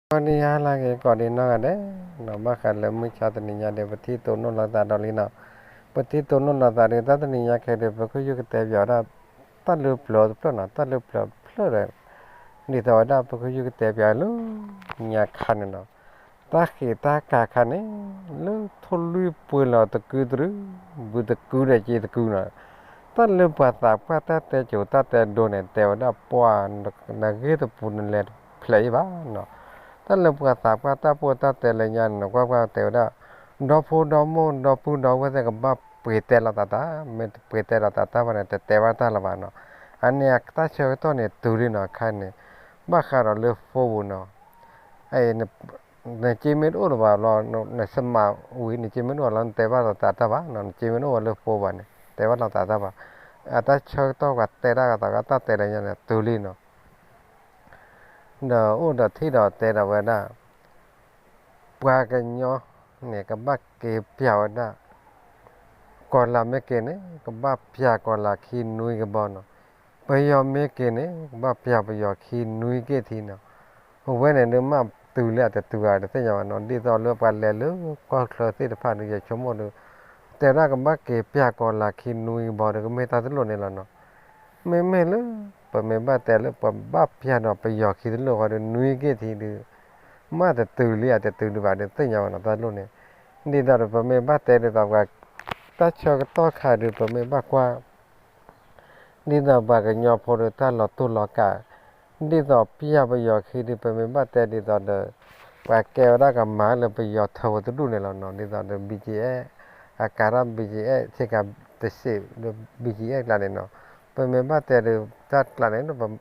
ကီဒံယါလၢက့ၤ ကီဒံနီၢ်ဂၤဒဲး, ဘၣ်ဃးလၢမုၢ်ဆါတနံၤညါဒီး ပထံၣ်တိၢ်နီၣ်လိာ်သးဒီးလံနီၤ, ပထံၣ်တိၢ်နီၣ်လိာ်သးဒီး တၢ်တနံၤညါခဲဒီး ပကယူၢ်ကတဲပၠးဝဲဒၣ် တၢ်လၢပျၢၤတဖျၢၣ်နီၤ, တၢ်လၢပျၢၤတဖျၢၣ်ဒီး ဒ်သိးဝဲဒၣ် ပကယူၢ်ကတဲပၠးလၢညါခါန့ၣ်နီၤ, တၢ်ဃ့ၢ်တၢ်ကၤခါန့ၣ် လၢထိၣ်လွံၢ်ပှ့ၤလီၤတကုတရု, ဘုတကုဒီးစ့တကုနီၤ, တၢ်လၢပှၤသးပှၢ်တၢ်တဲစိၤတၢ်တဲဒိန့ၣ် တဲဝဲဒၣ်ပှၤ နဂ့ၢ်တပူၤနလဲၤတဖျဲးအံၤဘၣ်နီၤ, တၢ်လၢပှၤသးပှၢ်တၢ်ပိၢ်တၢ်တဲလၢညါန့ၣ် ကွၢ်ကွၢ်တဲဝဲဒၣ် ဒီဖိဒီမိၢ်ဒီပုၢ်ဒီဝဲၢ်သ့ၣ်ကဘၣ်ပှ့ၤတဲလီၤသးတၢ်, မ့ၢ်တပှ့ၤတဲလီၤသးတၢ်ဘၣ်န့ၣ် တတဲဘၣ်တၢ်လၢၤဘၣ်နီၤ, အန့ၣ်တၢ်ဆၢကတီၢ်န့ၣ်တုၤလံနီၤ, ခါန့ၣ် ဘၣ်ဃးဒီးလၢ phone ပူၤနီၤ, နစ့မ့ၢ်တအိၣ်လၢၤဘၣ်လီၤ, နစမးဝံၤ နစ့မ့ၢ်တအိၣ်လီၤ နတဲဘၣ်လိာ်သးတၢ်ဘၣ်နီၤ, နစ့မ့ၢ်တအိၣ်လၢ phone ဘၣ်န့ၣ် တဲဘၣ်လိာ်သးတၢ်ဘၣ်, အတၢ်ဆၢကတီၢ်ပှၤတဲတၢ်ကသး တၢ်တဲလၢညါန့ၣ် တုၤလံနီၤ, ဒီးအိၣ်ဒီးထံၣ်ဒီးတဲဒီးဝဲဒၣ် ပှၤကညီန့ၣ် ကဘၣ်က့ၤပၠးဝဲဒၣ် ကီၤလၤမ့ၢ်က့ၤန့ၣ် ကဘၣ်ပၠးကီၤလၤခံနွံကဘီနီၤ, ပယီၤမ့ၢ်က့ၤန့ၣ် ကဘၣ်ပၠးပယီၤခံနွံက့ၤထံနီၤ, အဝဲန့ၣ်ဒုးမ့ၢ်တုၤလၢအတတုၤဧါတသ့ၣ်ညါဘၣ်နီၤ, ဒ်သိးလၢပှၤလဲၤလၢကီၢ်ချၢသ့ၣ်တဖၣ်ဒုး ယဆိကမိၣ်ဒုး တဲဝဲဒၣ်ကဘၣ်က့ၤပၠးကီၤလၤခံနွံကဘီဒီး ကမ့ၢ်တၢ်တလိၣ်န့ၣ်လီၤနီၤ, မ့မ့ၢ်လၢ ပမ့ၢ်ဘၣ်တဲလၢပဘၣ်ပၠးဒီးပယီၤခံတလိၣ်ဃီဒီး နွံက့ၤထံဒုး မ့ၢ်တတုၤလံဧါတတုၤဒံးဘၣ်ဒီးသ့ၣ်ညါဘၣ်နီၤ တၢ်တလိၣ်န့ၣ်, ဒ်သိးဒီးပမ့ၢ်ဘၣ်တဲဒ်သိးပှၤ တၢ်ဆၢကတီၢ်ခါဒုး ပမ့ၢ်ဘၣ်ကွၢ် ဒ်သိးပှၤကညီဖိဒီးတၢ်လီၤတိၢ်လီၤကး, ဒ်သိးပၠးပယီၤခံဒုး ပမ့ၢ်ဘၣ်တဲဒ်သိးဒီး ပှၤကဲဝဲဒၣ်ကမၤလၢပယီၤထၢဝဲတဒူၣ်န့ၣ်လီၤနီၤ, ဒ်သိးဒီး BGF အကၤထီၣ် BGF ဆ့ကၤတစ့းဒီး BGF ကျါန့ၣ်နီၤ, ပမ့ၢ်ဘၣ်တဲဒီးတၢ်ကျါန့ၣ် ပဘၣ်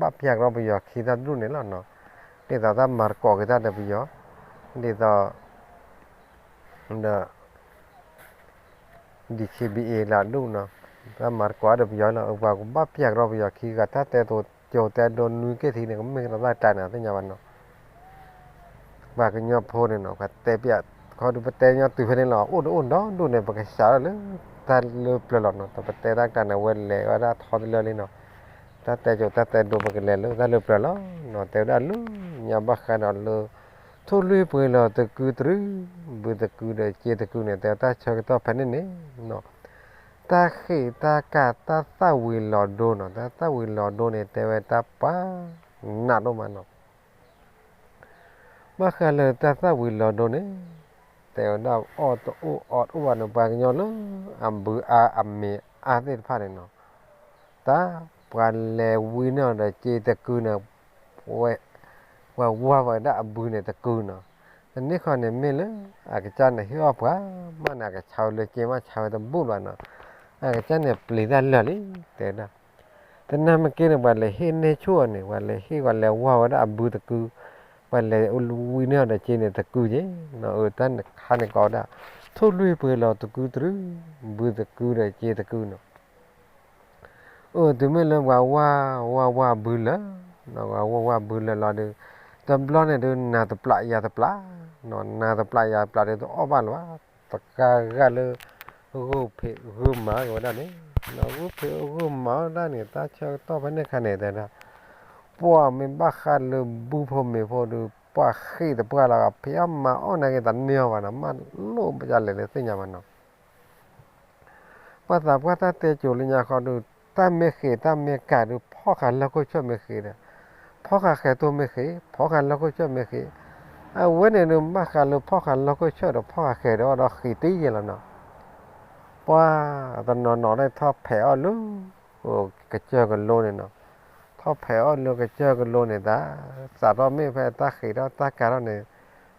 ပၠးကရီပယီၤခံတၢ်တဒူၣ်န့ၣ်လီၤနီၤ, ဒ်သိးတၢ်မၤသကိးက့ၤတၢ်ဒီးပယီၤ, ဒ်သိး ဒီး DKBA လၢအဒူၣ်နီၤ, တၢ်မၤသကိးဒီးပယီၤလီၤ, ပှၤကဘၣ်ပၠးကရီပယီၤခံဂၤ တၢ်တဲတိၤကၠိတဲဒိနွံက့ၤထံန့ၣ် ကမ့ၢ်ကလီၤတၢ်တၢ်န့ၣ် သ့ၣ်ညါဘၣ်နီၤ, ပှၤကညီဖိန့ၣ်နီၤ ပှၤတဲပၠး ခီဒုးပတဲညီတုၤဖဲန့ၣ်လီၤ, အိၣ်တအိၣ်ဒီဒူၣ်န့ၣ် ပကစးထီၣ်လၢတၢ်လၢပျၢၤလီၤနီၤ, တပတဲတၢ်ကျါန့ၣ် အဝဲလဲၤဝဲဒၣ်ထီတလၢလံနီၤ, တၢ်တဲကၠိတၢ်တဲဒိပကလဲၤလၢတၢ်လၢပျၢၤလီၤနီၤ, တဲဝဲဒၣ်လၢညါဘၣ်ဃးဒီးလၢ ထိၣ်လွံၢ်ပှ့ၤလီၤတကုတရု, ဘုတကုဒီးစ့တကုန့ၣ် တဲတၢ်ဆၢကတီၢ်ဖဲန့ၣ်န့ၣ်နီၤ, တၢ်ဃ့ၢ်တၢ်ကၤတၢ်သၣ်ဝံၤလီၤဒိနီၤ, တၢ်သၣ်ဝံၤလီၤဒိန့ၣ် တဲဝဲတၢ်ပှၤနးဒိၣ်မးနီၤ, ဘၣ်ဃးလၢတၢ်သၣ်ဝံၤလီၤဒိန့ၣ် တဲဝဲဒၣ်အီၣ်တအိၣ်အီတအိၣ်ဘၣ်န့ၣ် ပှၤကညီလၢအဘုအါအမ့ၤအါသ့ၣ်တဖၣ်န့ၣ်နီၤ, တၢ်ပှၤလဲၤဝံန့ၢ်အီၤဒီးစ့တကုန့ၣ် ပှၤဝါဝဲဒၣ်အဘုန့ၣ်တကုနီၤ, တန့ၢ်ဃီန့ၣ်မ့ၢ်လၢ အကစၢ်န့ၣ်ဟ့ၣ်အီၣ်ပှၤမးန့ၣ် အကဆါဝဲလၢစ့မးဆါဝဲတဘူၣ်ဘၣ်နီၤ, အကစၢ်န့ၣ်ပျံၤတၢ်လၢာ်လံ, တဲဒၣ် တနၢ်မ့ၢ်က့န့ၣ် ပှၤလဲၤဟ့ၣ်န့ၢ်ဆူၣ်အီၤန့ၣ် ပှၤလဲၤဟ့ၣ်ပှၤလဲၤဝါဝဲဒၣ်အဘုတကု, ပှၤလဲၤဝံန့ၢ်အီၤဒီးစ့န့ၣ်တကုက့ၤ, အတၢ်ခါန့ၣ်ကိးဝဲဒၣ် ထိၣ်လွံၢ်ပှ့ၤလီၤတကုတရု, ဘုတကုဒီးစ့တကုနီၤ အၢ တုၤမ့ၢ်လၢပှၤဝါဝါဝါဘုလၢာ်, ပှၤဝါဝါဘုလၢာ်လီၤဒီး တဘျီန့ၣ်ဒုး နၤတပျးယၤတပျး, နၤတပျးယၤတပျးဒီး တအီၣ်ဘၣ်လၢၤဘၣ်, တကးဂၤလၢ ဂုၢ်ဖံးဂုၢ်မၤက့ၤဝဲဒၣ်န့ၣ်, ဂုၢ်ဖံးဂုၢ်မၤဝဲဒၣ်န့ၣ် တၢ်ဆၢကတီၢ်ဖဲန့ၣ်ခါန့ၣ်တဲဒၣ်, ပှၤမ့ၢ်ဘၣ်ဃးလၢဘုဖိမ့ၤဖိဒီး ပှၤဃ့ၢ်တပှၢ်လီၤ ဖံးအီၣ်မၤအီၣ်နာ်က့ၤတန့ၢ်အီၤဘၣ်နီၤ, မၤလိၣ်ပယါလဲၤလၢသ့ၣ်ညါဘၣ်နီၤ ပှၤသးပှၢ်တၢ်တဲစိၤလၢညါဃီဒီး တၢ်မ့ၢ်ဃ့ၢ်တၢ်မ့ၢ်ကၤဒီး ဖီၣ်ဃာ်လီၢ်ခိၣ်ဆၢၣ်မ့ၢ်ဃ့ၢ်ဒီး ဖီၣ်ဃာ်ဃဲၤတိၢ်မ့ၢ်ဃ့ၢ် ဖီၣ်ဃာ်လီၢ်ခိၣ်ဆၢၣ်မ့ၢ်ဃ့ၢ်, အဝဲန့ၣ်ဒုး ဘၣ်ဃးလၢဖီၣ်ဃာ်လီၢ်ခိၣ်ဆၢၣ်ဒီး ဖီၣ်ဃာ်ဃဲၤဒီးအီၤဒီးဃ့ၢ်တံၢ်ယဲၢ်လီၤနီၤ, ပှၤတနီၤနီၤန့ၣ်ထီၣ်ဖဲးအီၣ်လၢ ကစၢၢ်ကလိန့ၣ်နီၤ, ထီၣ်ဖဲးအီၣ်လၢကစၢၢ်ကလိန့ၣ် တၢ်စးထီၣ်မ့ၢ်ဖဲတၢ်ဃ့ၢ်ထီၣ်တၢ်ကၤထီၣ်န့ၣ်,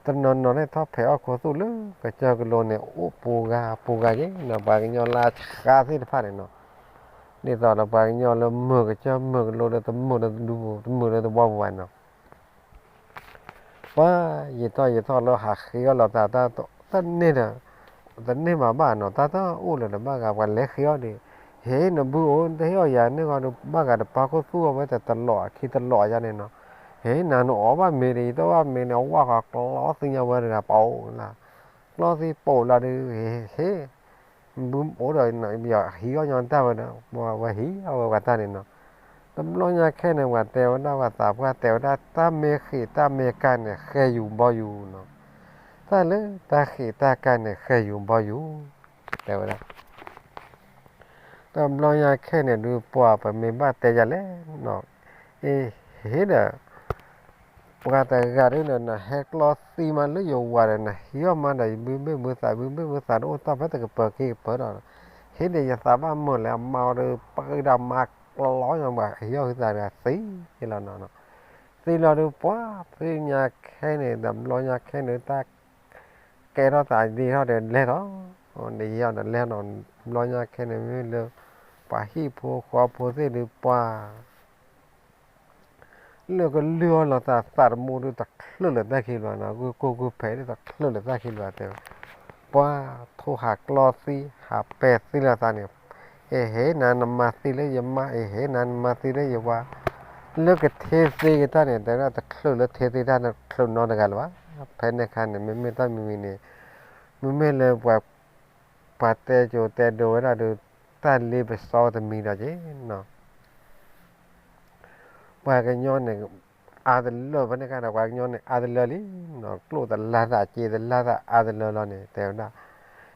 တနီၤနီၤန့ၣ်ထီၣ်ဖဲးအီၣ်ခိသူၣ်လၢကစၢၢ်ကလိန့ၣ် အိၣ်ပူၤဂၤပူၤဂၤက့ၤနီၤ, ပှၤကညီလၢအဆှါသ့ၣ်တဖၣ်န့ၣ်နီၤ, ဒ်သိးဒီးပှၤကညီလၢမုာ်ကစၢၢ်မုာ်ကလိလၢတမုာ်လၢတဒူပူၤ တမုာ်လၢတဝီပူၤဘၣ်နီၤ ပှၤယံာ်ထီၣ်ယံာ်ထီၣ်လၢဟးဃ့အီၣ်လီၤသး တၢ်န့ၢ်ဒီး တန့ၢ်မးဘၣ်နီၤ, တၢ်တအိၣ်လၢၤဒီးဘၣ်ဂၤပှၤလဲၤဃ့အီၣ်ဒီး, ဟ့ၣ်နဘုဧိၤ နတဟ့ၣ်အီၣ်ယၤန့ၢ်ဃီဒီး ဘၣ်ဂၤတပာ်ခိၣ်သူၣ်အီၤဝဲတတလီးအခံတလီးယါန့ၣ်နီၤ, ဟ့ၣ်နၤနအီၣ်ဘၣ်မ့ၤဒီး ယတအီၣ်ဘၣ်မ့ၤန့ၣ် အဝၣ်ဃီကျီသံညါဝဲတဂၤပအိၣ်လၢ, ကျီသံပိာ်လၢဒီး ဟ့ၣ် ဘုအိၣ်ဒီး ဟံးအီၣ်ညီတၢ်ဝဲဒီး ဝဲဟံးအီၣ်ဝဲပှၤတၢ်န့ၣ်နီၤ, တဘျီညါခဲန့ၣ် ပှၤတဲဝဲဒၣ် ပှၤသးပှၢ်တဲဝဲဒၣ် တၢ်မ့ၢ်ဃ့ၢ်တၢ်မ့ၢ်ကါန့ၣ် ဃဲယူၤဘီယူၤနီၤ, တၢ်လၢတၢ်ဃ့ၢ်တၢ်ကါန့ၣ် ဃဲယူၤဘီယူၤ တဲဝဲဒၣ်. တဘျီညါခဲန့ၣ်ဒုး ပှၤပမ့ၢ်ဘၣ်တဲယၤလဲၣ်နီၤ, အ့ ဟ့ၣ်ဒီး ပှၤတဂၤဒုးန့ၣ် နဟဲကျီသံမးလၢယဝၤဒီး နဟံးအီၣ်မးဒီး ယဘုဘ့ၣ်ဘုသး ဘုဘ့ၣ်ဘုသးဒီး အိၣ်တၢ်ဖဲတကပၤက့ၤကပၤဒီး ဟ့ၣ်ဒီးယသးဘၣ်မုာ်လဲၣ် အမါအီၤဒီး ပှၤအုၣ်ဒီးမါကျီညါ ပှၤဟံးအီၣ်ဟုသးဒီးသံလီၤနီၤ. သံလီၤဒုး ပှၤသ့ၣ်ညါခဲန့ၣ် တဘျီညါခဲန့ၣ် တၢ်ကဲထီၣ်သးဒ်ထီၣ်ဒီးလဲၢ်ထီၣ်, ဒီးယဲၢ်ဒီးလဲၢ်နီၤ, တဘျီညါခဲန့ၣ် မ့မ့ၢ်လၢ ပှၤဟံၣ်ဖိဃီဖိသ့ၣ်ဒုး ပှၤ လၢကလုၢ်အီၣ်လိာ်သး သးတမူဒုးတချုးလၢၤတၢ်ခံဘျီနီၤ, ဂုၢ်ကိၢ်ဂုၢ်ဖဲးဒုးတချုးလၢၤတၢ်ခံဘျီတဲဝဲ, ပှၤထိၣ်ဟးကျီသံ ဟးပဲာ်သံလိာ်သးန့ၣ်, အ့ ဟ့ၣ်နၤနမၤသံလၢယမါ အ့ ဟ့ၣ်နၤနမၤသံလၢယဝၤ, လၢကထ့သ့ကတၢ်န့ၣ် တဲဝဲဒၣ်တချုးလၢထ့သ့တၢ်န့ၣ် ချုးနီတဂၤလၢၤဘၣ်. ဖဲန့ၣ်အခါန့ၣ် မ့မ့ၢ်တၢ်မံၤမံၤန့ၣ် မ့မ့ၢ်လၢ ပှၤတဲစိၤတဲဒိဝဲဒၣ်ဒီး တၢ်လ့ပစီတမံၤဒီးက့ၤနီၤ, ပှၤကညီန့ၣ် အါတလၢာ်ဖဲန့ၣ်အခါဒီး ပှၤကညီန့ၣ်အါတလၢာ်လံနီၤ, ကျိၣ်တလါသး စ့တလါသးအါတလၢာ်လီၤန့ၣ် တဲဝဲဒၣ်,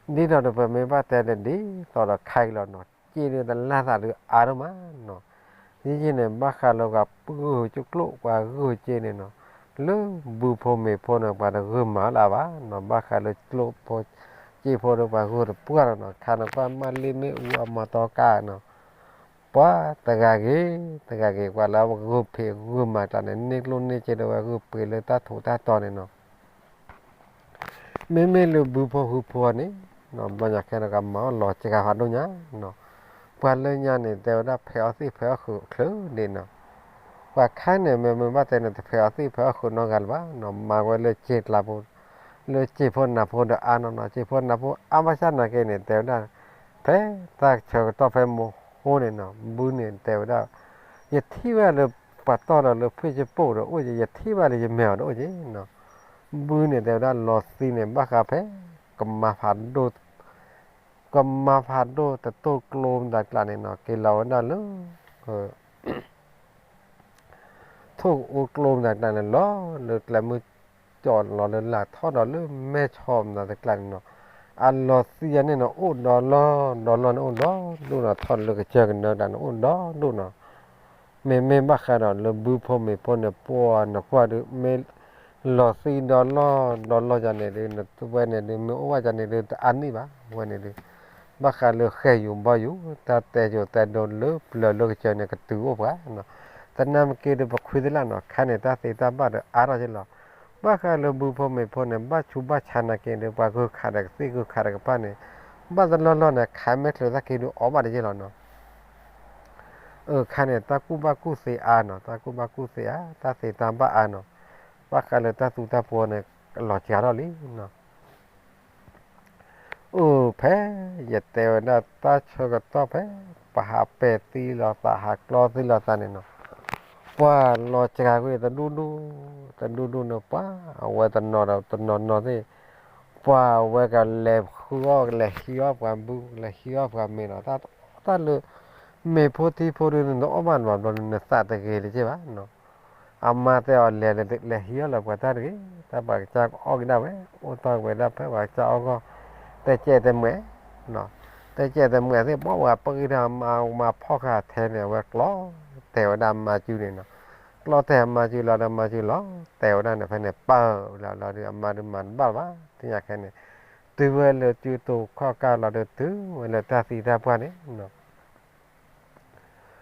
ဒ်သိးဒီးပမ့ၢ်ဘၣ်တဲဒီးဒ်သိးဒီးခါက့ၤလီၤနီၤ, စ့ဒုးတလါသးဒုးအါဒိၣ်မးနီၤ, ယယန့ၣ် ဘၣ်ဃးလၢပှၤဂုၢ်ကျိၣ် ပှၤဂုၢ်စ့န့ၣ်နီၤ, လၢဘုဖိမ့ၢ်ဖိန့ၣ် ပှၤတဂုာ်မၤလၢၤဘၣ်နီၤ, ဘၣ်ဃးလၢကျိၣ်ဖိ စ့ဖိဒီးပှၤဂုာ်တပှၢ်လီၤနီၤ, ခါန့ၣ်ကွၢ်မးလ့မ့ၣ်အူအမၤတီကါနီၤ ပှၤတဂၤဂ့ၤ တဂၤဂ့ၤ ပှၤလၢအဂုာ်ဖံးဂုာ်မၤကျါန့ၣ် န့ၢ်ကျိၣ်န့ၢ်စ့ဒီး ဝဲဂုာ်ပှ့ၤလၢတၢ်ထိးတၢ်တီၤန့ၣ်နီၤ, မ့မ့ၢ်လၢဘုဖိဟုဖိန့ၣ် ဘျီညါခဲန့ၣ် ကမၤအီၣ်လီၤစှၤဖးဒိၣ်ညါနီၤ, ပှၤလၢညါန့ၣ် တဲဝဲဒၣ်ဖဲးအီၣ်သ့ၣ်ဖဲးအီၣ်ဃုာ်ချၢဒ့နီၤ, ပှၤခါန့ၣ် မ့မ့ၢ်ဘၣ်တဲန့ၣ် တဖဲးအီၣ်သ့ၣ်ဖဲးအီၣ်ဃုာ်နီတဂၤလၢၤဘၣ်နီၤ, မၤဝဲလၢစ့ကျါဖိ လၢစ့ဖိနၢ်ဖိဒီးအါနီၤနီၤ, စ့ဖိနၢ်ဖိအါဘၣ်ဆၣ်နာ်က့န့ၣ် တဲဝဲဒၣ် ဖဲတၢ်ဆၢကတီၢ်ဖဲမိၢ်ဟိန့ၣ်နီၤ, ဘုန့ၣ်တဲဝဲဒၣ် ယထံၣ်ဘၣ်လၢပှၤတီၢ်ဒီးလၢဖှ့ၣ်ကပိာ်ဒီးအိၣ်က့ၤ, ယထံၣ်ဘၣ်လၢယမဲာ်အီၤဒီးအိၣ်က့ၤနီၤ, ဘုန့ၣ်တဲဝဲဒၣ်လီၤသံန့ၣ် ဘၣ်ဃးဖဲ ကမၤဖးဒိၣ် ကမၤဖးဒိၣ်တတိၢ်ကျိမတၤကျါန့ၣ်နီၤ, က့ၤလီၤဝဲဒၣ်လၢ ထိၣ်ကအိကျိမတၤကျါန့ၣ် လီၤလၢကျဲမုၢ်ကၠီၣ်လီၤလၢလာ်ထီၣ်ဒီးလၢမဲၢ်ဆီမတၤတကျါန့ၣ်နီၤ, အလီၤသံယၤန့ၣ်နီၤ အိၣ်ဒီလီၢ်ဒီလီၢ်န့ၣ် အိၣ်ဒီဒူၣ်နီၤ, ထီၣ်လၢကစၢၢ်ကနၢတၢ်န့ၣ် အိၣ်ဒီဒူၣ်နီၤ, မ့မ့ၢ်ဘၣ်ဃးဒီးလၢဘုဖိမ့ၢ်ဖိန့ၣ် ပှၤနကွၢ်ဒုး မ့ၢ်လီၤသံဒီလီၢ်ဒီလီၢ်ယၤန့ၣ်ဒုး နဝဲန့ၣ်ဒုး မ့ၢ်အိၣ်ဘၣ်ယၤန့ၣ်ဒုး တအါနံၣ်ဘၣ်, ဝဲန့ၣ်ဒုး ဘၣ်ဃးလၢဃဲယူၤဘီယူၤ တၢ်တဲစိၤတဲဒိလၢပျၢၤလၢကစၢၢ်န့ၣ် ကတုၤအိၣ်ပှၤနီၤ, သနာ်က့ဒီးပခွံသ့ၣ်လၣ်နီၤ ခါန့ၣ် တၢ်သ့တၢ်ဘၣ်ဒီးအါထီၣ်က့ၤလီၤ, ဘၣ်ဃးလၢဘုဖိမ့ၢ်ဖိန့ၣ် ဘၣ်ဆူးဘၣ်ဆါနာ်က့ဒီး ပှၤဂုာ်ခးဒီးကသ့ၣ်ဂုာ်ခးဒီးကပၢ်န့ၣ် ဘၣ်တလီၢ်လီၢ်န့ၣ် ခးမဲာ်ချၢသၣ်က့ဒုးအီၣ်ဘၣ်တက့ၢ်လီၤနီၤ, အၢ ခါန့ၣ် တၢ်ကူၣ်ဘၣ်ကူၣ်သ့အါနီၤ, တၢ်ကူၣ်ဘၣ်ကူၣ်သ့အါ တၢ်သ့တၢ်ဘၣ်အါနီၤ, ဘၣ်ဃးလၢတၢ်သူတၢ်ပှီၤန့ၣ် လီၤစှၤထီၣ်လံနီၤ အိၣ်ဖဲ ယတဲဝဲဒၣ်တၢ်ဆၢကတီၢ်ဖဲ ပဟးပဲာ်သံလိာ်သး ဟးကျီသံလိာ်သးန့ၣ်နီၤ, ပှၤလီၤစှၤကွံာ်တဒူၣ်ဒူၣ် တဒူၣ်ဒူၣ်န့ၣ် ပှၤအဝဲတနီၤဒီးတနီၤနီၤသ့ၣ်, ပှၤအဝဲကလဲၤဃုအီၣ် ကလဲၤဟံးအီၣ်ပှၤဘု ကလဲၤဟံးအီၣ်ပှၤမ့ၤနီၤ, တၢ်လၢ မ့ၢ်ဖိထံဖိဒုး နတအီၣ်ဘၣ်နဘျီဘျီ နသးတဂ့ၤတက့ၢ်ဘၣ်နီၤ အမါတဲအီၤလဲၤ လဲၤဟံးအီၣ်လၢပှၤတၢ်တဂ့ၤ, တၢ်ပှၤကစၢ်ကအီၣ်က့ၤဒၣ်ဝဲ, အိၣ်တ့ၢ်ဝဲဒၣ်ဖဲပှၤကစၢ်အီၣ်ဂီၢ်, တဲကဲတဲမှဲ, တဲကဲတဲမှဲသ့ၣ် ပှၤပှၤပဂံၢ်တၢ်မၤမၤဖီၣ်ဃာ်ထဲန့ၣ် အဝဲကျီ, တဲဝဲဒၣ်မါစုန့ၣ်နီၤ, ကျီတဲမါစုလီၤဒီးမါစုလီၤ, တဲဝဲဒၣ်န့ၣ် ဖဲန့ၣ်ပၢၢ်လီၤလီၤဒီး အမါဒုးမၤတဘၣ်လၢၤဘၣ် သ့ၣ်ညါခဲန့ၣ်, တုၤဝဲလၢစုတိာ်ခီၣ်ကၢ်လီၤဒီးတုၤဝဲလၢတၢ်သံတၢ်ပှၢ်န့ၣ်နီၤ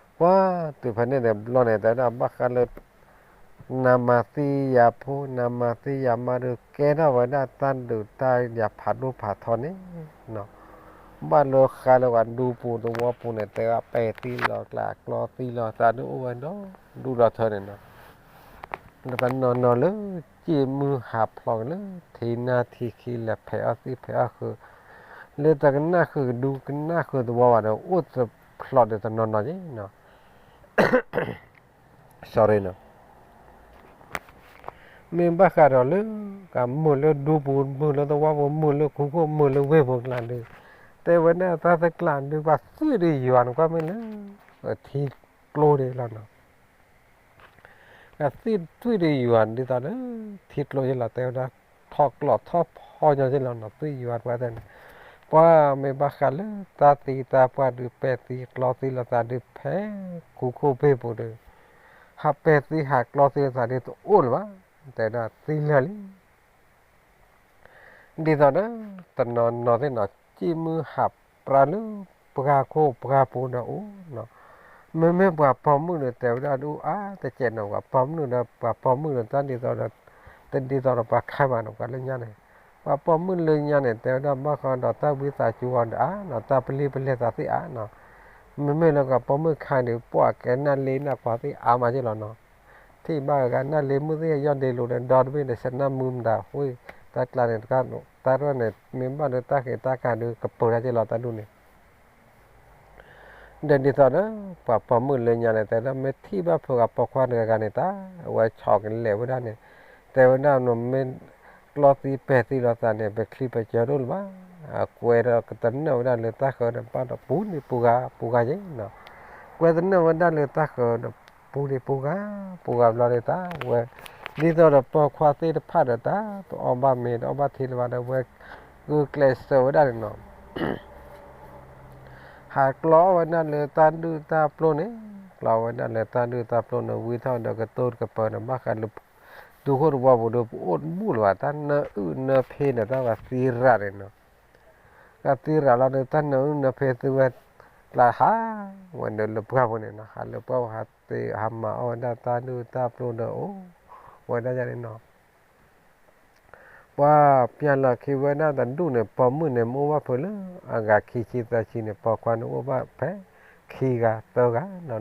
ပှၤတုၤဖဲန့ၣ်တဘျီန့ၣ် တဲဝဲဒၣ်ဘၣ်ဃးလၢ နမၤသံယၤဖိ နမၤသံယၤမါဒီး ကဲထီၣ်ဝဲဒၣ်တၢ်ဒုးတၢ်ယၤဖးဒိၣ်ဖးထီန့ၣ်နီၤ, ဘၣ်လၢဃးလၢပှၤဒူပူၤသဝီပူၤန့ၣ် တဲဝဲပဲာ်သံလီၤကျါ ကျီသံလီၤသးဒုးအိၣ်ဝဲဒီဒူၣ်ဒီထၢန့ၣ်နီၤ လၢတနီၤနီၤလၢ စ့မုၢ်ဟးဖျိးက့ၤလၢ ထံနါထံခံလဲၤဖဲးအီၣ်သ့ၣ်ဖဲးအီၣ်ဃုာ်, လၢတကနၣ်ဃုာ်ကဒူကနၣ်ဃုာ်သဝီဘၣ်ဒီး အိၣ်တဖျိးဒီးတနီၤနီၤက့ၤနီၤ, sorry နီၤ, မ့ၢ်ဘၣ်ဃးဒီးလၢ ကမုာ်လၢဒူပူၤ မုာ်လၢသဝီပူၤ မုာ်လၢခိခိၣ် မုာ်လၢဝ့ၢ်ပူၤကျါဒုး, တဲဝဲဒၣ်တၢ်တကျါဒုး ပှၤသွံၣ်ဒုးယွၤန့ၣ်ကွၢ်မ့ၢ်လၢ ထံကျိ ထံကျိဒ်လီၤနီၤ. ကသံၣ်သွံၣ်ဒီးယွၤဒ်သိးဒီး ထံကျိယ့လီၤ တဲဝဲဒၣ် ထီၣ်ကျိးထီၣ်ဖီညီယ့လီၤနီၤ သွံၣ်ယွၤတဝဲသ့ၣ်န့ၣ်, ပှၤမ့ၢ်ဘၣ်ဃးလၢတၢ်သံတၢ်ပှၢ်ဒုး ပဲာ်သံကျီသံလိာ်သးဒုး ဖဲကူခိၣ်ဘ့ၣ်ပူၤဒီး ဟးပဲာ်သံဟးကျီသံလိာ်သးဒုးတအိၣ်လၢၤဘၣ်, တဲဝဲဒၣ်သံလၢာ်လံ ဒ်သိးဒီး တနီၤနီၤသ့ၣ်နီၤ စံၣ်မုၢ်ဟးပြၢလၢပှၢ်ခိၣ်ပှၢ်ပူၤဒီးအိၣ်နီၤ, မ့မ့ၢ်ပှၤပိာ်မုၣ်န့ၣ် တဲဝဲဒၣ်ဒ်အါတကဲးနီၤ ပှၤပိာ်မုၣ်ဒီး ပှၤပိာ်မုၣ်ဒီးတၢ်ဒ်သိးဒီး တဒ်သိးဒီးပှၤခါဘၣ်နီၤ ပှၤလၢညါန့ၣ်, ပှၤပိာ်မုၣ်လၢညါန့ၣ် တဲဝဲဒၣ်ဘၣ်ဃးဒီးတၢ်ဝံသးစူၤအီၤဒီးအါနီၤ တၢ်ပလံၤပလဲၤသးသ့ၣ်အါနီၤ, မ့မ့ၢ်လၢပှၤပိာ်မုၣ်ခါန့ၣ် ပှၤကဲနၢ်လ့နၢ်ကွၢ်သ့ၣ်အါမးယ့လီၤနီၤ ထံၣ်ဘၣ်ဂၤနၢ်လ့မုၢ်သ့ၣ်ယီၢ်ဒ့လိာ်ဒီး ဒီတဘ့ၣ်ဒီး ဆနၢ်မူမတၤဃိ တၢ်ကျါန့ၣ် တၢ်ရဲၣ်န့ၣ် မ့ၢ်ဘၣ်ဒီးတၢ်ဃ့တၢ်ကၤဒုးကပၢၤတၢ်က့လီၤတၢ်ဒူၣ်န့ၣ်, ဒီးဒ်သိးဒီး ပှၤပိာ်မုၣ်လၢညါန့ၣ် တဲဝဲဒၣ်မ့ၢ်ထံၣ်ဘၣ်ဖုးပှၤပိာ်ခွါတဂၤဂၤန့ၣ် တၢ်ဝဲဆီၣ်ကလဲာ်ဝဲဒၣ်န့ၣ်, တဲဝဲဒၣ်နီၤ မ့ၢ်ကျီသံပဲာ်သံလိာ်သးန့ၣ် ပချံပကၢၤတအိၣ်လၢၤဘၣ်, ကွဲးဒီးကတနၢၣ်ဝဲဒၣ်လၢတၢ်ဃၢၤဒီး ဘၣ်ဒီးပူၤန့ၣ်ပူၤဂၤပူၤဂၤယ့နီၤ ကွဲးတနၢၣ်ဝဲဒၣ်လၢတၢ်ဃၢၤဒီး ပူၤန့ၣ်ပူၤဂၤ ပူၤဂၤဘျီဒီးတၢ်ဝဲ, ဒ်သိးဒီးပိာ်ခွါသ့ၣ်တဖၣ်ဒီးတၢ် တအီၣ်ဘၣ်မ့ၤတအီၣ်ဘၣ်ထံလၢၤဘၣ်ဒီး ဝဲဂုာ်ကျဲးစၢးဝဲဒၣ်န့ၣ်နီၤ, ဟးကျီအီၣ်ဝဲဒၣ်လၢတၢ်ဒူၣ်တၢ်ပျိန့ၣ်, ကျီဝဲဒၣ်လၢတၢ်ဒူၣ်တၢ်ပျိန့ၣ် ဝံထီၣ်ဒီးကတိၤတကပၤန့ၣ် ဘၣ်ဃးလၢ ဒူခိၣ်တဝီပူၤဒီး ပအိၣ်တဘူၣ်လၢၤဘၣ် တၢ်နၢအုၣ်နၢဖဲန့ၣ် တၢ်ဝဲသံရၤန့ၣ်နီၤ ကသံရၤလီၤဒီး တၢ်နၢအုၣ်နၢဖဲသုဝဲကျါဟးဝဲဒီးလၢပှၢ်ပူၤန့ၣ်နီၤ ဟးလၢပှၢ်ပူၤဟးတ့ၢ်ဟးမၤအီၣ်ဝဲဒၣ်တၢ်ဒူၣ်တၢ်ပျိဒီးအိၣ်ဝဲဒၣ်ယၤန့ၣ်နီၤ, ပှၤပျၢ်လီၤခံဝဲဒၣ်တဒူၣ်န့ၣ် ပိာ်မုၣ်န့ၣ် မ့ၢ်အိၣ်ဘၣ်ဖုးလၢအဂၤခံဆံသၢဆံန့ၣ် ပိာ်ခွါန့ၣ်အိၣ်ဘၣ်ဖဲ ခံဂၤသၢဂၤ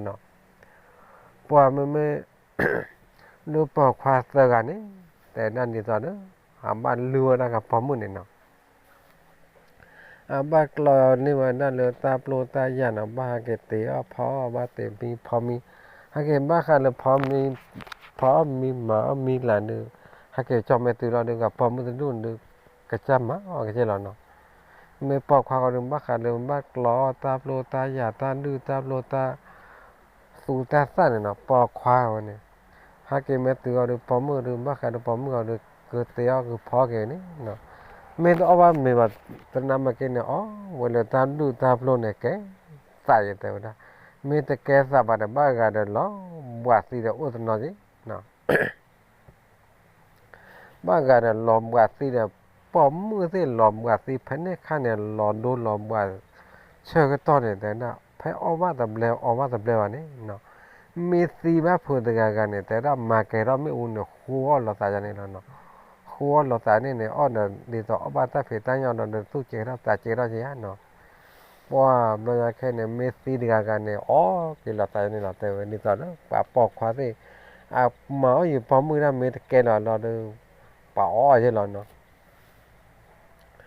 နီၤနီၤ, ပှၤမ့မ့ၢ် လၢပိာ်ခွါသၢဂၤန့ၣ် တဲဒၣ်ဒ်သိးဒီး အဘၣ်လုၢ်ဝဲဒၣ်ကပိာ်မုၣ်န့ၣ်နီၤ အဘၣ်ကျီန့ၢ်ဝဲဒၣ်လၢတၢ်ပျိတၢ်ယၢ်နီၤ ဘၣ်ဟဲက့ၤတ့အီၣ်ဖီအီၣ် ဘၣ်တ့မံဖီမံ, ဟဲက့ၤဘၣ်ဃးလၢဖီမံ, ဖီအီၣ်မံမၤအီၣ်မံလၢာ်ဒီး ဟဲက့ၤကၠီၣ်မဲာ်တုၤလီၤဒီး ကပိာ်မုၣ်တဒူၣ်န့ၣ်ဒီး ကစၢ်မၤအီၣ်ကစၢ်လီၤနီၤ, မ့ၢ်ပိာ်ခွါဃီဒီး ဘၣ်ဃးလၢဘၣ်ကျီအီၣ်တၢ်ပျိတၢ်ယၢ် တၢ်ဒူၣ်တၢ်ပျိတၢ် သူတၢ်သၣ်န့ၣ်နီၤ ပိာ်ခွါဝဲန့ၣ်, ဟဲက့ၤမ့ၢ်တုၤအီၤဒီး ပိာ်မုၣ်ဒီး ဘၣ်ဃးဒီးပိာ်မုၣ်အီၤဒီး ကတ့အီၣ်ကဖီက့ၤန့ၣ်နီၤ, မ့ၢ်တအီၣ်ဘၣ်မ့ၤဘၣ် တနၢ်မ့ၢ်က့န့ၣ် အီၣ်ဝဲလၢတၢ်ဒူၣ်တၢ်ပျိန့ၣ် ကဲသးယတဲဝဲဒၣ်, မ့ၢ်တကဲသးဘၣ်ဒီး ဘၣ်ဂၤဒီးလီၤဘှးသံဒီးအိၣ်တနီၤက့ၤ ဘၣ်ဂၤဒီးလီၤဘှးသံဒီး ပိာ်မုၣ်သ့ၣ်လီၤဘှးသံ ဖဲန့ၣ်ခါန့ၣ် လီၤဒိလီၤဘှး ဆၢကတီၢ်န့ၣ် တဲဒၣ် ဖဲအီၣ်ဘၣ်တဘျဲ အီၣ်ဘၣ်တဘျဲဘၣ်န့ၣ်နီၤ, မ့ၢ်သံဘၣ်ဖုးတဂၤဂၤန့ၣ် တဲဒၣ်မၤကဲထီၣ်မ့ၣ်အူန့ၣ် ဃိအီၣ်လိာ်သးယၤန့ၣ်လီၤနီၤ, ဃိအီၣ်လိာ်သးန့ၣ်န့ၣ် အီၣ်ဒီးဒ်သိးအီၣ်ဘၣ်တၢ်ဖံးတၢ်ညၣ်ဒီး ဒုးသူၣ်ကဲထီၣ်သးကဲထီၣ်က့ၤယါနီၤ ပှၤဘျီညါခဲန့ၣ် မ့ၢ်သံတဂၤဂၤန့ၣ် အီၣ်က့ၤလိာ်သးန့ၣ်လီၤ တဲဝဲဒ်သိးဒီး ပှၤပိာ်ခွါသ့ၣ် အမၤအီၣ်ယံၤပိာ်မုၣ်ဒၣ် မ့ၢ်တကဲလီၤလီၤဒီး ပှၤအီၣ်ယဲလီၤနီၤ,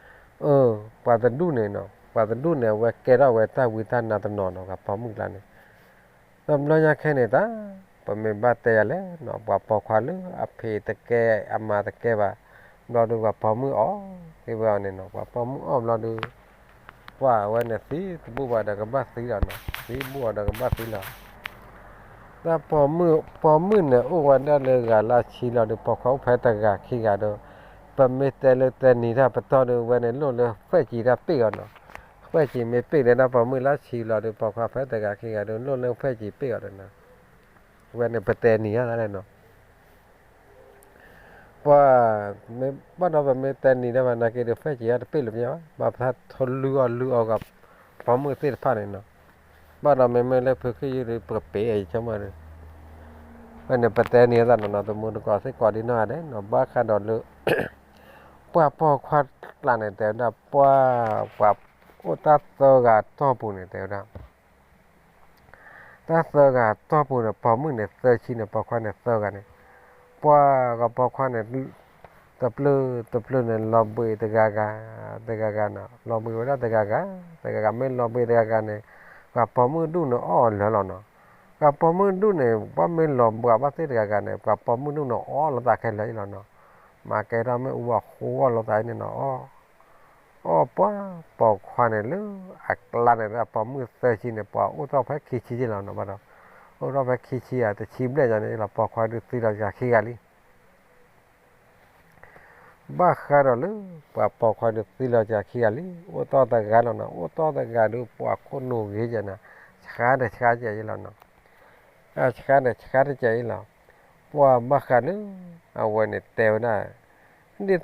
ပှၤတဒူၣ်န့ၣ်နီၤ ပှၤတဒူၣ်န့ၣ် အဝဲကဲထီၣ်ဝဲတၢ်ဝံတၢ်နါတနီၤနီၤ ပှၤပိာ်မုၣ်ကျါန့ၣ် ဒီးဘျီညါခဲန့ၣ်တၢ် ပမ့ၢ်ဘၣ်တဲယၤလဲၣ်နီၤ ပှၤပိာ်ခွါလၢအဖံးတကဲ အမၤတကဲဘၣ် ဘျီဒီးပှၤပိာ်မုၣ်အီၣ်က့ၤဝဲအီၤန့ၣ်နီၤ ပှၤပိာ်မုၣ်အီၣ်ဘျီဒီး ပှၤအဝဲန့ၣ်သံတဘူၣ်ဘၣ်ဒီးကဘၣ်သံလီၤနီၤ သံဘူၣ်အီၤဒီးကဘၣ်သံလီၤ တၢ်ပိာ်မုၣ် ပိာ်မုၣ်န့ၣ် အိၣ်ဝဲဒၣ်လၢဂၤလၢဆံလီၤဒီး ပိာ်ခွါအိၣ်ဖဲတဂၤခံဂၤဒီး ပမ့ၢ်တဲလၢတဲနံၤတၢ်ပတီၢ်ဒီး ဝဲန့ၣ်လိၣ်လၢဃဲၣ်ကံၤတၢ်ပ့ၢ်အီၤနီၤ ဃဲၣ်ကံၤမ့ၢ်ပ့ၢ်ဒီးတၢ်ပိာ်မုၣ်လၢဆံလီၤဒီး ပိာ်ခွါဖဲတဂၤခံဂၤဒီး လိၣ်လၢဃဲၣ်ကံၤပ့ၢ်အီၤဒီးနီၤ ဝဲန့ၣ်ပတဲနံၤတၢ်လဲၣ်နီၤ ပှၤ မ့ၢ်ဘၣ်ဒီးပမ့ၢ်တဲနံၤတၢ်ဘၣ်နာ်က့ဒီး ဃဲၣ်ကံၤတၢ်တပ့ၢ်လၢၤဘၣ် ဘၣ်ပထါထိၣ်လုၢ်အီၣ်လုၢ်အီၣ်ကပိာ်မုၣ်သ့ၣ်တဖၣ်န့ၣ်နီၤ ဘၣ်ဒီးမ့မ့ၢ်လၢဖုခ့ယုၢ်ဒီး ပကပ့ၢ်အံၤဆိကမိၣ်ဒီး ဖဲန့ၣ်ပတဲနံၤအသးနီၤနီၤ သမူတကိးသ့ၣ်ကိးဒံနီၢ်ဂၤဒဲးနီၤ ဘၣ်ဃးဒီးလၢ ပှၤပိာ်ခွါကျါန့ၣ် တဲဝဲဒၣ် ပှၤ ပှၤအိၣ်တၢ်သၢဂၤတီၢ်ပူၤန့ၣ် တဲဝဲဒၣ် တၢ်သၢဂၤတီၢ်ပူၤန့ၣ် ပိာ်မုၣ်န့ၣ်သၢဆံန့ၣ် ပိာ်ခွါန့ၣ်သၢဂၤန့ၣ် ပှၤကပိာ်ခွါန့ၣ် တပျုၢ်တပျုၢ်န့ၣ် လီၤဘှံးတဂၤဂၤ တဂၤဂၤနီၤ လီၤဘှံးဝဲဒၣ်တဂၤဂၤ တဂၤဂၤမ့ၢ်လီၤဘှံးတဂၤဂၤန့ၣ် ပှၤပိာ်မုၣ်ဒူၣ်န့ၣ်အီၣ်လၢာ်လီၤနီၤ ပှၤပိာ်မုၣ်ဒူၣ်န့ၣ် ပှၤမ့ၢ်လီၤဘှးဘၣ်သ့ၣ်တဂၤဂၤန့ၣ် ပှၤပိာ်မုၣ်ဒူၣ်န့ၣ်အီၣ်လိာ်သးခဲလၢာ်အံၤလီၤနီၤ မၤကဲထီၣ်မ့ၣ်အူအဃိအီၣ်လိာ်သးအံၤန့ၣ်နီၤ အီၣ် အီၣ်ပှၤပိာ်ခွါန့ၣ်လၢအကျါန့ၣ် ပိာ်မုၣ်သၢဆံန့ၣ် ပှၤအိၣ်ထီၣ်ဖဲခံဆံယ့ၢ်လီၤနီၤ ဘၣ်ဒီး အိၣ်ထီၣ်ဖဲခံဆံဧါ တဆံဘျဲၣ်ညါန့ၣ်လီၤ ပိာ်ခွါဒုးသံလီၤစှၤခံဂၤလံ. ဘၣ်ဃးဒီးလၢ ပှၤပိာ်ခွါဒုးသံလီၤစှၤခံဂၤလံ အိၣ်တီၢ်တဂၤလီၤနီၤ အိၣ်တီၢ်တဂၤဒုး ပှၤခိၣ်နူာ်ဂ့ၤကဲနီၤ ဆှါဒီးဆှါကဲအံၤလီၤနီၤ ဆှါဒီးဆှါတကဲအံၤလီၤ. ပှၤဘၣ်ဃးလၢ အဝဲန့ၣ်တဲဝဲဒၣ် ဒ်သိးဒီး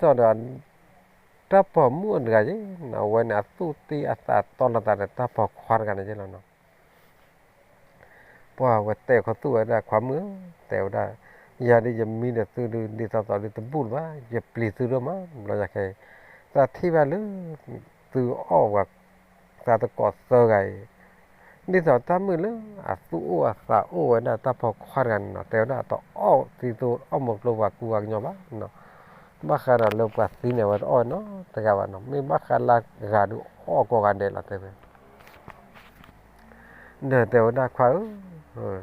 တၢ်ပိာ်မုၣ်အတဂၤက့ၤ အဝဲန့ၣ် အသူၣ်တံၢ်အသးတီလိာ်သးဒီးတၢ်ပိာ်ခွါတဂၤန့ၣ်က့ၤလီၤနီၤ. ပှၤဝဲတဲခီသူၣ်ဝဲဒၣ် ခွါမုၣ်ဧၢ, တဲဝဲဒၣ်, ယၤဒုးယမံဒီးသုဒုး ဒ်သိးသိးဒုးတဘူၣ်လၢၤဘၣ်, ယပျံၤသုဒိၣ်မး, ဘျီယၤခဲအံၤ သးထံၣ်ဘၣ်လၢ သုအီၣ်ပှၤ သးတကိးသၢဂၤအံၤ, ဒ်သိးတၢ်မုာ်လၢအသူၣ်အိၣ်အသးအိၣ်ဝဲဒၣ်တၢ်ပိာ်ခွါတဂၤန့ၣ်နီၤ, တဲဝဲဒၣ်တအီၣ်သံသိအီၣ်မုာ်ကျိပှၤကူပှၤကညီဘၣ်, ဘၣ်ဃးဒီးလၢပှၤသံန့ၣ် အဝဲတအီၣ်နီတဂၤဘၣ်နီၤ, မ့ၢ်ဘၣ်ဃးလၢဂၤဒုးအီၣ်ကိးဂၤဒဲးလီၤ တဲဝဲ ဒီးတဲဝဲဒၣ်ခွါဧၢ,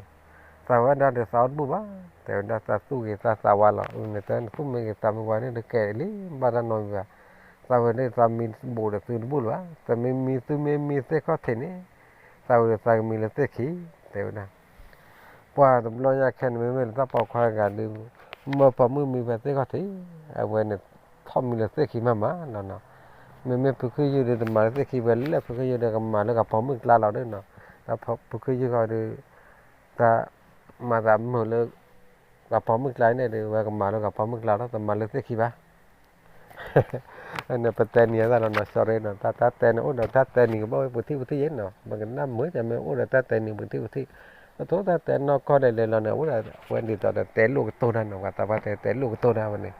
သးဝဲဒၣ်ဒီးသးအီၣ်တဘူၣ်ဘၣ်, တဲဝဲဒၣ်သးသူၣ်ဂ့ၤသးသးဝါလီၤ, နတဲနသူၣ်မ့ၢ်ဂ့ၤသးမ့ၢ်ဝါန့ၣ် တကဲလံ ဘၣ်တၢ်နီတမံၤဘၣ်, သးဝဲဒၣ်သးမံတဘူးဒီးသုတဘူၣ်လၢၤဘၣ်, သးမ့ၢ်မံသုမ့ၢ်မံသ့ၣ်ခီၣ်ထံးန့ၣ်, သးဝဲဒီးသးကမံလၢသ့ၣ်ခံ, တဲဝဲဒၣ် ပှၤတဘျီညါခဲန့ၣ် မ့မ့ၢ်လၢတၢ်ပိာ်ခွါတဂၤဒုး, မၢပိာ်မုၣ်မံဖဲသ့ၣ်ခီၣ်ထံး, အဝဲန့ၣ် ထီၣ်မံလၢသ့ၣ်ခံမးမးလီၤနီၤ, မ့မ့ၢ်ဖုခုယုၢ်ဒုးတမၤလၢသ့ၣ်ခံဝဲလဲၣ်, ဖုခုယုၢ်ဒုးကမၤလၢကပီၤမုၣ်ကျါလီၤဒုးနီၤ, ဖုခုယုၢ်ခီဒုး တၢ်မၤသးမုာ်လၢ ကပီၤမုၣ်ကျါန့ၣ်ဒုး ဝဲကမၤလၢကပီၤမုၣ်ကျါလီၤ, တမၤလၢသ့ၣ်ခံဘၣ် ပတဲနံၤအသးလီၤနီၤ, sorry နီၤ, တၢ်တဲန့ၣ်အိၣ်ဒီးတၢ်တဲနံၤကဘၣ်ဝဲပူၤထံၣ်ပူၤထံၣ်ယဲနီၤ, ပကနၣ်မုာ်ကမ့ၢ်အိၣ်ဒီးတၢ်တဲနံၤပူၤထံၣ်ပူၤထံၣ်, ပထိတၢ်တဲနီၢ်ကီၢ်ဒဲးလဲၤလီၤန့ၣ် အိၣ်ဒီးဝဲဒ်သိးဒီးတဲလိာ်ကတိၢ်တၢ်နီၤ, ပှၤသးပှၢ်တဲတဲလိာ်ကတိၢ်တၢ်ဝဲန့ၣ်,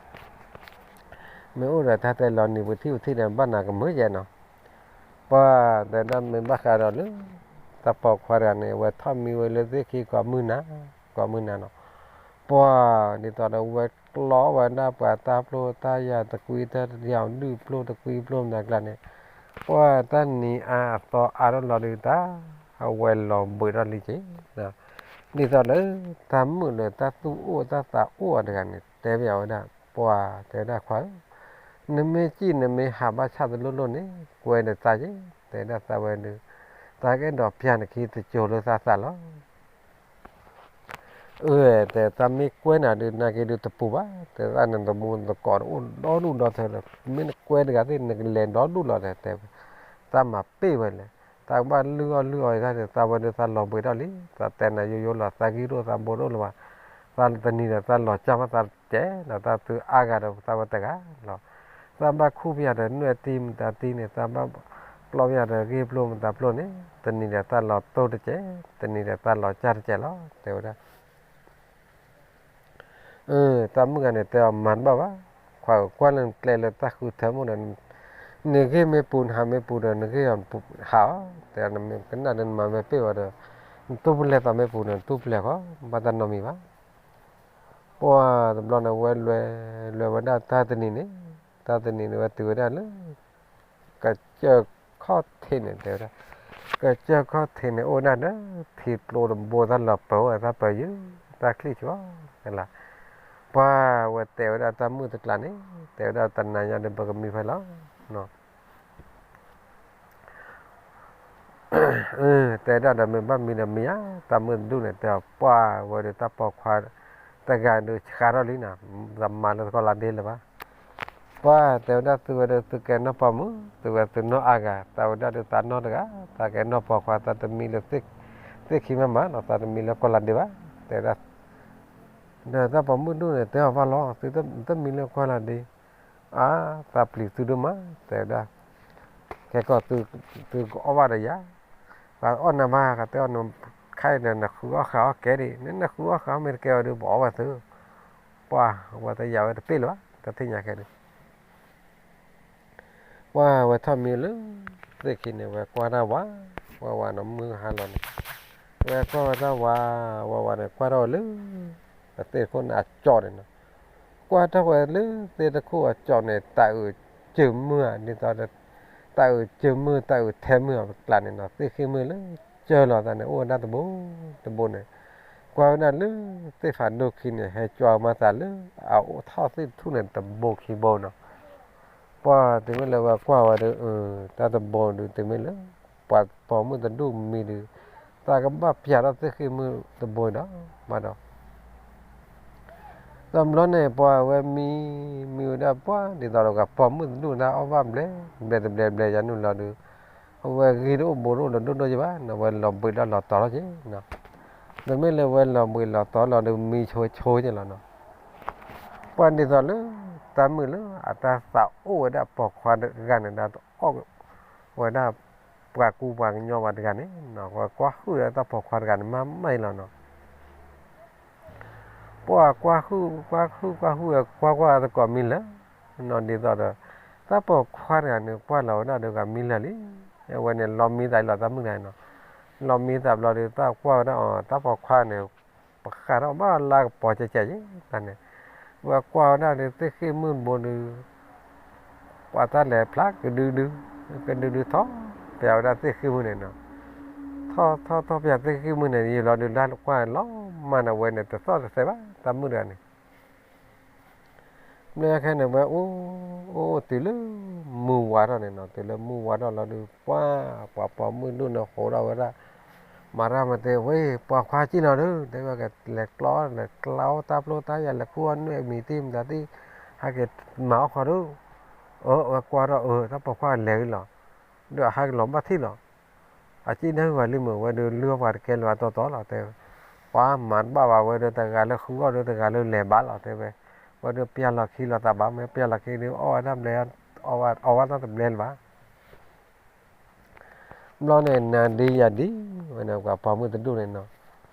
မ့ၢ်အိၣ်ဒီးတၢ်တဲလီၤနံၤပူၤထံၣ်ပူၤထံၣ်ဒီး ဘၣ်နၤကမုာ်ယဲနီၤ, ပှၤတဲဒၣ်မ့ၢ်ဘၣ်ဃးဒီးလၢ တၢ်ပိာ်ခွါတဂၤန့ၣ် အဝဲထီၣ်မံဝဲလၢသ့ၣ်ခံကိးမုၢ်နၤ, ကိးမုၢ်နၤနီၤ, ပှၤဒ်သိးဒီးဝဲကျီဝဲဒၣ်ပှၤတၢ်ပျိတၢ်ယၤတကွံတၢ်ယၤဒုၣ်ပျိတကွံပျိမနၤကျါန့ၣ်, ပှၤတၢ်နံၤအါအသီအါထီၣ်လီၤဒုးတၢ်, အဝဲလီၤဘှံးထီၣ်လံက့ၤ, ဒ်သိးလၢတၢ်မုာ်လၢတၢ်သူၣ်အိၣ်တၢ်သးအိၣ်အီၤတဂၤန့ၣ် တဲဘၣ်ဝဲဒၣ်, ပှၤတဲဝဲဒၣ်ခွါဧၢ, နမ့ၢ်စံၣ်နမ့ၢ်ဟးဘၣ်ဆၣ်တလိၣ်လိၣ်န့ၣ် ကွဲဒီးသးက့ၤ, တဲဒၣ်သးဝဲဒုး, သးကအဲၣ်ဒိးပျၢ်နခံတစိၤလၢသးသးလီၤ အၢ တဲ သးမ့ၢ်ကွဲနၤဒုး နာ်က့ဒုးတပူၤဘၣ်, တဲသးန့ၣ်တမူတကိးအိၣ်ဒီဒူၣ်ဒီထၢဒီး မ့ၢ်နကွဲတဂၤသ့ၣ် နကလဲၤဒီဒူၣ်လီၤဒီး တဲဝဲ, သးမၤပ့ၢ်ဝဲလဲၣ်, သးကဘၣ်လုၢ်အီၣ်လုၢ်အီတၢ်ဒီး သးဝဲဒုးသးလီၤဘှံးထီၣ်လံ, သးတဲနၤယိယိလီၤ သးဂံၢ်ဒိၣ်သးဘိဒိၣ်လၢၤဘၣ်, သးတနံၤဒီးသးလီၤကၢ်မးသးတကဲးဒီး သးသုအါဂၤဒီးသးဝဲတဂၤလီၤ, သးဘၣ်ခူၣ်ပယၤဒီးနွဲၣ်တံၢ်မတၤတံၢ်န့ၣ် သးဘၣ်ပျီပယၤဒီးဂ့ၢ်ပျိမတၤပျိန့ၣ် တနံၤဒီးသးလီၤတိၢ်တကဲး, တနံၤဒီးသးလီၤကၢ်တကဲးလီၤ တဲဝဲဒၣ် တၢ်မုၣ်ဂၤန့ၣ် တဲအီၤမၤတဘၣ်ဘၣ်, ခွါကွၢ်လၢနကျဲလၢတၢ်ဃုထၢမ့ၢ်ဒီး, နဂ့ၢ်မ့ၢ်ပူၤနဟးမ့ၢ်ပူၤဒီး နဂ့ၢ်အီၤဟးအီၤ, တဲနမ့ၢ်ကနၣ်ဒီးနမၤမ့ၢ်ပ့ၢ်ဝဲဒီး, နတူၢ်ပလဲၤသးမ့ၢ်ပူၤန့ၣ် နတူၢ်ပလဲၤဃီ, ဘၣ်တၢ်နီတမံၤဘၣ်. ပှၤတဘျီန့ၣ် ဝဲလဲၤ, လဲၤဝဲဒၣ်တၢ်တနံၤန့ၣ်, တၢ်တနံၤန့ၣ် ဝဲတုၤဝဲဒၣ်လၢ ကစၢၢ်ခီၣ်ထံးန့ၣ် တဲဝဲဒၣ်, ကစၢၢ်ခီၣ်ထံးန့ၣ် အိၣ်ဝဲဒၣ်ဒီး ထံကျိတဘိတၢ်လီၤပၢၤအိၣ် တၢ်ပၢၤယုၢ် တၢ်ချံၣ်ဆှီလီၤ. ပှၤဝဲတဲဝဲဒၣ်တၢ်မုၣ်တကျါန့ၣ် တဲဝဲဒၣ်တနၤညါဒီးပကမံဖဲလီၤ. တဲဒၣ်ဒီးမ့ၢ်ဘၣ်မံဒီးမံဧါ, တၢ်မုၣ်တဒူၣ်န့ၣ် တဲအီၤပှၢ်ဝဲဒီးတၢ်ပိာ်ခွါ တဂၤဒုးဆှါထီၣ်လံနီၤ, တမၤလၢတကီၢ်လါဒ့လၢၤဘၣ်. ပှၢ်တဲဝဲဒၣ်သုဝဲဒီးသုကဲနီၢ်ပိာ်မုၣ်, သုဝဲသုနီၢ်အါဂၤ, သးဝဲဒၣ်ဒီးသးနီၢ်တဂၤ, သးကဲနီၢ်ပိာ်ခွါ သးတမံလၢ သ့ၣ်ခံမးမးနီၤ, သးတမံလၢကီၢ်လါဒ့ဘၣ်, တဲဝဲဒၣ် ဒီးတၢ်ပိာ်မုၣ်ဒူၣ်န့ၣ် တဲအီၤဘၣ်လီၤ, သုတမံလၢကီၢ်လါဒ့, အါ, သးပျံၤသုဒိၣ်မး, တဲဝဲဒၣ်, ခဲကီးသုကအီၣ်ဘၣ်ဒီးယၤ, ပှၤအီၣ်နၤဘၣ်, ကတဲအီၤနခါအံၤဒီး နဃုအီၣ်ဃာ်အီၣ်ကဲဒံး, နနဃုအီၣ်ဃာ်အီၣ်မ့ၢ်တကဲဝဲဒီး ပအီၣ်ဘၣ်သု, ပှၢ်, ဝဲတယာ်ဝဲတပ့ၢ်လၢၤဘၣ်, တၢ်သ့ၣ်ညါခဲဒုး ပှၢ်ဝဲထီၣ်မံလၢ သ့ၣ်ခံန့ၣ် ဝဲကွၢ်တၢ်ဝး, ဝးဝးနီၤ မုၢ်ဟါလီၤန့ၣ်, ဝဲကွၢ်ဝဲတၢ်ဝး, ဝးဝးန့ၣ် ကွၢ်ထီၣ်ဝဲလၢ အသ့ၣ်တခိၣ်န့ၣ်အကၠီၣ်န့ၣ်နီၤ, ကွၢ်ထီၣ်ဝဲလၢသ့ၣ်တခိၣ်အကၠီၣ်န့ၣ် တၢ်အုးစၢၤမုၢ်ဧါ, ဒ်သိးဒီး တၢ်အုးစၢၤမုၢ် တၢ်အုးထဲမုၢ်အကျါန့ၣ်နီၤ, သ့ၣ်ဃ့ၢ်မုၢ်လၢ စၢၤလီၤသးန့ၣ် အိၣ်ဝဲဒၣ်တဘိ, တဘိန့ၣ်, ကွၢ်ဝဲဒၣ်လၢ သ့ၣ်ဖးဒိၣ်ခံန့ၣ် ဟဲကွၢ်မၤသးလၢ အအိၣ်ထီၣ်သ့ၣ်တထူၣ်န့ၣ် တဘိခံဘိနီၤ, ပှၢ်တုၤမ့ၢ်လၢဝဲကွၢ်ဝဲဒီး တၢ်တဘိဒုး တုၤမ့ၢ်လၢ ပှၤပိာ်မုၣ်တဒူၣ်မံဒီး သးကဘၣ်ပျၢ်ထီၣ်သ့ၣ်ဃံၣ်မုၢ်တဘိဒီး ဘၣ်ဒီး တဘျီန့ၣ် ပှၤဝဲမံ, မံဝဲဒၣ်ပှၢ်ဒ်သိးဒီး ပှၤပိာ်မုၣ်တဒူၣ်န့ၣ်အီၣ်ဘၣ်ဘျဲး, ဘျဲးတဘျဲးဘျဲးယၤနုာ်လီၤဒီး အဝဲဂ့ၢ်တအိၣ်ဘူးတအိၣ်ဒီးဒိၣ်ဒိၣ်ယဘၣ်နီၤ, ဝဲလီၤဘှံးဒီးလီၤတီၤထီၣ်က့ၤနီၤ. တမ့ၢ်လၢဝဲလီၤဘှံးလီၤတီၤလီၤဒီးမံဆိဆိက့ၤလီၤနီၤ. ပှၢ်ဒ်သိးလၢ တၢ်မုၣ်လၢအတၢ်သးအိၣ်ဝဲဒၣ်ပိာ်ခွါတဂၤန့ၣ်ဒီး တအီၣ်ဝဲဒၣ် ပှၤကူပှၤကညီဘၣ်တဂၤန့ၣ်နီၤ, ဝဲကွၢ်ဟုၣ်ဝဲတၢ်ပိာ်ခွါတဂၤန့ၣ် မၤမၤအံၤလီၤနီၤ. ပှၢ်ကွၢ်ဟုၣ် ကွၢ်ဟုၣ် ကွၢ်ဟုၣ်ဝဲ ကွၢ်ကွၢ်သကိးမံလၢာ်နီၤ, ဒ်သိးဒီး တၢ်ပိာ်ခွါတဂၤန့ၣ် ကွၢ်လီၤဝဲဒၣ်ဒီးဂၤမံလၢာ်လံ. အဝဲန့ၣ်လီၤမံသးလီၤ တၢ်မုၣ်တဂၤန့ၣ်နီၤ. လီၤမံသးဘျီဒီး တၢ်ကွၢ်ဝဲဒၣ်အီၤ တၢ်ပိာ်ခွါန့ၣ် ပဃၢ်ထီၣ်ဘၣ်လၢကပီၤကဲကဲက့ၤ တၢ်န့ၣ်, ဝဲကွၢ်ဝဲဒၣ်ဒီးသ့ၣ်ဃံၣ်မုၢ်တဘိဒီး ပှၤတၢ်လဲၤဖျါကဒုဒု, ကဒုဒုထီၣ်ပျၢ်ဝဲဒၣ်သ့ၣ်ဃံၣ်မုၢ်န့ၣ်နီၤ. ထီၣ်ထီၣ်ထီၣ်ပျၢ်သ့ၣ်ဃံၣ်မုၢ်န့ၣ် ယံာ်လီၤဒီး လၢကွၢ်လီၤမၢ်န့ၣ် ဝဲန့ၣ်တသီၣ်တသဲဘၣ် တၢ်မုၣ်တဂၤန့ၣ်. ဘျီညါခဲန့ၣ် ဝဲအိၣ်အိၣ်တုၤလၢ မုၢ်ဝါထီၣ်န့ၣ်နီၤ, တုၤလၢမုၢ်ဝါထီၣ်လီၤဒီး ပှၢ်ပှၤပိာ်မုၣ်ဒူၣ်န့ၣ် ဟိးထီၣ်ဝဲဒၣ် မၤတၢ်မၤတဲ ဝဲ ပိာ်ခွါကံၢ်လီၤဒီး တဲဝဲ ကလဲၤကျီ လဲၤကျီတၢ်ပျိတၢ်ယၤ လဲၤခူၣ်အီၣ်နွဲၣ်မံၤတံၢ်မတၤတံၢ် ဟဲက့ၤမၤအီၣ်ဃီဒီး, အၢ ဝဲကွၢ်ထီၣ် အၢ တၢ်ပိာ်ခွါလဲၤလီၤ, ဒီးအဟဲက့ၤလီၤဘၣ်ထံၣ်လီၤ. အကံၢ်နၢ်ဟူဂၤလံမုၢ် ဝဲဒီးလုၢ်အီၣ်ပှၤတကဲလၢၤအတီတီလီၤ တဲဝဲ, ပှၤမၤတဘၣ်ဘၣ်ဝဲဒီး တဂၤလၢဃုအီၣ်ဒီး တဂၤလၢလဲၤဘၣ်လီၤ တဲဝဲ, ဝဲဒီးပျၢ်လီၤခံလီၤသးဘၣ် မ့ၢ်ပျၢ်လီၤခံဒီး အီၣ်ဝဲဒၣ်ဘျဲး အီၣ်ဝဲဒၣ်တဘျဲလၢၤဘၣ်. ဘျီန့ၣ် နၤဒ်ယၤဒ် ဝဲန့ၣ် ပှၤပိာ်မုၣ်တဒူၣ်န့ၣ်နီၤ,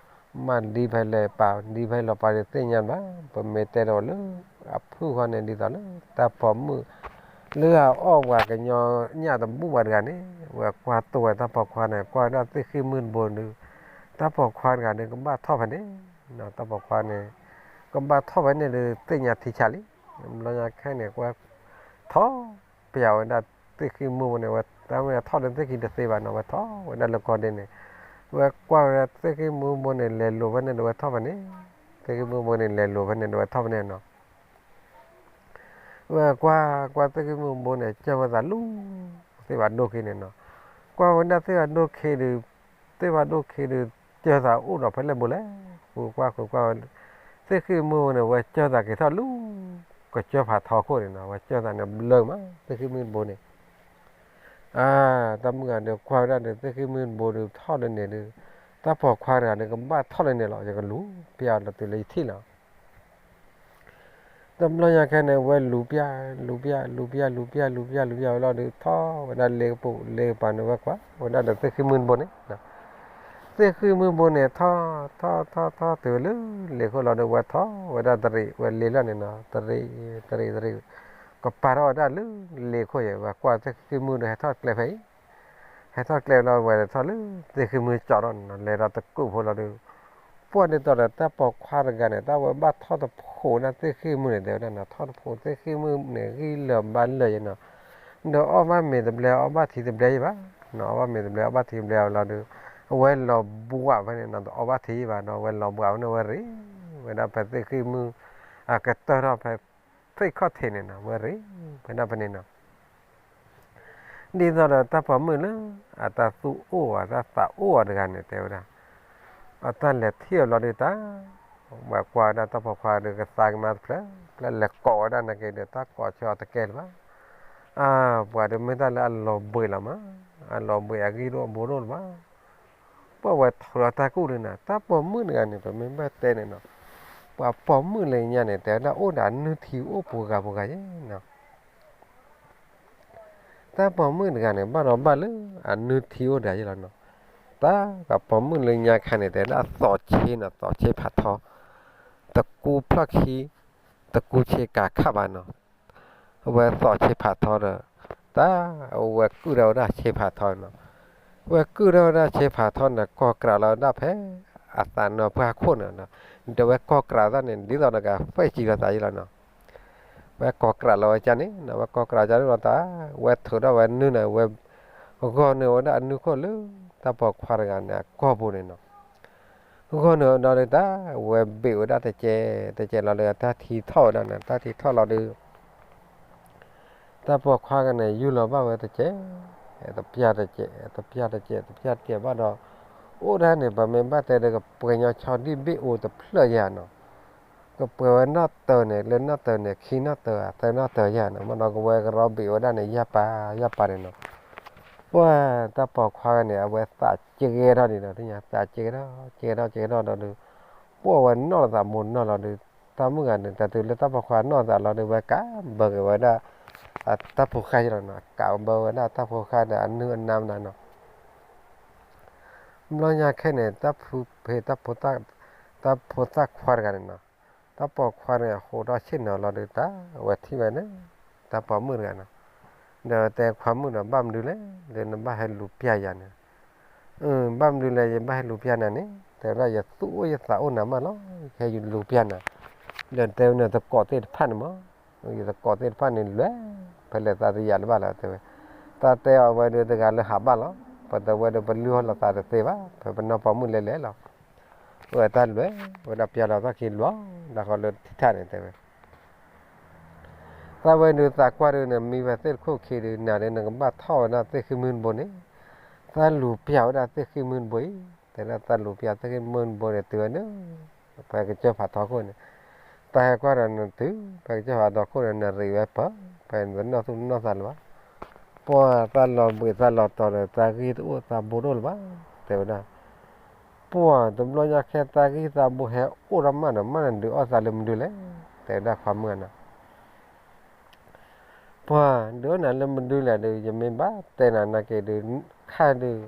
မ့ၢ်ဒ်ဖဲလဲၣ်ပာ် ဒ်ဖဲလဲၣ်ပာ်ဒီးသ့ၣ်ညါဘၣ်, ပမ့ၢ်တဲဒီးလၢ အဖုၣ်ဃီန့ၣ် ဒ်သိးလၢ တၢ်ပိာ်မုၣ် လၢအအီၣ်ပှၤကညီညၣ်တဘူၣ်ဘၣ်တဂၤန့ၣ် ဝဲကွၢ်တိၢ်ဝဲတၢ်ပိာ်ခွါန့ၣ် ကွၢ်ဝဲဒၣ်သ့ၣ်ဃံၣ်မုၢ်တဘိဒီး တၢ်ပိာ်ခွါတဂၤဒီး ကဘၣ်ထီၣ်ဖဲန့ၣ်, တၢ်ပိာ်ခွါန့ၣ် ကဘၣ်ထီၣ်ဖဲန့ၣ်ဒီး သ့ၣ်ညါထံဆးလံ. ဘျီညါခဲန့ၣ် ကွၢ်ထီၣ် ပျၢ်ဝဲဒၣ်သ့ၣ်ဃံၣ်မုၢ်ဘိန့ၣ် ဝဲတၢ်မ့ၢ်ထီၣ်ဒီးသ့ၣ်ခံတသ့ဘၣ်နီၤ, ဝဲထီၣ်ဝဲဒၣ်လၢကီၢ်ဒဲးန့ၣ်, ဝဲကွၢ်ဝဲဒၣ်သ့ၣ်ဃံၣ်မုၢ်ဘိန့ၣ် လဲၤလိာ်ဖဲန့ၣ်ဒီးဝဲထီၣ်ဖဲန့ၣ်, သ့ၣ်ဃံၣ်မုၢ်ဘိန့ၣ် လဲၤလိာ်ဖဲန့ၣ်ဒီးဝဲထီၣ်ဖဲန့ၣ်နီၤ. ဝဲကွၢ်ကွၢ်သ့ၣ်ဃံၣ်မုၢ်ဘိန့ၣ် ကၢၢ်ဝဲသးလူၤ သ့ၣ်ဘၣ်ဒိၣ်ခံန့ၣ်နီၤ, ကွၢ်ဝဲဒၣ်သ့ၣ်ဘၣ်ဒိၣ်ခံဒီး သ့ၣ်ဘၣ်ဒိၣ်ခံဒီး ကၢၢ်သးအိၣ်ဒီးဖဲလဲၣ်ဘိလဲၣ်, ဃုကွၢ်ဃုကွၢ်ဝဲ သ့ၣ်ဃံၣ်မုၢ်ဘိန့ၣ် ဝဲကၢၢ်သးက့ၤထီၣ်လူၤ ကစၢၢ်ဖးထီခိၣ်န့ၣ်နီၤ, ဝဲကၢၢ်သးန့ၣ်ဘျၢမး သ့ၣ်ဃံၣ်မုၢ်ဘိန့ၣ် အါ တၢ်မုၣ်ဂၤဒီးကွၢ်ဝဲဒၣ်ဒီး သ့ၣ်ဃံၣ်မုၢ်ဘိဒီးထီၣ်လၢန့ၣ်ဒီး တၢ်ပိာ်ခွါတဂၤဒီးကဘၣ်ထီၣ်လၢန့ၣ်လီၤ, ယကလူၤပျၢ်လီၤတုၤလၢယထံၣ်လီၤ. တဘျီညါခဲန့ၣ် ဝဲလူၤပျၢ် လူၤပျၢ် လူၤပျၢ် လူၤပျၢ် လူၤပျၢ် လူၤပျၢ်ဝဲလီၤဒီး ထီၣ်ဝဲဒၣ်လ့ကပူၤ လ့ကပၤန့ၣ် ဝဲကွၢ်ဝဲဒၣ်ဒီးသ့ၣ်ဃံၣ်မုၢ်တဘိန့ၣ် သ့ၣ်ဃံၣ်မုၢ်ဘိန့ၣ် ထီၣ် ထီၣ် ထီၣ် ထီၣ်တုၤလၢလ့ခိၣ်လီၤဒီး ဝဲထီၣ်ဝဲဒၣ်တရံး ဝဲလ့လီၤန့ၣ်နီၤ, တရံး တရံး တရံး ကပၤထီၣ်ဝဲဒၣ်လၢလ့ခိၣ်ယဲၢ် ဝဲကွၢ်သ့ၣ်ဃံၣ်မုၢ်ဒီး ဟဲထီၣ်ကျဲဖဲအံၤ ဟဲထီၣ်ကျဲလီၤ ဝဲထီၣ်လၢသ့ၣ်ဃံၣ်မုၢ်ကၠီထီၣ်န့ၣ်နီၤ, လဲၤဒီးတကူာ်ဖိလီၤဒီး ပှၢ်ဒ်သိးဒီးတၢ်ပိာ်ခွါတဂၤန့ၣ် တၢ်ဝဲဘၣ်ထီၣ်တဖိးဒၣ်သ့ၣ်ဃံၣ်မုၢ်န့ၣ် တဲဝဲဒၣ်နီၤ, ထီၣ်တဖိးသ့ၣ်ဃံၣ်မုၢ်န့ၣ် ဂံၢ်လၢာ်ဘါလၢာ်ယဲၢ်နီၤ, ဒီးအီၣ်ဘၣ်မ့ၤတဘျဲ အီၣ်ဘၣ်ထံတဘျဲယဲၢ်ဘၣ်နီၤ, အီၣ်ဘၣ်မ့ၤတဘျဲ အီၣ်ဘၣ်ထံတဘျဲလီၤဒီး အဝဲလီၤဘှးဖဲန့ၣ်နီၤ, တအီၣ်ဘၣ်ထံယဲၢ်ဘၣ်ဒီး အဝဲလီၤဘှးဖဲန့ၣ် ဝဲရ့ ဝဲဒၣ်ဖဲသ့ၣ်ဃံၣ်မုၢ် အကတၢၢ်ထီၣ်ဖဲ သ့ၣ်ခီၣ်ထံးန့ၣ်နီၤ, ဝဲရ့ ဝဲဒၣ်ဖဲန့ၣ်နီၤ. ဒ်သိးဒီးတၢ်ပိာ်မုၣ်လၢ အတၢ်သူၣ်အိၣ်အီၤ တၢ်သးအိၣ်အီၤတဂၤန့ၣ် တဲဝဲဒၣ် အတၢ်လဲၤထံၣ်အီၤလီၤဒုးတၢ် ဝဲကွၢ်ဝဲဒၣ်တၢ်ပိာ်ခွါဒီးကသါကမါတဖျၢၣ် ဖျၢၣ်လဲၤကိးဝဲဒၣ်နာ်က့ဒီး တၢ်ကိးဆၢအီၤတကဲလၢၤဘၣ်. အါ ပှၤဒီးမ့ၢ်တၢ်လၢအလီၤဘှံးလီၤမး အလီၤဘှံးအဂံၢ်ဒိၣ်အဘိဒိၣ်လၢၤဘၣ်. ပှၢ်ဝဲထုးလီၤတၢ်ကူၣ်ဒုးနၤ တၢ်ပိာ်မုၣ်တဂၤန့ၣ် ပမ့ၢ်ဘၣ်တဲန့ၣ်နီၤ ပှၤပိာ်မုၣ်လၢညါန့ၣ် တဲဝဲဒၣ်အိၣ်ဒီးအနုၢ်ထံအိၣ်ပူၤဂၤပူၤဂၤယဲၢ်နီၤ. တၢ်ပိာ်မုၣ်တဂၤန့ၣ် ဘၣ်ဒီးဘၣ်လၢအနုၢ်ထံအိၣ်ဒီးယဲၢ်လီၤနီၤ. တၢ်ပိာ်မုၣ်လၢညါခါန့ၣ် တဲဝဲဒၣ်အသီးဆ့နီၤ သီးဆ့ဖးထီ တကူဖျီၣ်ခံ တကူဆ့ကၤခးဘၣ်နီၤ. အဝဲသီးဆ့ဖးထီဒီး တၢ်အဝဲကုၢ်ထီၣ်ဝဲဒၣ်ဆ့ဖးထီနီၤ. အဝဲကုၢ်ထီၣ်ဝဲဒၣ်ဆ့ဖးထီန့ၣ် ကိးကြးလီၤဝဲဒၣ်ဖဲ အသးနီၤပှၢ်ခိၣ်န့ၣ်နီၤ. ဒီးဝဲကိးကြးသးန့ၣ် ဒ်သိးဒီးကဖှဲၣ်စံးလီၤသးယဲၢ်လီၤနီၤ. ဝဲကိးကြးလီၤဝဲကန့ၣ်နီၤ ဝဲကိးကြးကန့ၣ်လီၤတၢ် ဝဲထုးထီၣ်ဝဲနုၢ်န့ၣ် ဝဲဂီၢ်န့ၢ်ဝဲဒၣ်အနုၢ်ခိၣ်လၢ တၢ်ပိာ်ခွါတဂၤန့ၣ် အကီၢ်ပူၤန့ၣ်နီၤ. ဂီၢ်န့ၢ်ဝဲဒီးတၢ် ဝဲဘ့ၣ်ဝဲဒၣ်တကဲး တကဲးလီၤဒီး တၢ်ထံထီၣ်ဝဲဒၣ်န့ၣ် တၢ်ထံထီၣ်လီၤဒီး တၢ်ပိာ်ခွါတဂၤန့ၣ် ယူၢ်လီၤဘၣ်ဝဲတကဲး တပျၢ်တကဲး တပျၢ်တကဲး တပျၢ်တကဲးဘၣ်ဒီး အိၣ်ဒၣ်န့ၣ် ပမ့ၢ်ဘၣ်တဲဒီး ကပှဲၤညီဆီဒံၣ်ဘ့ၣ်အိၣ်တဖျၢၣ်ယၤနီၤ, ကပှဲၤဝဲနီၣ်တၢၤန့ၣ် လၢနီၣ်တၢၤန့ၣ် ခံနီၣ်တၢၤ သၢနီၣ်တၢၤယၤနီၤ, မ့ၢ်ဒီးကဝဲကရီဘ့ၣ်ဝဲဒၣ်န့ၣ် ယၢ်ပၤ ယၢ်ပၤန့ၣ်နီၤ. ပှၢ်တၢ်ပိာ်ခွါဂၤန့ၣ် အဝဲသးကဲထီၣ်ဒံးနီၤ, သ့ၣ်ညါသးကဲထီၣ် ကဲထီၣ် ကဲထီၣ်ဒီး ပှၢ်ဝဲနီၣ်လီၤသးမိၢ်နီၢ်လီၤဒီး တၢ်မုၣ်ဂၤန့ၣ် တၢ်တုၤလၢတၢ်ပိာ်ခွါနီၣ်သးလီၤဒီး ဝဲကးဘၢက့ၤဝဲဒၣ် တၢ်ဖိဃၢ်ယလီၤနီၤ, ကးဘၢဝဲဒၣ်တၢ်ဖိဃၢ်ဒီးအနုၢ်အနါမနုၤနီၤ. ဘျီညါခဲန့ၣ် တၢ်ဖုဖံး တၢ်ဖိသၣ်ခွါတဂၤန့ၣ်နီၤ, တၢ်ပိာ်ခွါန့ၣ် အဃိထီၣ်ဆ့ၣ်နီၤလီၤဒီး တၢ်ဝဲထံၣ်ဝဲန့ၣ် တၢ်ပိာ်မုၣ်တဂၤနီၤ, ဒီးတဲခွါမုၣ်ဒီး ဘၣ်မနုၤလဲၣ် လၢနဘၣ်ဟဲလူၤပျၢ်ယၤန့ၣ်, ဘၣ်မနုၤလဲၣ် ယဘၣ်ဟဲလူၤပျၢ်နၤန့ၣ် တဲဝဲဒၣ် ယသူၣ်အိၣ်ယသးအိၣ်နၤမးလီၤ, ယဟဲလူၤပျၢ်နၤ, ဒီးတဲဝဲန့ၣ် သကိးသ့ၣ်တဖၣ်န့ၣ်မး, ယသကိးသ့ၣ်တဖၣ်န့ၣ်လွဲၢ် ဖဲလဲၣ်သးတယာ်လၢၤဘၣ်လီၤ တဲဝဲ, တၢ်တဲအီၤဝဲဒၣ်တဂၤလၢဟးဘၣ်လီၤ, ပတဲဝဲဒၣ်ပလုၢ်အီၣ်လိာ်သးတသ့ဘၣ် ဖဲပနီၢ်ပိာ်မုၣ်လဲၤလဲၤလီၤ, ဝဲတၢ်လွဲၢ် ဝဲဒၣ်ပျၢ်လီၤသီၣ်ခံလွဲၢ် ဒၣ်ဃီလၢထံထၣ်န့ၣ် တဲဝဲ သးဝဲဒုးသးကွၢ်ဒုးန့ၣ် မံဝဲသ့ၣ်တခိၣ်ခံဒုး နၤဒုးနကဘၣ်ထီၣ်ဝဲဒၣ်သ့ၣ်ဃံမုၢ်တဘိန့ၣ်, သးလူၤပျၢ်ဝဲဒၣ်သ့ၣ်ဃံမုၢ်တဘိအံၤ, တဲဒၣ်သးလူၤပျၢ်သ့ၣ်ဃံမုၢ်တဘိန့ၣ် တုၤဝဲန့ၣ် ပှၤကစၢၢ်ဖးထီခိၣ်န့ၣ်, သးဟဲကွၢ်ဒီးနတုၤ ပှၤကစၢၢ်ဖးထီခိၣ်န့ၣ် နရံးဝဲပၢၤ ပှၤနတနီၢ်သူၣ်နီၢ်သးလၢၤဘၣ်, ပှၢ်သးလီၤဘှံးသးလီၤတီၤဒီး သးဂံၢ်တအိၣ်သးဘိတအိၣ်လၢၤဘၣ်, တဲဝဲဒၣ် ပှၢ်တဘျီညါခဲ သးဂံၢ်သးဘိဟဲအိၣ်ထီၣ်မးဒီး မ့ၢ်နဒုးအီၣ်သးလၢမဒုလဲၣ်, တဲဝဲဒၣ်ခွါမုၣ်န့ၣ်, ပှၢ်ဒုးအီၣ်နၤလၢမဒုလဲၣ်ဒီး ယမ့ၢ်ဘၣ်တဲနၤနာ်က့ၤဒုး ခါဒုး,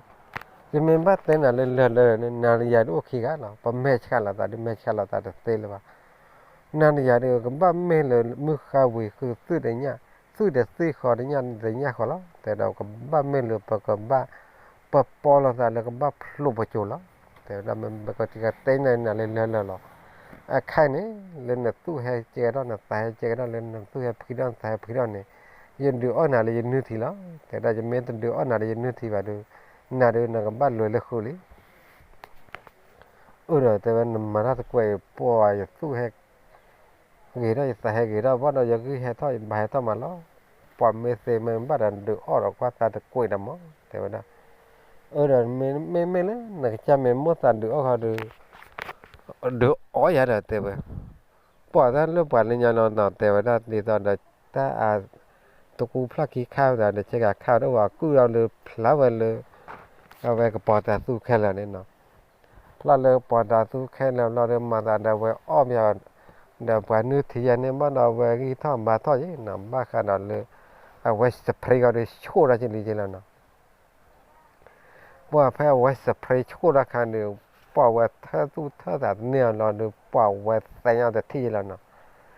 ယမ့ၢ်ဘၣ်တဲနၤလၢလၢၢ်လၢၢ်န့ၣ် နၤယၤဒုးအိၣ်ခံဂၤလီၤ, ပမဲာ်ဆှးလိာ်သးဒုး မဲာ်ဆှးလိာ်သးတသ့လၢၤဘၣ်, နၤယၤဒုး ကဘၣ်မ့ၢ်လၢမုၢ်ဃါဝံၤဃုာ်သုးတညၣ်, သုးတသ့ဃီတညၣ်တညၣ်ဃီလီၤ, တဲဒီးကဘၣ်မ့ၢ်လၢပကဘၣ် ပပီလိာ်သးလၢကဘၣ်ဖျိးပစိၤလီၤ, တဲဝဲဒၣ် မ့ၢ်ပကတဲနၤလၢလၢၢ်လၢၢ်လီၤ, အခါန့ၣ် လၢနသူၣ်ဟဲကဲထီၣ် နသးဟဲကဲထီၣ် လၢနသူၣ်ဟဲဖှံထီၣ် နသးဟဲဖှံထီၣ်န့ၣ်, ယဒုးအီၣ်နၤလၢယနုၢ်ထံလီၤ, တဲဒၣ် ယမ့ၢ်တဒုးအီၣ်နၤလၢယနုၢ်ထံဘၣ်ဒီး နၤဒုးနကဘၣ်လဲၤလၢဃုာ်လံ အၢၣ်ဒီးတဲဝဲ နမၤတၢ်တကွဲးအံၤ ပှၢ်ယသူၣ်ဟဲ ဂ့ၤထီၣ် ယသးဟဲဂ့ၤထီၣ် ဘၣ်ဒီးယဂံၢ်ဟဲထီၣ် ယဘါဟဲထီၣ်မးလီၤ, ပှၤမ့ၢ်သ့မ့ၢ်ဘၣ်ဒီး ဒုးအီၣ်ဒီးကွၢ်သးတကွဲးဒီးမး တဲဝဲဒၣ်, အၢၣ်ဒီးမ့မ့ၢ်လၢ နကစၢ်မ့ၢ်မိၣ်သးဒုးအီၣ်ဃီဒီး ဒုးအီၣ်ယၤဒီးတဲဝဲ, ပှၢ်တၢ်လၢပှၤလၢညါလီၤနီၤ တဲဝဲဒၣ် ဒ်သိးဒီး တၢ်အ တကူဖျီၣ်ခံခါဝဲဒၣ်ဒီး ဆ့ကၤခါဒီး ဝဲကူၣ်ဒီးလၢဖျါဝဲလၢ အဝဲကပီၤတၢ်သူခဲလၢာ်န့ၣ်နီၤ, ဖျါလၢကပီၤတၢ်သူခဲလၢာ်ဘျီဒီး မၤသးဒီးဝဲအီၣ်ဘၣ် ဒီးပှၤနုၢ်ထံယၤန့ၣ် ဘၣ်ဒီးဝဲဂံၢ်ထီၣ်ဘါထီၣ်ယဲနီၤ ဘၣ်ဃးဒီးလၢ အဝဲ spray ဂီၤဒီး ဆှိၣ်ထီၣ်ကလံကလီၤနီၤ ပှၢ်ဖဲအဝဲ spray ဆှိၣ်ထီၣ်ခါဒီး ပှၢ်ဝဲထၢၣ်သူၣ်ထၢၣ်သးတန့ၢ်အီၤလီၤဒီး ပှၢ်ဝဲသဲညီတထံၣ်ယဲလီၤနီၤ,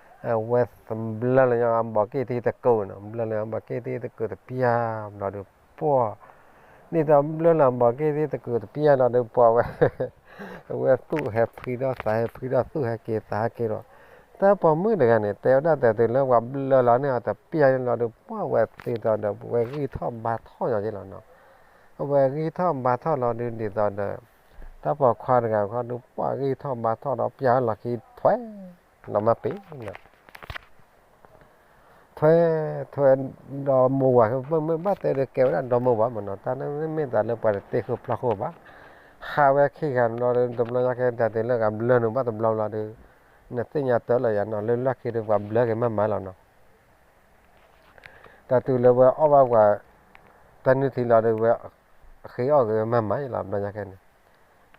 အဝဲဘျၢလီၤညီအဘီးက့ၣ်တံၤတကုာ်နီၤ ဘျၢလီၤညီအဘီးက့ၣ်တံၤတကုာ်တပျၢ်ဘျီဒီး ပှၢ် ဒ်သိးဘျၢလီၤအဘီးက့ၣ်တံၤတကုာ်တပျၢ်လီၤဒီး ပှၢ်ဝဲ အဝဲသူၣ်ဟဲဖှံထီၣ်သးဟဲဖှံထီၣ်သူၣ်ဟဲက့ၤသးဟဲက့ၤဒီး တၢ်ပိာ်မုၣ်တဂၤန့ၣ် တဲဝဲဒၣ်တဲတုၤလၢပှၤဘျၢလီၤန့ၢ်အီၤတပျၢ်န့ၣ်လီၤဒီး ပှၢ်ဝဲသ့ၣ်ဒီး ဝဲဂံၢ်ထီၣ်ဘါထီၣ်ညီက့လီၤနီၤ, အဝဲဂံၢ်ထီၣ်ဘါထီၣ်လီၤဒုးဒ်သိးဒီး တၢ်ပိာ်ခွါတဂၤခီဒုး ပှၢ်ဂံၢ်ထီၣ်ဘါထီၣ်ဒီးပျၢ်လီၤခံထွဲ လီၤမၢ်ပ့ၤ ထွဲ ထွဲ ဒီမိၢ်ဝၤ မ့ၢ်ဘၣ်တဲဒီးကဲဝဲဒၣ်ဒီမိၢ်ဝၤမ့ၢ်နီၤ တၢ်န့ၣ်မ့ၢ်တၢ်လၢပှၤတသ့ဃုာ်ဖျီဃုာ်ဘၣ်, ဟးဝဲခံဂၤဘျီဒီး တဘျီညါကဲတၢ်တုၤလၢကဘျၢနုာ်ဘၣ်တဘျီဘျီဒီး နသ့ၣ်ညါတၢ်လီၤယၤနီၤ လၢလီၢ်ခံဒီးပှၤဘျၢက့ၤမၤမၤလီၤနီၤ တၢ်တုၤလၢဝဲအီၣ်ဘၣ်ပှၤ တၢ်နုၢ်ထံလီၤဒီးဝဲ ဃ့အီၣ်က့ၤဝဲမၤမၤယလီၤ ဘျီညါကဲန့ၣ်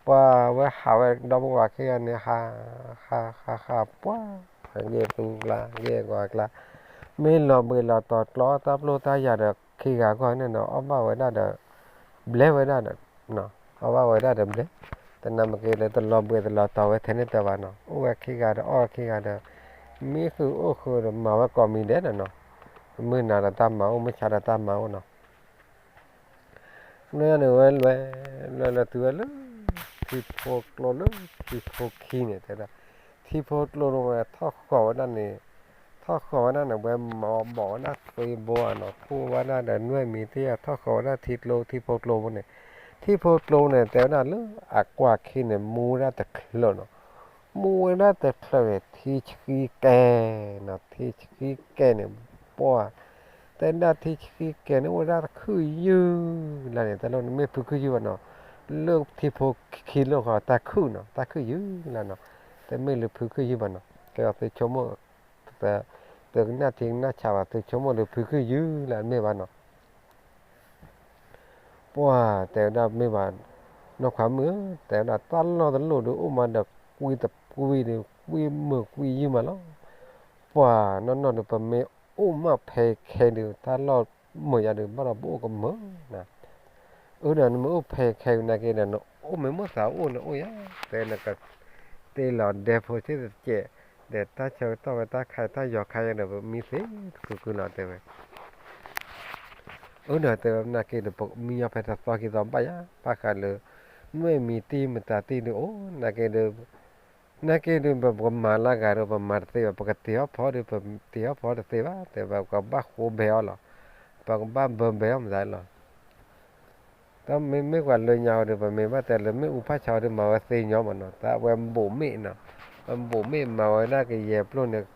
ပှၤဝဲဟးဝဲဒီမိၢ်ဝၤခံဂၤန့ၣ် ဟး ဟး ဟး ဟး ပှၢ် ဂ့ၢ်သူကျါ ဂ့ၢ်ကွၢ်ကျါ မ့ၢ်လီၤဘှံးလီၤတီၤကျီတၢ်ပျိၢ်တၢ်ယၤဒီး ခံဂၤဂီၢ်န့ၣ်နီၤ အီၣ်ဘၣ်ဝဲဒၣ်ဒီး ဘျဲဝဲဒၣ်ဒီး အီၣ်ဘၣ်ဝဲဒၣ်ဒီးဘျဲ တနၢ်မ့ၢ်က့ၤလၢတလီၤဘှံးတလီၤတီၤဝဲထဲန့ၣ်တၢ်ဘၣ်နီၤ အိၣ်ဝဲခံဂၤဒီးအီၣ်ခံဂၤဒီး မံဃုာ်အိၣ်ဃုာ်ဒီးမၤဝဲကိးမံၤဒဲးနီၤ မုၢ်နၤဒီးတၢ်မၤအိၣ် မုၢ်ဆါဒီးတၢ်မၤအိၣ်နီၤ လၢန့ၣ်ဝဲလွဲ လွဲလၢတုၤဝဲလၢ ထံဖိကျိလၢထံဖိခံန့ၣ် တဲဒၣ် ထံဖိကျိန့ၣ်ဝဲထီၣ်ဃီၤဝဲဒၣ်န့ၣ် ထီၣ်ဃီၤဝဲဒၣ်န့ၣ် ဝဲမၤဘီၣ်ဝဲဒၣ်သွံဘိဧါနီၤ ဖှိၣ်ဝဲဒၣ်ဒီးနွဲၣ်မံၤသ့ၣ် ထီၣ်ဃီၤဝဲဒၣ်ထံကျိ ထံဖိကျိဖိန့ၣ် ထံဖိကျိန့ၣ် တဲဝဲဒၣ်လၢအကွၢ်ခံန့ၣ် မူဝဲဒၣ်တချၢနီၤ မူဝဲဒၣ်တချၢန့ၣ် ထံဆှံကဲနီၤ ထံဆှံကဲန့ၣ် ပှၢ် တဲဒၣ်ထံဆှံကဲန့ၣ် အိၣ်ဝဲဒၣ်ခုၣ်ယုၢ်လၢန့ၣ် တၢ်လီၢ်န့ၣ် မ့ၢ်ဖုခုၣ်ယုၢ်ဘၣ်နီၤ လၢထံဖိခံလီၢ်ဃီ တၢ်ခုၣ်နီၤ, တၢ်ခုၣ်ယုၢ်လီၤနီၤ, တမ့ၢ်လၢဖုခုၣ်ယုၢ်ဘၣ်နီၤ, ကဲအီၤသုဆိကမိၣ်, သုကနၣ်ထံကနၣ်ဆးဘၣ် သုဆိကမိၣ်လၢဖုခုၣ်ယုၢ်လၢမ့ၢ်ဘၣ်နီၤ. ပှၢ်တဲဝဲဒၣ်မ့ၢ်ဘၣ်, နီၢ်ခွါမုၣ်ဧၢ, တဲဝဲဒၣ်တၢ်လီၢ်တလီၢ်ဒုးအိၣ်မးဒီး ကွံတကွံဒုး ကွံမုာ်ကွံယုၢ်မးလီၤ. ပှၢ်နီၢ်နီၢ်ဒုး ပမ့ၢ်အိၣ်မးဖဲခဲဒုး တၢ်လီၢ်မုာ်ယါဒုး ဘၣ်ဒီးပအိၣ်ကမုာ်နၤ. အၢဒီး နမ့ၢ်အိၣ်ဖဲခဲနာ်က့ဒီး နအိၣ်မ့ၢ်မိၣ်သးအိၣ်နအိၣ်ယါ, တဲနကတ့လီၤဒဲဖိဆ့ၣ်တကဲး, ဒီးတၢ်ဆၢကတီၢ်ဝဲတၢ်ခါတၢ်ယီၤခါယါဒီး ပမံသ့တကူကူလီၤတဲဝဲ. အၢဒီးတဲဝဲနာ်က့ဒီး ပမံညီဖဲတသီခံသီဘၣ်ယါ, ဘၣ်ဃးလၢ မ့ၢ်မံတံၢ်မတၤတံၢ်ဒုးအိၣ်နာ်က့ဒီး နာ်က့ဒုး ပကမၤလၢဂၤဒီး ပမၤတသ့ဘၣ်, ပကတ့ၤအီၣ်ဖီဒီး ပတ့ၤအီၣ်ဖီတသ့ဘၣ်, တဲဝဲ ပကဘၣ်ဃိဘဲအီၤလီၤ, ပကဘၣ်ဘၢဘဲအီၤမတၤလီၤ. တၢ်မ့မ့ၢ်ကွၢ်လၢညါအီၤဒီး ပမ့ၢ်ဘၣ်တဲလၢမ့ၣ်အူဖးဆါအီၤဒီး မၤဝဲသ့ညီမးနီၤ, တၢ်ဝဲဘိးမ့ၣ်နီၤ, ဝဲဘိးမ့ၣ်မၤဝဲဒၣ်ကယဲၢ်ပျိၢ်န့ၣ်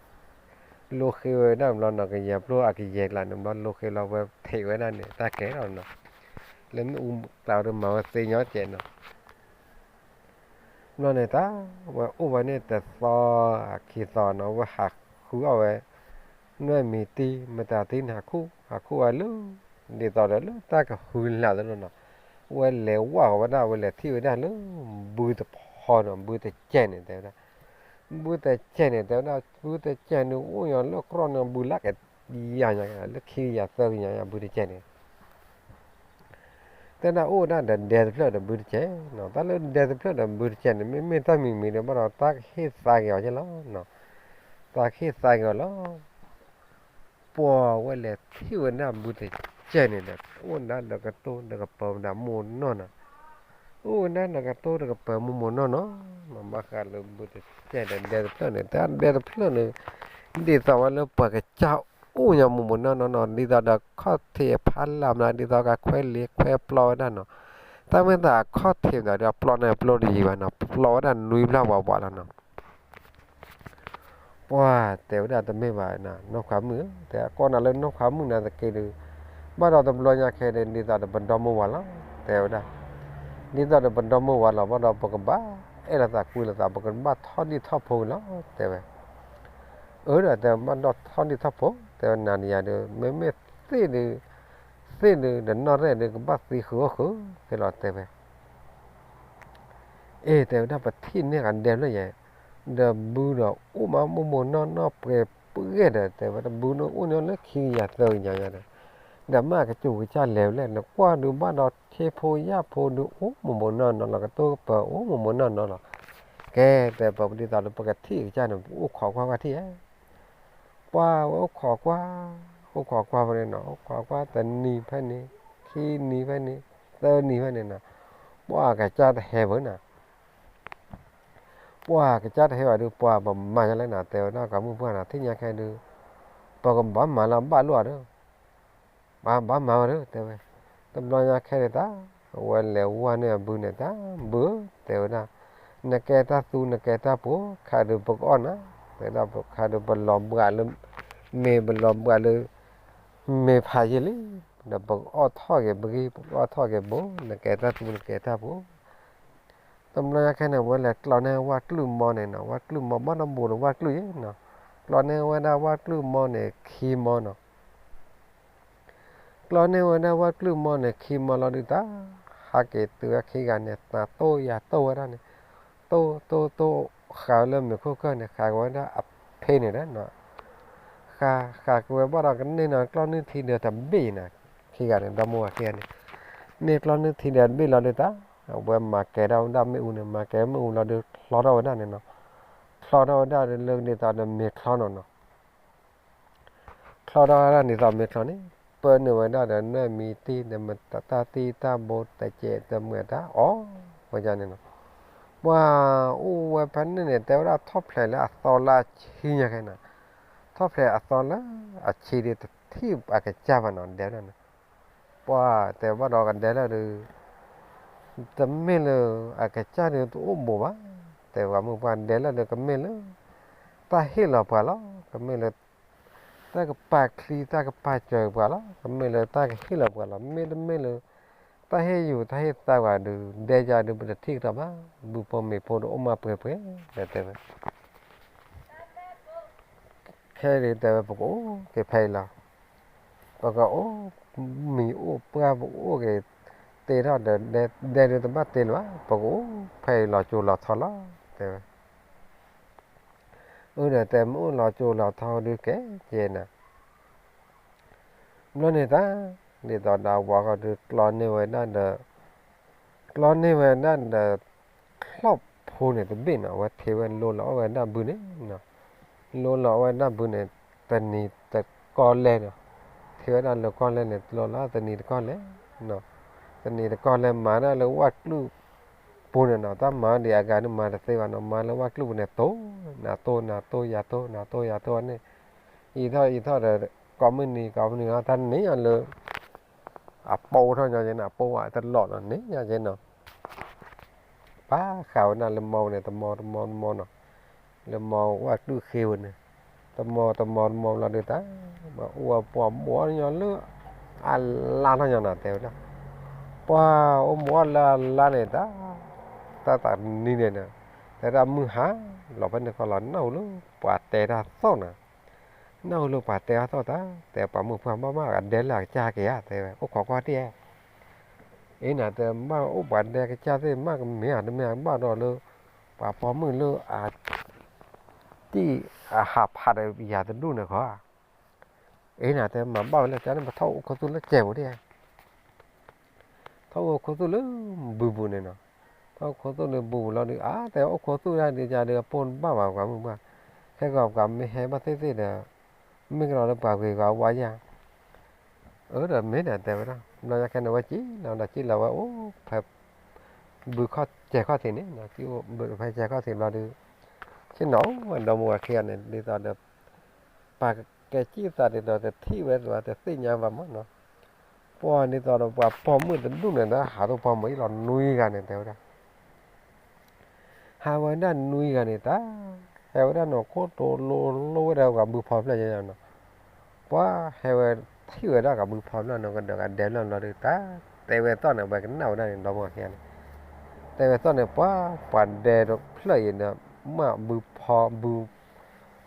လိဃ့ဝဲဒၣ်ဘျီနီၤ, ကယဲၢ်ပျိၢ်အကယဲၢ်ကျါန့ၣ် ဘျီလိဃ့လီၤ ဝဲထံးဝဲဒၣ်န့ၣ် တၢ်ကဲထီၣ်နီၤ, လၢမ့ၣ်အူကျါအီၤဒီး မၤဝဲသ့ညီကဲးနီၤ. ဘျီန့ၣ်တၢ် ဝဲအိၣ်ဝဲန့ၣ်တသီခံသီနီၤ, ဝဲဟးဃုအီၣ်ဝဲ နွဲၣ်မံၤတံၢ် မတၤတံၢ်န့ၣ် ဟးခူၣ် ဟးခူၣ်ဝဲလၢ ဒ်သိးဒီးလၢတၢ်ကဃုလၢ်သ့ၣ်နီၤ, ဝဲလဲၤဝၢ်ဃီၤဝဲဒၣ် ဝဲလဲၤထံၣ်ဝဲဒၣ်လၢ ဘုတဖီနီၤ, ဘုတကဲးန့ၣ် တဲဝဲဒၣ်, ဘုတကဲးန့ၣ် တဲဝဲဒၣ် ဘုတကဲးန့ၣ် အိၣ်ညီလၢကြၢးန့ၣ် ဘုလၢကယၤညါ လၢခံကယၤသၢကယၤညါ ဘုတကဲးန့ၣ် တဲဒၣ်အိၣ်ဒၣ်ဒီးဒဲတဖျၢၣ်ဒီးဘုတကဲးနီၤ, တၢ်လၢဒဲတဖျၢၣ်ဒီးဘုတကဲးန့ၣ် မ့မ့ၢ်တၢ်မံၤမံၤဒီး ဘၣ်ဒီးတၢ်ကဟ့ၣ်သါက့ၤအီၤကဲလီၤ, တၢ်ကဟ့ၣ်သါက့ၤအီၤလီၤ. ပှၤဝဲလဲၤထံၣ်ဝဲဒၣ်ဘုတကဲးန့ၣ်ဒီး အိၣ်ဒၣ်ဒီးကတိၤဒီးကပၤဒၣ်မိၢ်နီၢ်နီၤ, အိၣ်ဝဲဒၣ်ဒီးကတိၤဒီးကပၤမိၢ်မိၢ်နီၢ်နီၤ, မ့ၢ်ဘၣ်ဃးလၢဘုတကဲးဒီးဒဲတဖျၢၣ်န့ၣ် တၢ်ဒဲတဖျၢၣ်န့ၣ် ဒ်သိးဝဲလၢပှၤကစၢ်အိၣ်ညီမူးမူးနီၢ်နီၢ်နီၤ, ဒ်သိးဒီးခီၣ်ထံးအဖီလာ်မး ဒ်သိးကခွဲးလ့ခွဲးပျီဝဲဒၣ်နီၤ, တၢ်မ့ၢ်သးအခီၣ်ထံးမးဒီးပျီန့ၣ်ပျီတယံၤဘၣ်နီၤ, ပျီဝဲဒၣ်နွံဘျီဝးဝးလီၤနီၤ. ပှၤတဲဝဲဒၣ်တမ့ၢ်ဘၣ်နီၤ နီၢ်ခွါမုၣ်ဧၢ, တဲကိးနၤလၢနီၢ်ခွါမုၣ်နၤတက့ၢ်ဒီး ဘၣ်ဒီးတဘျီညါခဲဒီး ဒ်သိးဒီးပဒီမါဝၤလီၤ, တဲဝဲဒၣ်, ဒ်သိးဒီးပဒီမါဝၤလီၤ ဘၣ်ဒီးပကဘၣ်အဲၣ်လိာ်သးကွံလိာ်သး ပကဘၣ်ထီၣ်ဒံၣ်ထီၣ်ဖိက့ၤလီၤ တဲဝဲ. အၢဒီးတဲဘၣ်ဒီးထီၣ်ဒံၣ်ထီၣ်ဖိ တဲဝဲနၤဒီးယၤဒီး မ့မ့ၢ်သ့ၣ်ဒီး သ့ၣ်ဒီး ဒီးနီၢ်ရဲၣ်ဒီး ကဘၣ်သံဃုာ်အီၣ်ဃုာ်က့ၤလီၤ တဲဝဲ. အ့ တဲဝဲဒၣ်ပထံၣ်န့ၢ်ဂၤဒဲဖျၢၣ်ယဲၢ်, ဒီးဘုဒီးအိၣ်မးမိၢ်မိၢ်နီၢ်နီၢ်ပှဲၤပှဲၤဒီး တဲဝဲဒၣ်ဘုန့ၣ်အိၣ်န့ၣ်လၢခံကယၤသၢကယၤညါဒီး ဒီးမ့ၢ်အကစူးကစၢ်လဲၤဝဲလဲၣ် နကွၢ်ဒုးဘၣ်ဒီးခ့ဖိယာ်ဖိဒုးအိၣ်မိၢ်မိၢ်နီၢ်နီၢ်လီၤ ကတိၤကပၤအိၣ်မိၢ်မိၢ်နီၢ်နီၢ်လီၤ. ကဲ တဲပဒ်သိးလၢပကထံၣ်ကစၢ်န့ၣ် ပအိၣ်ခိးကွၢ်ကွၢ်ထံၣ်ဧါ ပှၤဝဲအိၣ်ခိးကွၢ်, အိၣ်ခိးကွၢ်ဖဲန့ၣ်နီၤ, အိၣ်ခိးကွၢ်တနံၤဖဲန့ၣ်, ခံနံၤဖဲန့ၣ်, သၢနံၤဖဲန့ၣ်နီၤ, ပှၤကစၢ်တဟဲဘၣ်နီၤ. ပှၤကစၢ်တဟဲဘၣ်ဒီး ပှၤပမၤညါလဲၣ်နီၤ, တဲဝဲဒၣ်ကီမုၣ်ပှၢ်နီၤ, ထံၣ်ညါခဲဒီး ပကဘၣ်မၤလၢဘၣ်လိာ်ဒီး ဘၣ်ဘၣ်မၤဝဲဒီး တဲဝဲ. တဘျီညါခဲန့ၣ်တၢ် အဝဲလဲၤဝဲန့ၢ်အဘုန့ၣ် တၢ်ဘု တဲဝဲဒၣ်, နကဲတၢ်သူ နကဲတၢ်ပှိၤ ခါဒုးပကအီၣ်နၤ, တဲဝဲဒၣ် ခါဒုးပလီၤဘှးလၢ မ့ၢ်ပလီၤဘှးလၢ မ့ၢ်ဖးယံာ်လံ, ဒီးပကအီၣ်ထီၣ်က့ၤပဂံၢ် ပကအီၣ်ထီၣ်က့ၤဘိ နကဲတၢ်သူ နကဲတၢ်ပှိၤ တဘျီညါခဲန့ၣ် အဝဲလဲၤကျီန့ၢ်ဝၣ်ကျုၢ်မီန့ၣ်နီၤ, ဝၣ်ကျုၢ်မီဘၣ်နီၢ်ဘိဒီးဝၣ်ကျုၢ်ယဲနီၤ, ကျီန့ၢ်ဝဲဒၣ်ဝၣ်ကျုၢ်မီန့ၣ်ခံမီနီၤ. ကျီန့ၢ်ဝဲဒၣ်ဝၣ်ကျုၢ်မီန့ၣ်ခံမီလီၤဒုးတၢ် ဟးက့ၤတုၤဝဲခံဂၤန့ၣ် သးတိၢ်ယၤတိၢ်ဝဲဒၣ်န့ၣ်, တိၢ်တိၢ်တိၢ် ဃးဝဲလၢမ့ၤခိၣ်ကၢၢ်န့ၣ် ဃးက့ၤဝဲဒၣ်အဖ့န့ၣ်ဒီး ဃးဃးက့ၤဝဲဘၣ်ဒီးကန့ၢ်နီၤ ကျီနုၢ်ထံဒီးတဘ့ၣ်နီၤ, ခံဂၤန့ၣ် ဒီမါဝၤခံဂၤန့ၣ် န့ၢ်ကျီနုၢ်ထံဒီးတဘ့ၣ်လီၤဒုးတၢ် အဝဲမၤကဲထီၣ်ဝဲဒၣ်မ့ၣ်အူန့ၣ် မၤကဲမ့ၣ်အူလီၤဒုး ချီထီၣ်ဝဲဒၣ်န့ၣ်နီၤ, ချီထီၣ်ဝဲဒၣ်လၢဒ်သိးဒီးမ့ၤချီနီၤနီၤ ချီထီၣ်ဝဲဒၣ်ဒ်သိးမ့ၤချီန့ၣ် ပၢနုာ်ဝဲဒၣ်ဒီးနွဲၣ်မံၤတံၢ် နမတၤတၢ်တံၢ်တၢ်ဘိတကဲးတမှဲၤတၢ်အီၣ်ဝဲဒၣ်န့ၣ်နီၤ, ပှၤအိၣ်ဝဲဖဲန့ၣ်န့ၣ် တဲဝဲဒၣ်ထီၣ်ဖျဲးလၢအသီလၢအဆံညါခဲနီၤ, ထီၣ်ဖျဲးအသီလၢအဆံဒီးတထံၣ်အကစၢ်ဘၣ်နီၤ ဒဲဝဲဒၣ်န့ၣ်, ပှၤတဲဘၣ်ဒီးကဒဲလၢဒုး တမ့ၢ်လၢ အကစၢ်ဒုးတအိၣ်ဘူးဘၣ်, တဲဝဲမုၢ်ပှၢ်ဒဲလၢဒုးကမ့ၢ်လၢ တၢ်ဟ့ၣ်လီၤပှၤလီၤ, ကမ့ၢ်လၢ တၢ်ကပာ်ချံတၢ်ကပာ်စၢၤပှၤလီၤ, ကမ့ၢ်လၢတၢ်ကဟ့ၣ်လီၤပှၤလီၤ, မ့တမ့ၢ်လၢ တၢ်ဟ့ၣ်ယူၤတၢ်ဟ့ၣ်သါပှၤဒုး ဒဲယၤဒုး ပတထံၣ်ကဒီးဘၣ်, ဘုဖိမ့ၢ်ဖိဒီးအိၣ်မးပှဲၤပှဲၤ ဒီးတဲဝဲ ခဲအံၤတဲဝဲ ပကအိၣ်က့ၤဖဲအံၤလီၤ. ပကအိၣ်မံၤအိၣ်ပှၢ် ပကအိၣ်က့ၤတ့ထီၣ်ဒီး ဒဲဒုးတဘၣ်တ့လၢၤဘၣ်, ပကအိၣ်ဖဲအံၤလီၤကၠိလီၤထီလီၤ တဲဝဲ. အၢ ဒီးတဲမ့ၢ်အိၣ်လီၤကၠိလီၤထီဒုးကဲကဲနၤ ဘျီန့ၣ်တၢ် ဒ်သိးဒီးအဝၤဃီဒုး ကျီန့ၢ်ဝဲဒၣ်ဒီး ကျီန့ၢ်ဝဲဒၣ်ဒီး ချီၣ်ဖိန့ၣ်တဘ့ၣ်နီၤ အဝဲထံၣ်ဝဲလိလီၤအီၣ်ဝဲဒၣ်ဘုန့ၣ်နီၤ, လိလီၤအီၣ်ဝဲဒၣ်ဘုန့ၣ် တနံၤတကီၢ်လဲၣ်နီၤ, ထံၣ်ဝဲဒၣ်လၢကီၢ်လဲၣ်န့ၣ် လိလီၤတနံၤတကီၢ်လဲၣ်နီၤ, တနံၤတကီၢ်လဲၣ် မၤဒၣ်လၢဝၣ်ကျုၢ်ပူၤန့ၣ်နီၤ, တၢ်မၤဒံးအဂၤဒုးမၤတသ့ဘၣ်နီၤ, မၤလၢဝၣ်ကျုၢ်ပူၤန့ၣ် တိၢ်နၤတိၢ် နၤတိၢ်ယၤတိၢ် နၤတိၢ်ယၤတိၢ်န့ၣ်, အံၤထီၣ်အံၤထီၣ်ဒီး ကိးမုၢ်နံၤကိးမုၢ်နံၤလီၤ တၢ်န့ၣ်အီၤလၢ အပိထီၣ်ညီကဲန့ၣ် အပိဝဲတလီၢ်နီၤ န့ၣ်ညီကဲနီၤ, ပာ်ဃာ်ဝဲဒၣ်လၢမီဝဲန့ၣ် တမီတမီတမီနီၤ, လၢမီဝၣ်ကျုၢ်ဃ့ဝဲန့ၣ်, တမီတမီတမီဘျီဒုးတၢ် မၤအိၣ်ဝဲပှၤဘှီညီလၢ အလါထီၣ်ညီနီၤ တဲဝဲဒၣ်, ပှၤအိၣ်ဘှီလၢအလါန့ၣ်တၢ်, တၢ်တနံၤန့ၣ်ဒီး တဲဒၣ်မုၢ်ဟါလီၤဖဲန့ၣ်ဃီလီၤ နၢ်ဟူလၢပှၤတဲတၢ်သီၣ်နီၤ နၢ်ဟူလၢပှၤတဲအသီၣ်တၢ် တဲပှၤမုၢ်ပှၢ်ဘၣ်မး အဒဲလၢအကစၢ်က့ၤဧါ တဲဝဲ အိၣ်ခိးကွၢ်တ့ၢ်ဧါ, အ့နၤတဲဘၣ်အိၣ်ပှၤဒဲကစၢ်သ့ၣ် မ့ၢ်ကမ့ၢ်ဧါ တမ့ၢ်ဘၣ်ဒီးလၢ ပှၤပိာ်မုၣ်လၢအ တံၢ်အဟးဖးဒီးယၤတဒူၣ်န့ၣ်ခီ, အ့နၤတဲမၤဘၣ်ဝဲလၢကန့ၣ် ပထီၣ်အိၣ်ခိၣ်သူၣ်လၢကဲပူၤတ့ၢ်ဧါ ထီၣ်အိၣ်ခိၣ်သူၣ်လၢဘုပူၤန့ၣ်နီၤ, ထီၣ်အိၣ်ခိၣ်သူၣ်လၢဘုပူၤလီၤဒုး အါ တဲအိၣ်ခိၣ်သူၣ်ဒၣ်ဒုးယၤဒီး အပိၢ်တဘၣ်ဘၣ် ပှၤမုၢ်ပှၢ်, ခဲကီးပှၤမ့ၢ်ဟဲဘၣ်သ့ၣ်သ့ၣ်ဒီး မ့ၢ်ကလီၤလၢပှၤဂ့ၤဂၤဝါယၤ, အၢ ဒီးမ့ၢ်ဒီးတဲဝဲဒၣ် ဘျီညါခဲန့ၣ်ဝဲကံလီၤဒီးကံလီၤဝဲအိၣ်ဖဲ ဘုခီၣ်စဲၤခီၣ်ထံးန့ၣ် ဖဲစဲၤခီၣ်ထံးဘျီဒုး ဆ့ၣ်နီၤဝဲဒီမါဝၤခံဂၤန့ၣ် ဒ်သိးဒီး ပှၤကဲကံၣ်သးဒ်သိးတထံၣ်ဝဲ တသ့ၣ်ညါဘၣ်မးနီၤ, ပှၤဒ်သိးဒီးပှၤပိာ်မုၣ်တဒူၣ်န့ၣ်ဒီး ဟးထီၣ်ပိာ်မုၣ်အံၤလီၤနွံဂၤန့ၣ် တဲဝဲဒၣ် ဟးဝဲဒၣ်နွံဂၤန့ၣ်တၢ် ဟဲဝဲဒၣ်နီၢ်ခိၣ်တိလိလိဝဲဒၣ်ကဘုဖီဖျၢၣ်ယဲနီၤ, ပှၤဟဲဝဲထံၣ်ဝဲဒၣ်ကဘုဖီဖျၢၣ်နီၤ ကဒီးကဒဲဖျၢၣ်ဘျီဒုးတၢ် တဲဝဲသီၣ်န့ၣ် ပှၤကနၣ်ဝဲဒၣ်န့ၣ် ဒီမါဝၤခံဂၤန့ၣ် တဲဝဲသီၣ်န့ၣ် ပှၤပှၤဒဲတဖျၢၣ်အံၤဒီး မ့ၢ်ဘုဖီဘု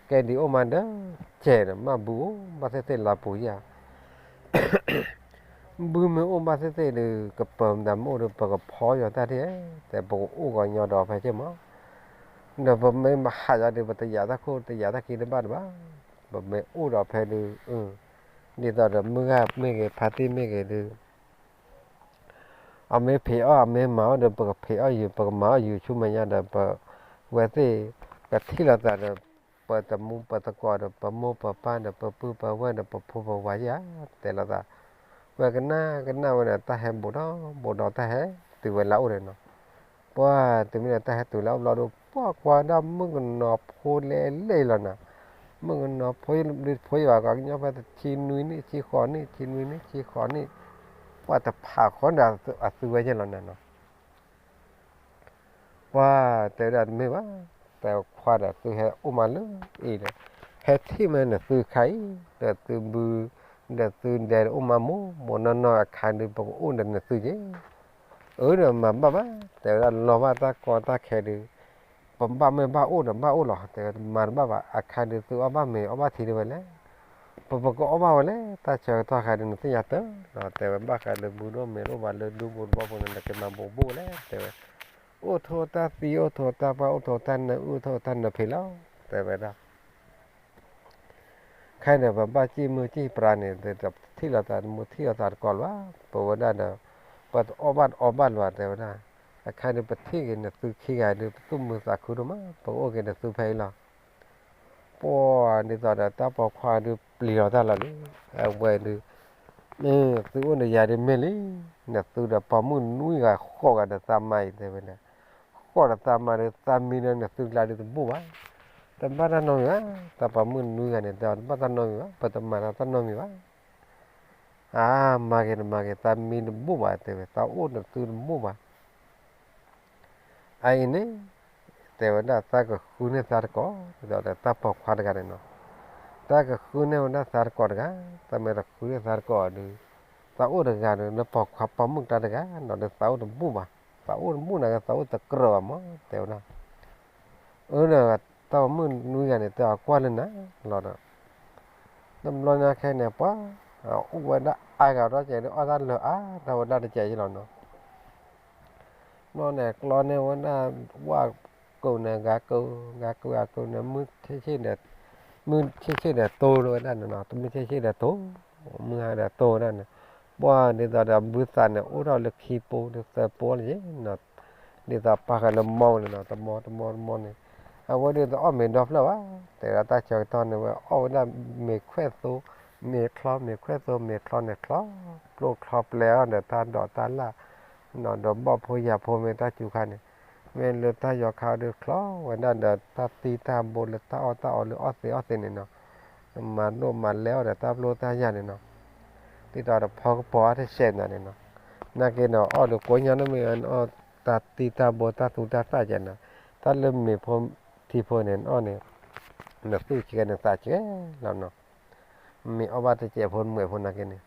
ကဲဒံးအိၣ်မးဒီး ကဲဒီး မ့ၢ်ဘုအိၣ်ဘၣ်သ့ၣ်သ့ၣ်လၢပူၤယါ ဘုမ့ၢ်အိၣ်ဘၣ်သ့ၣ်သ့ၣ်ဒီး ကပၢၤမတၤမ့ၢ်အိၣ်ဒီး ပကဖီယီၤတၢ်ထံၣ် တဲပကအိၣ်ဂီၤညီဒီးဖဲက့မး, ဒီးပမ့ၢ်မဟးယၤဒီး ပတယာ်တၢ်ခိၣ်တယာ်တၢ်ခံတဘၣ်တဘၣ်, ပမ့ၢ်အိၣ်ဒီးဖဲဒုး ဒ်သိးဒီးမုၢ်ဂၤမ့ၢ်ဂ့ၤ ဖါတံၢ်မ့ၢ်ဂ့ၤဒုး အမ့ၢ်ဖံးအီၣ်အမ့ၢ်မၤအီၣ်ဒီး ပကဖံးအီၣ်ယုာ် ပကမၤအီၣ်ယုာ်ဆူမဲာ်ညါဒီး ပဝဲသ့ၣ်ကထံၣ်လိာ်သးဒီး ပတမူပသကိးဒီး ပမိၢ်ပပၢ်ဒီး ပပုၢ်ပဝဲၢ်ဒီး ပဖိပဝၤယါ တဲလိာ်သး, ဝဲကနၣ်ကနၣ်ဝဲဒီး တၢ်ဟဲဘူးဒီးဘူးဒီး တၢ်ဟဲတုၤဝဲလၢအအိၣ်ဒီးနီၤ, ပှၤတုၤမ့ၢ်ဒီး တၢ်ဟဲတုၤလၢအအိၣ်ဘျီဒီး ပှၤကွၢ်ဒၣ်မုၣ်ကနီၤဖိလဲၣ်လဲၣ်လီၤနီၤ, မုၣ်ကနီၤဖိ ဖိယဘၣ်ကီးကညီဖဲတဆံနွံနံၣ် ဆံဃိးနံၣ် ဆံနွံနံၣ် ဆံဃိးနံၣ်, ပှၤတဖးဃီဒီးအသုဝဲယဲၢ်လီၤနၤနီၤ ပှၤတဲဝဲဒၣ်တမ့ၢ်ဘၣ်, တဲခွါဒီးသုဟဲအိၣ်မးလၢအံၤဒီး ဟဲထံၣ်မ့ၢ်နသုခါအံၤ ဒီးသုဘု ဒီးသုဒဲအိၣ်မးမိၢ်မိၢ်နီၢ်နီၢ်အခါဒုး ပကအိၣ်ဒီးနသုက့ၤ, အၢဒီးမၤဘၣ်ဘၣ် တဲဝဲဒၣ်လီၤဘၣ်တၢ်ကီတၢ်ခဲဒုး ပဘၣ်မ့ၢ်ဘၣ်အိၣ်ဒီးဘၣ်အိၣ်လီၤ တဲဝဲမၤတဘၣ်ဘၣ် အခါဒုးသုအီၣ်ဘၣ်မ့ၤအီၣ်ဘၣ်ထံဒၣ်ဝဲလဲၣ် ပပကအီၣ်ဘၣ်ဝဲလဲၣ် တၢ်ဆၢကတီၢ်ခါဒုး နသ့ၣ်ညါတၢ်ဒီး တဲဝဲဘၣ်ဃးလၢမူဒိၣ်မ့ၤဒိၣ်ဘၣ်လၢဒူဘိတဘီဖိန့ၣ် နက့ၤမၤဘိးဘိၣ်လဲၣ် တဲဝဲ, အိၣ်ထိးတၢ်သံ အိၣ်ထိးတၢ်ပှၢ် အိၣ်ထိးတၢ်နၢအုၣ် အိၣ်ထိးတၢ်နၢဖံးလီၤ တဲဝဲဒၣ် ခဲအံၤဒီး ပဘၣ်စံၣ်မုၢ်စံၣ်ပြါန့ၣ် တထံၣ်လိာ်သးတမူထံၣ်လိာ်သးတကိးလၢၤဘၣ်, ပဝဲဒၣ်ဒီး ပတအီၣ်ဘၣ်တအီဘၣ်လၢၤဘၣ် တဲဝဲဒၣ်, အခါဒုးပထံၣ်က့ၤနသုခံဂၤဒုး ပသူၣ်မုာ်သးခုဒိၣ်မး ပကအိၣ်က့ၤနသုဖဲအံၤလီၤ. ပှၤဒ်သိးဒီးတၢ်ပိာ်ခွါဒုးပျံၤလီၤတၢ်လီၤလံ, အဝဲဒုး သုအိၣ်ဒီးယၤဒုးမ့ၢ်လံ, နသုဒီးပိာ်မုၣ်နွံဂၤဃိးဂၤဒီးသးမါအံၤ တဲဝဲဒၣ်, ဃိးဒီးသးမါဒီး သးမံဒီးနသုကျါဒုးတဘူၣ်ဘၣ်, တဘၣ်တၢ်နီတမံၤဘၣ်, တၢ်ပိာ်မုၣ်နွံဂၤန့ၣ် တဘၣ်တၢ်နီတမံၤဘၣ်, ပတမၤတၢ်တၢ်နီတမံၤဘၣ်. အါ မၤက့ၤတမၤက့ၤ သးမံတဘူၣ်ဘၣ် တဲဝဲ, သးအိၣ်နသုတဘူၣ်ဘၣ်. အအံၤန့ၣ် တဲဝဲဒၣ်သးကဃုန့ၢ်သးတကိး, ဒ်သိးဒီးတၢ်ပိာ်ခွါတဂၤန့ၣ်နီၤ, သးကဃုန့ၢ်ဝဲဒၣ်သးတကိးတဂၤ, သးမ့ၢ်တဃုန့ၢ်သးတကိးဒုး, သးအိၣ်တဂၤဒီး လၢပိာ်ခွါပိာ်မုၣ်ကျါတဂၤနီၤ ဒီးသးအိၣ်တဘူၣ်ဘၣ်, သးအိၣ်တဘူၣ်နာ်က့ သးအိၣ်တကြၢးဘၣ်မး တဲဝဲဒၣ်. အၢ ဒီးတၢ်ပိာ်မုၣ်နွံဂၤန့ၣ် တဲအီၤကွၢ်လၢနၤလီၤဒီး တဘျီညါခဲန့ၣ် ပှၤအိၣ်ဝဲဒၣ်အါဂၤဒီး ကဲဒုးအီၣ်တၢ်လၢအါထီၣ်ဝဲဒၣ်တကဲးယလီၤနီၤ. ဘျီန့ၣ် ကျီန့ၢ်ဝဲဒၣ် ဝၣ်ကိးန့ၣ် ဂၤကိး, ဂၤကိး ဂၤကိးန့ၣ် မုၢ်ဆ့ၣ်ဆ့ၣ်ဒီး, မုၢ်ဆ့ၣ်ဆ့ၣ်ဒီးတိၢ်ဝဲဒၣ်န့ၣ်နီၤ, တမုၢ်ဆ့ၣ်ဆ့ၣ်ဒီးတိၢ်, မုၢ်ဟါဒီးတိၢ်ဝဲဒၣ်န့ၣ်, ပှၢ်ဒ်သိးဒီးဘုသးန့ၣ် အိၣ်ထီၣ်လၢခံပိဒီးသၢပိလၢယဲနီၤ, ဒ်သိးပာ်ဃာ်လၢမီန့ၣ်နီၤ, တမီတမီတမီန့ၣ်, အဝဲဒ်သိးအီၣ်မ့ၤဒီဖျၢၣ်ဘၣ်, တဲဝဲဒၣ်တၢ်ဆၢကတီၢ်န့ၣ် ဝဲအီၣ်ဝဲဒၣ်မ့ၤခွဲၣ်သိ မ့ၤချီ မ့ၤခွဲၣ်သိ မ့ၤချီန့ၣ် ချီပျိချီပျဲအီၤဒီးတၢ်ဒိးတၢ်လၣ် နီၢ်ဒီးဘီၣ်ဖိယာ်ဖိမ့ၢ်တၢ်စူၤခါန့ၣ်, မ့ၢ်လၢတၢ်ယီၤခါဒီးချီဝဲဒၣ်ဒီးတၢ်သံတၢ်ဘိလၢတၢ်အီၣ်တၢ်အီလၢအီၣ်သ့အီၣ်သ့န့ၣ်နီၤ, မၤဒိၣ်မၤလဲအီၣ်ဒီးတၢ်ပျိတၢ်ယၢ်န့ၣ်နီၤ, ဒ်သိးဒီးဖီကပီၤအါတစဲးန့ၣ်နီၤ, နာ်က့ဒီးအီၣ်ဒီးကိးညါန့ၣ်မ့ၢ်အီၣ်တၢ်သံတၢ်ဘိတၢ်သူတၢ်သၣ်ကဲနီၤ, တၢ်လၢမ့ၤဖိထံဖိန့ၣ်အီၣ်န့ၣ်, နသူၣ်ဆဲးနသးဆဲးလီၤနီၤ. မ့ၢ်အီၣ်ဘၣ်တစဲးဖိမွဲၢ်ဖိနာ်က့န့ၣ်,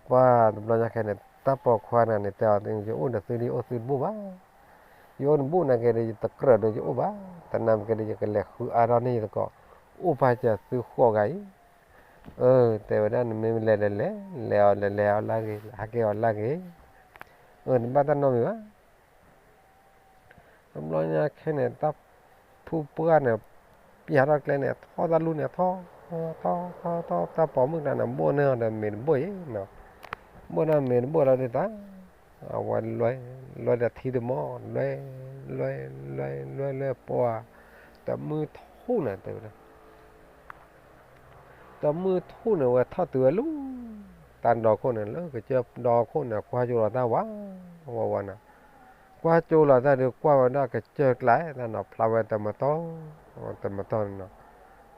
ပှၢ်တဘျီညါခဲန့ၣ် တၢ်ပိာ်ခွါန့ၣ်န့ၣ် တဲအီၤ ယအိၣ်ဒီးသုဒ်အိၣ်သုတဘူၣ်ဘၣ်, ယအိၣ်တဘူၣ်နာ်က့ဒီး ယတကြၢးဒီးယအိၣ်ဘၣ်, တနာ်က့ဒီး ယကလဲၤဃုအါထီၣ်န့ၢ်ယသကိး, အိၣ်ဖးစၢၤသုဃိးဂၤအံၤ, အၢ တဲဝဲဒၣ်န့ၣ် မ့မ့ၢ်လဲၤလဲၤလဲၤ လဲၤအီၤလဲၤလဲၤအီၤလၢဂ့ၤ ဟးက့ၤအီၤလၢဂ့ၤ, အၢ တဘၣ်တၢ်နီတမံၤဘၣ် တဘျီညါခဲန့ၣ် တၢ်ဖုပှၢ်န့ၣ် ပျၢ်ထီၣ်ကျဲန့ၣ် ထီၣ်တၢ်လူၢ်န့ၣ် ထီၣ် ထီၣ် ထီၣ် ထီၣ် တၢ်ပိာ်မုၣ်တဂၤန့ၣ် ဘိၣ်န့ၢ်အီၤဒီးမ့ၤတဘိၣ်အံၤနီၤ, ဘိၣ်န့ၢ်မ့ၤတဘိၣ်လီၤဒ်သိး အဝဲလွဲ လွဲဒီးထံတမီၢ် လွဲ လွဲ လွဲ လွဲ လွဲပှၢ်, တမုၢ်ထူၣ်န့ၣ်တဲဝဲဒၣ် တမုၢ်ထူၣ်န့ၣ် ဝဲထီၣ်တုၤဝဲလၢ တၢ်ဒီခိၣ်န့ၣ် လၢကစၢၢ်ဒီခိၣ်န့ၣ် ကွၢ်ကၠိလီၤတၢ်ဝး ဝးဝးန့ၣ်, ကွၢ်ကၠိလီၤတၢ်ဒီး ကွၢ်ဝဲဒၣ်ကစၢၢ်ကျါ တၢ်နီၤဖျါဝဲတမတီၢ် တမတီၢ်န့ၣ်နီၤ,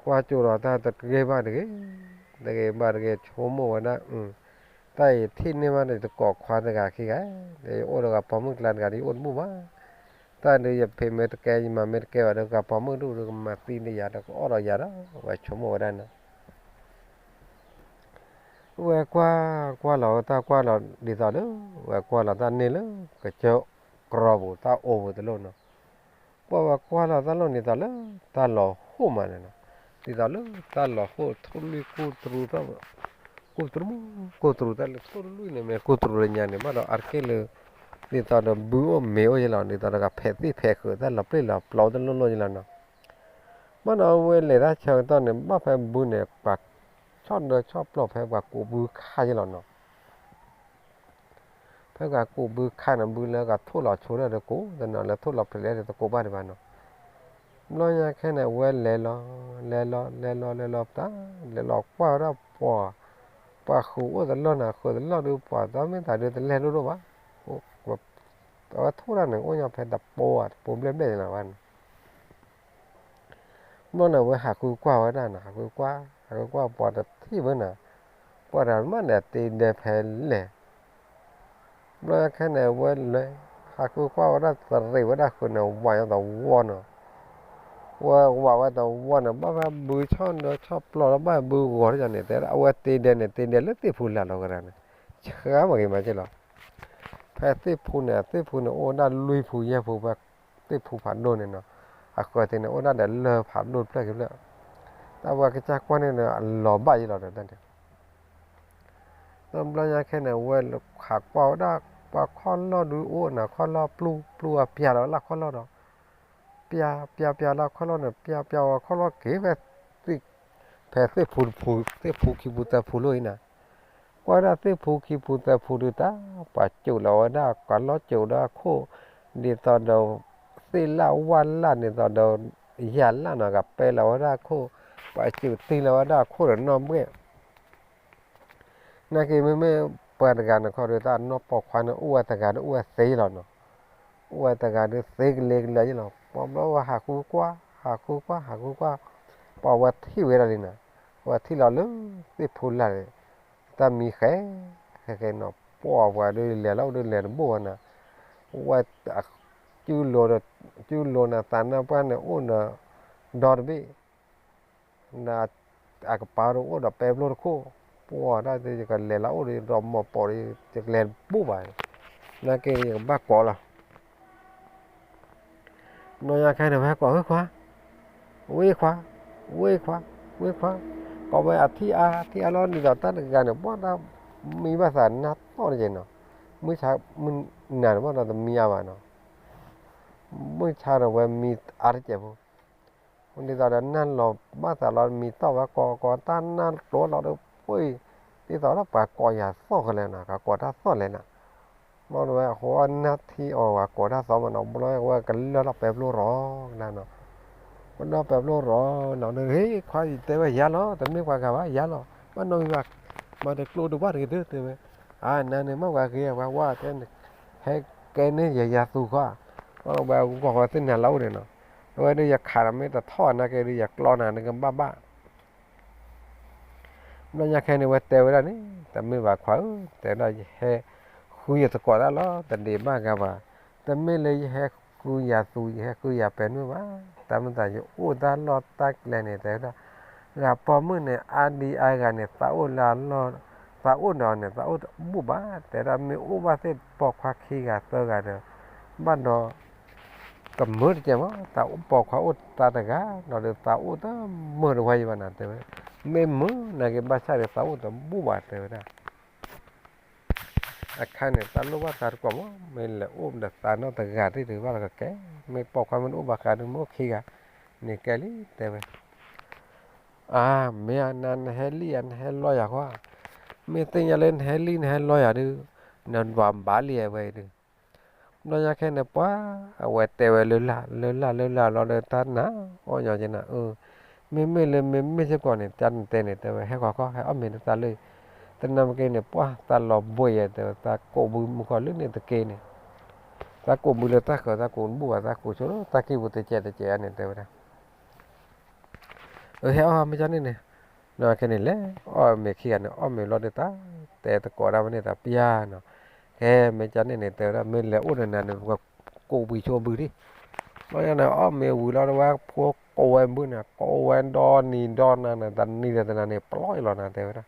ကွၢ်ကၠိလီၤတၢ်တဂ့ၤဘၣ်တဂ့ၤ, တဂ့ၤဘၣ်တဂ့ၤ ဆိကမိၣ်ဝဲဒၣ် တၢ်အံၤထံၣ်န့ၢ်ဘၣ်ဒီး ယတကိးခွါတဂၤခံဂၤ, ဒီးယအိၣ်ဒီးဂၤပိာ်မုၣ်ကျါတဂၤဒီး ယအိၣ်တဘူၣ်ဘၣ်, တၢ်ဒီးယဖံးမ့ၢ်တကဲ ယမၤမ့ၢ်တကဲဘၣ်ဒီး ဂၤပိာ်မုၣ်ဒူၣ်ဒီး ကမၤသံဒီးယၤဒီး ကအီၣ်ဒီးယၤဒီး ဝဲဆိကမိၣ်ဝဲဒၣ်န့ၣ် ဝဲကွၢ် ကွၢ်လီၤတၢ်ကွၢ်လီၤဒ်သိးလၢ ဝဲကွၢ်လီၤတၢ်န့ၢ်လၢ ကစၢၢ်ကြီပူၤ တၢ်အိၣ်ပူၤတလိၣ်နီၤ, ပှၢ်ဝဲကွၢ်လီၤတၢ်လီၢ်ဒ်သိးလၢ တၢ်လီၤဟိၣ်မးန့ၣ်နီၤ, ဒ်သိးလၢတၢ်လီၤဟိၣ်ထိၣ်လွံၢ်ကူၣ်တရူး ကူၣ်တရူး ကူၣ်တရူးတၢ်လၢထိၣ်လွံၢ်န့ၣ် မ့ၢ်ကူၣ်တရူးလၢညါန့ၣ် ဘၣ်ဒီးအါတက့ၢ်လၢ ဒ်သိးဒီးဘုအိၣ်မ့ၤအိၣ်ယဲလီၤ ဒ်သိးဒီးကဖဲးသ့ၣ်ဖဲးဃုာ်တၢ်လီၤပျ့ၢ်လီၤပျီတလိၣ်လိၣ်ယဲလီၤနီၤ, ဘၣ်ဒီးအဝဲလဲၤတၢ်ဆၢကတီၢ်န့ၣ် ဘၣ်ဖဲဘုန့ၣ် ပှၤဆီၣ်ဒၢဆီၣ်ပျီၢ်ဖဲပှၤကူးဘုခါယဲလီၤနီၤ ဖဲပှၤကူးဘုခါန့ၣ် ဘုလၢကထိၣ်လီၤဆိလၢတကူး တနီၤလၢထိၣ်လီၤဖျဲးလၢတကူးဘၣ်ဒံးဘၣ်နီၤ, ဘျီညါခဲန့ၣ် အဝဲလဲၤလီၤ လဲၤလီၤ လဲၤလီၤ လဲၤလီၤပတၢ် လဲၤလီၤကွၢ်ဝဲဒၣ်ပှၤ ပှၤဃုာ်အိၣ်တလီၢ်န့ၣ် ဃုာ်တလီၢ်ဒုး ပှၤတၢ်မ့ၢ်တၢ်ဒုးတလဲၤလိၣ်လိၣ်ဘၣ်, အဝဲထိၣ်တၢ်န့ၣ် အိၣ်ညီဖဲတပိၤဧါ တပိၤဘျဲၣ်ဘျဲၣ်န့ၣ်လီၤဘၣ်န့ၣ် ဘျီန့ၣ် အဝဲဟးဃုကွၢ်ဝဲဒၣ်န့ၣ် ဟးဃုကွၢ် ဟးဃုကွၢ်ပှၤတထံၣ်ဝဲန့ၣ်, ပှၤတၢ်မ့ၢ်န့ၣ်တ့ဒဲဖဲလဲၣ်, ဘျီခဲန့ၣ် အဝဲလဲၤ ဟးဃုကွၢ်ဝဲဒၣ် တရံးဝဲဒၣ်ဃုာ်န့ၣ် ဝးညီသဝီန့ၣ်, ဝဲဝးဝဲသဝီန့ၣ် ဘၣ်ဖဲဘုဆီၣ်ဒၢဆီၣ်ပျီၢ်လီၤ ဘၣ်ဘုဂီၤထီၣ်န့ၣ် တဲအဝဲတ့ဒဲန့ၣ် တ့ဒဲလၢသ့ၣ်ဖူလာ်လီၤကရၢန့ၣ်, ဆှါမးဂ့ၤမးက့လီၤ ဖဲသ့ၣ်ဖူန့ၣ် သ့ၣ်ဖူန့ၣ် အိၣ်ဝဲဒၣ်လွံၢ်ဖူယဲၢ်ဖူဖဲ သ့ၣ်ဖူဖးဒိၣ်န့ၣ်နီၤ, အဃၢၤသ့ၣ်န့ၣ် အိၣ်ဒၣ်ဒီးလၢၢ်ဖးဒိၣ်တဖျၢၣ်ခံဖျၢၣ်, တၢ်ဝဲကစၢ်ကွၢ်န့ၣ်ဒီး အလီၤဘၣ်ယဲလီၤဒီးတၢ်န့ၣ်, တဘျီညါခဲန့ၣ် အဝဲဟးကွၢ်ဝဲဒၣ် ပှၤခီၣ်လီၢ်ဒုးအိၣ်န့ၣ် ခီၣ်လီၢ်ပျူၢ်ပျူၢ်အပျၢ်လီၤဝဲလၢခီၣ်လီၢ်ဒီး ပျၢ်ပျၢ်ပျၢ်လၢခီၣ်လီၢ်န့ၣ် ပျၢ်ပျၢ်ဝဲခီၣ်လီၢ်က့ၤဖဲ ဖဲသ့ၣ်ဖူတဖူ သ့ၣ်ဖူခံဖူသၢဖူလီၤအံၤန့ၣ်, ကွၢ်ဒၣ်သ့ၣ်ဖူခံဖူသၢဖူဒုးတၢ် ပှၤစူးလီၤဝဲဒၣ် ပှၤလီၢ်စူးဒီးအခိၣ် ဒ်သိးဒီး သ့ၣ်လၣ်ဝၣ်လၣ်ဒ်သိးဒီး ယၣ်လၣ်န့ၣ် ကပဲလီၤဝဲဒၣ်အခိၣ်, ပှၤစူးတံၢ်လီၤဝဲဒၣ်အခိၣ်ဒီးနီၢ်ဘှဲၣ် နာ်က့မ့မ့ၢ်ပှၤတဂၤန့ၣ်ခီဒီး တၢ်နီၢ်ပိာ်ခွါန့ၣ် အိၣ်ဝဲတဂၤဒီးအိၣ်ဝဲသ့လီၤနီၤ, အိၣ်ဝဲတဂၤဒီးသ့ကလဲၤကလဲၤယဲလီၤ, ပှၤဘျီဝဲဟးဃုကွၢ် ဟးဃုကွၢ် ဟးဃုကွၢ်, ပှၤဝဲထံၣ်ဝဲဒၣ်လံနီၤ, ဝဲထံၣ်လီၤလၢသ့ၣ်ဖိလာ်န့ၣ်, တၢ်မံဃဲ ဃဲဃဲနီၤ, ပှၤပှၤဒီးလဲၤလီၤဒီးလဲၤတဘိဝဲနီၤ, ဝဲ ကၠူလိၤဒီး ကၠူလိၤန့ၣ် သးနၢ်ပှၢ်န့ၣ်အိၣ်ဒီး ဒီတဘ့ၣ် ဒီးအကပၤဒီးအိၣ်ဒီးပဲဘျိတခိၣ်, ပှၢ်ဒၣ်ယကလဲၤလၢအိၣ်ဒီး ဒီးမိၢ်ပိာ်ဒီး ယကလဲၤတဘူၣ်ဘၣ်, နာ်က့ယကဘၣ်ကိးလီၤ. ဘျီညါခဲန့ၣ် ဝဲကိး ဝ့ၢ်ခွါ, ဝ့ၢ်ခွါ, ဝ့ၢ်ခွါ, ဝ့ၢ်ခွါ, ကိးဝဲအထံၣ်အါ ထံၣ်အါလီၤ ဒ်သိးတၢ်တဂၤန့ၣ် ပှၢ်တၢ်မံဘၣ်သးနၢ်သီၣ်တက့ၢ်နီၤ, မုၢ်ဆါ မုၢ်နၤန့ၣ် ဘၣ်ဒီးတမံအါဘၣ်နီၤ, မုၢ်ဆါန့ၣ်ဝဲမံအါတကဲးဖိ ဒ်သိးဒီးနၢ်လီၤဘၣ်သးလီၤ မံသီၣ်ဝဲ ကိးကိးတၢ်နၢ်ကျိလီၤဒီး ပှ့ၢ် ဒ်သိးဒီးပှၤကိးယၤသီၣ်ကလဲာ်နီၤ ကကိးတၢ်သီၣ်လဲာ်နီၤ, ဘျီဝဲအဃိနၢ်ထံအီၤဝဲကိးတၢ်သီၣ်မးနီၤ ဘျီဝဲကလၢၢ်လီၤပဲဖျိရီၤကဒါနီၤ, ကလၢၢ်ပဲဖျိရီၤနီၤ နဟ့ၣ်ခွါယတဲဝဲယၤလီၤ တမ့ၢ်ပှၤဂၤဘၣ်ယၤလီၤ ဘၣ်နီတမံၤဘၣ်, မၤတကျိတဝၣ်တဂ့ၤဒၢတဲဝဲ, အါနၤန့ၣ်မ့ၢ်ပှၤဂ့ၤပှၤဝါတဲန့ၣ်, ဟဲကဲန့ၢ်ယၤယၤသူခီ, ဘျီဝဲဂီၤဃီသ့ၣ်နၤလၢအိၣ်န့ၣ်နီၤ, အဝဲဒုးယခးဒီးမ့ၢ်တထီၣ်နၤက့ဒုးယကျီနၤနကဘၣ်ဘၣ် ဘျီညါခဲန့ၣ် ဝဲတဲဝဲဒၣ်န့ၣ် တမ့ၢ်ဘၣ်ခွါဧၢ, တဲဝဲဒၣ် ယဟဲဃုယသကိးတၢ်လီၤ, တဒံးဘၣ်ဂၤဘၣ်, တမ့ၢ်လၢယဟဲဃုယၤသူ ယဟဲဃုယၤပဲာ်မုၢ်ဘၣ်, တၢ်မ့ၢ်သးယအိၣ်တၢ်လီၢ်တၢ်ကျဲန့ၣ် တဲဝဲဒၣ်, ဂၤပိာ်မုၣ်န့ၣ် အါဒံအါဂၤန့ၣ် သးအိၣ်လၢအလီၢ်, သးအိၣ်ဒီးန့ၣ် သးအိၣ်တဘူၣ်ဘၣ်, တဲဒၣ် မ့ၢ်အိၣ်ဘၣ်သ့ၣ်ပိာ်ခွါခံဂၤသၢဂၤဒီး ဘၣ်ဒီး ကမၢတကဲမး သးအိၣ်ပိာ်ခွါအိၣ်သးတဂၤ, ဒီးသးအိၣ်တမၢတဝါယံၤဘၣ်နၤ တဲဝဲ, မ့ၢ်မၢနာ်က့ဘၣ်ဆၣ်ဒီး သးအိၣ်တဘူၣ်ဘၣ် တဲဝဲဒၣ်, အခါန့ၣ် သးလိၣ်ဘၣ်သးတကိးမး မ့ၢ်လဲၤအိၣ်ဒီးသးနီတဂၤသ့ၣ်တဂ့ၤဘၣ်လီၤကကဲ, မ့ၢ်ပိာ်ခွါမ့ၢ်တအိၣ်ဘၣ်ဃးဒီး မ့ၢ်အိၣ်ခံဂၤန့ၣ်ကဲလံ တဲဝဲ, အါ မ့ၢ်နၤနဟဲလံဧါ နဟဲလီယၤဃီ, မ့ၢ်သ့ၣ်ညါလၢနဟဲလံနဟဲလီယၤဒုး, နဒွးဘၣ်လံဝဲဒုး ဘျီညါခဲန့ၣ် ပှၤအဝဲတဲဝဲလၢလၢ်လၢလၢ်လၢလၢ်လီၤဒီး တၢ်နးအီၣ်ညီက့နၤ, မ့မ့ၢ်လၢမ့မ့ၢ်စ့ၢ်ကီးန့ၣ် တၢ်နတဲန့ၣ် တဲဝဲ ဟဲဃီၤခီ ဟဲအီၣ်မ့ၤတသးလၢ, တနၤမ့ၢ်က့န့ၣ် ပှၢ်သးလီၤဘှံးယဲ တဲဝဲ သးကိးဘုမုၢ်ခီၣ်လၢန့ၣ်တက့န့ၣ်, သးကိးဘုလၢတၢ်ဃၢၤ သးကိးတဘူၣ်ဘၣ် သးကိးဆိလၢတၢ်ကံၢ်ပူၤတကဲးတကဲးန့ၣ် တဲဝဲဒၣ် အဟဲအီၣ်မ့ၢ်ကန့ၣ်န့ၣ်, ခဲန့ၣ်လဲၤအီၣ်မ့ၤခံဂၤန့ၣ် အီၣ်မ့ၤလီၤဒီးတၢ်, တဲသကိးဒၣ်ဝဲန့ၣ်တၢ်ပျၢ်နီၤ, ခဲမ့ၢ်ကန့ၣ်န့ၣ် တဲဝဲဒၣ် မ့ၢ်လဲၤအိၣ်ဒီးနၤန့ၣ် ပှၤကိးဘုဆိဘုဒံး, ဘျီညါန့ၣ် အီၣ်မ့ၤဝံၤလီၤဒီးဝဲဖိကိးဝဲဘုန့ၣ် ကိးဝဲဒီနံၤဒီနၤန့ၣ် တနံၤဒီးတနၤန့ၣ် ပလီၢ်အံၤလီၤနၤ တဲဝဲဒၣ်,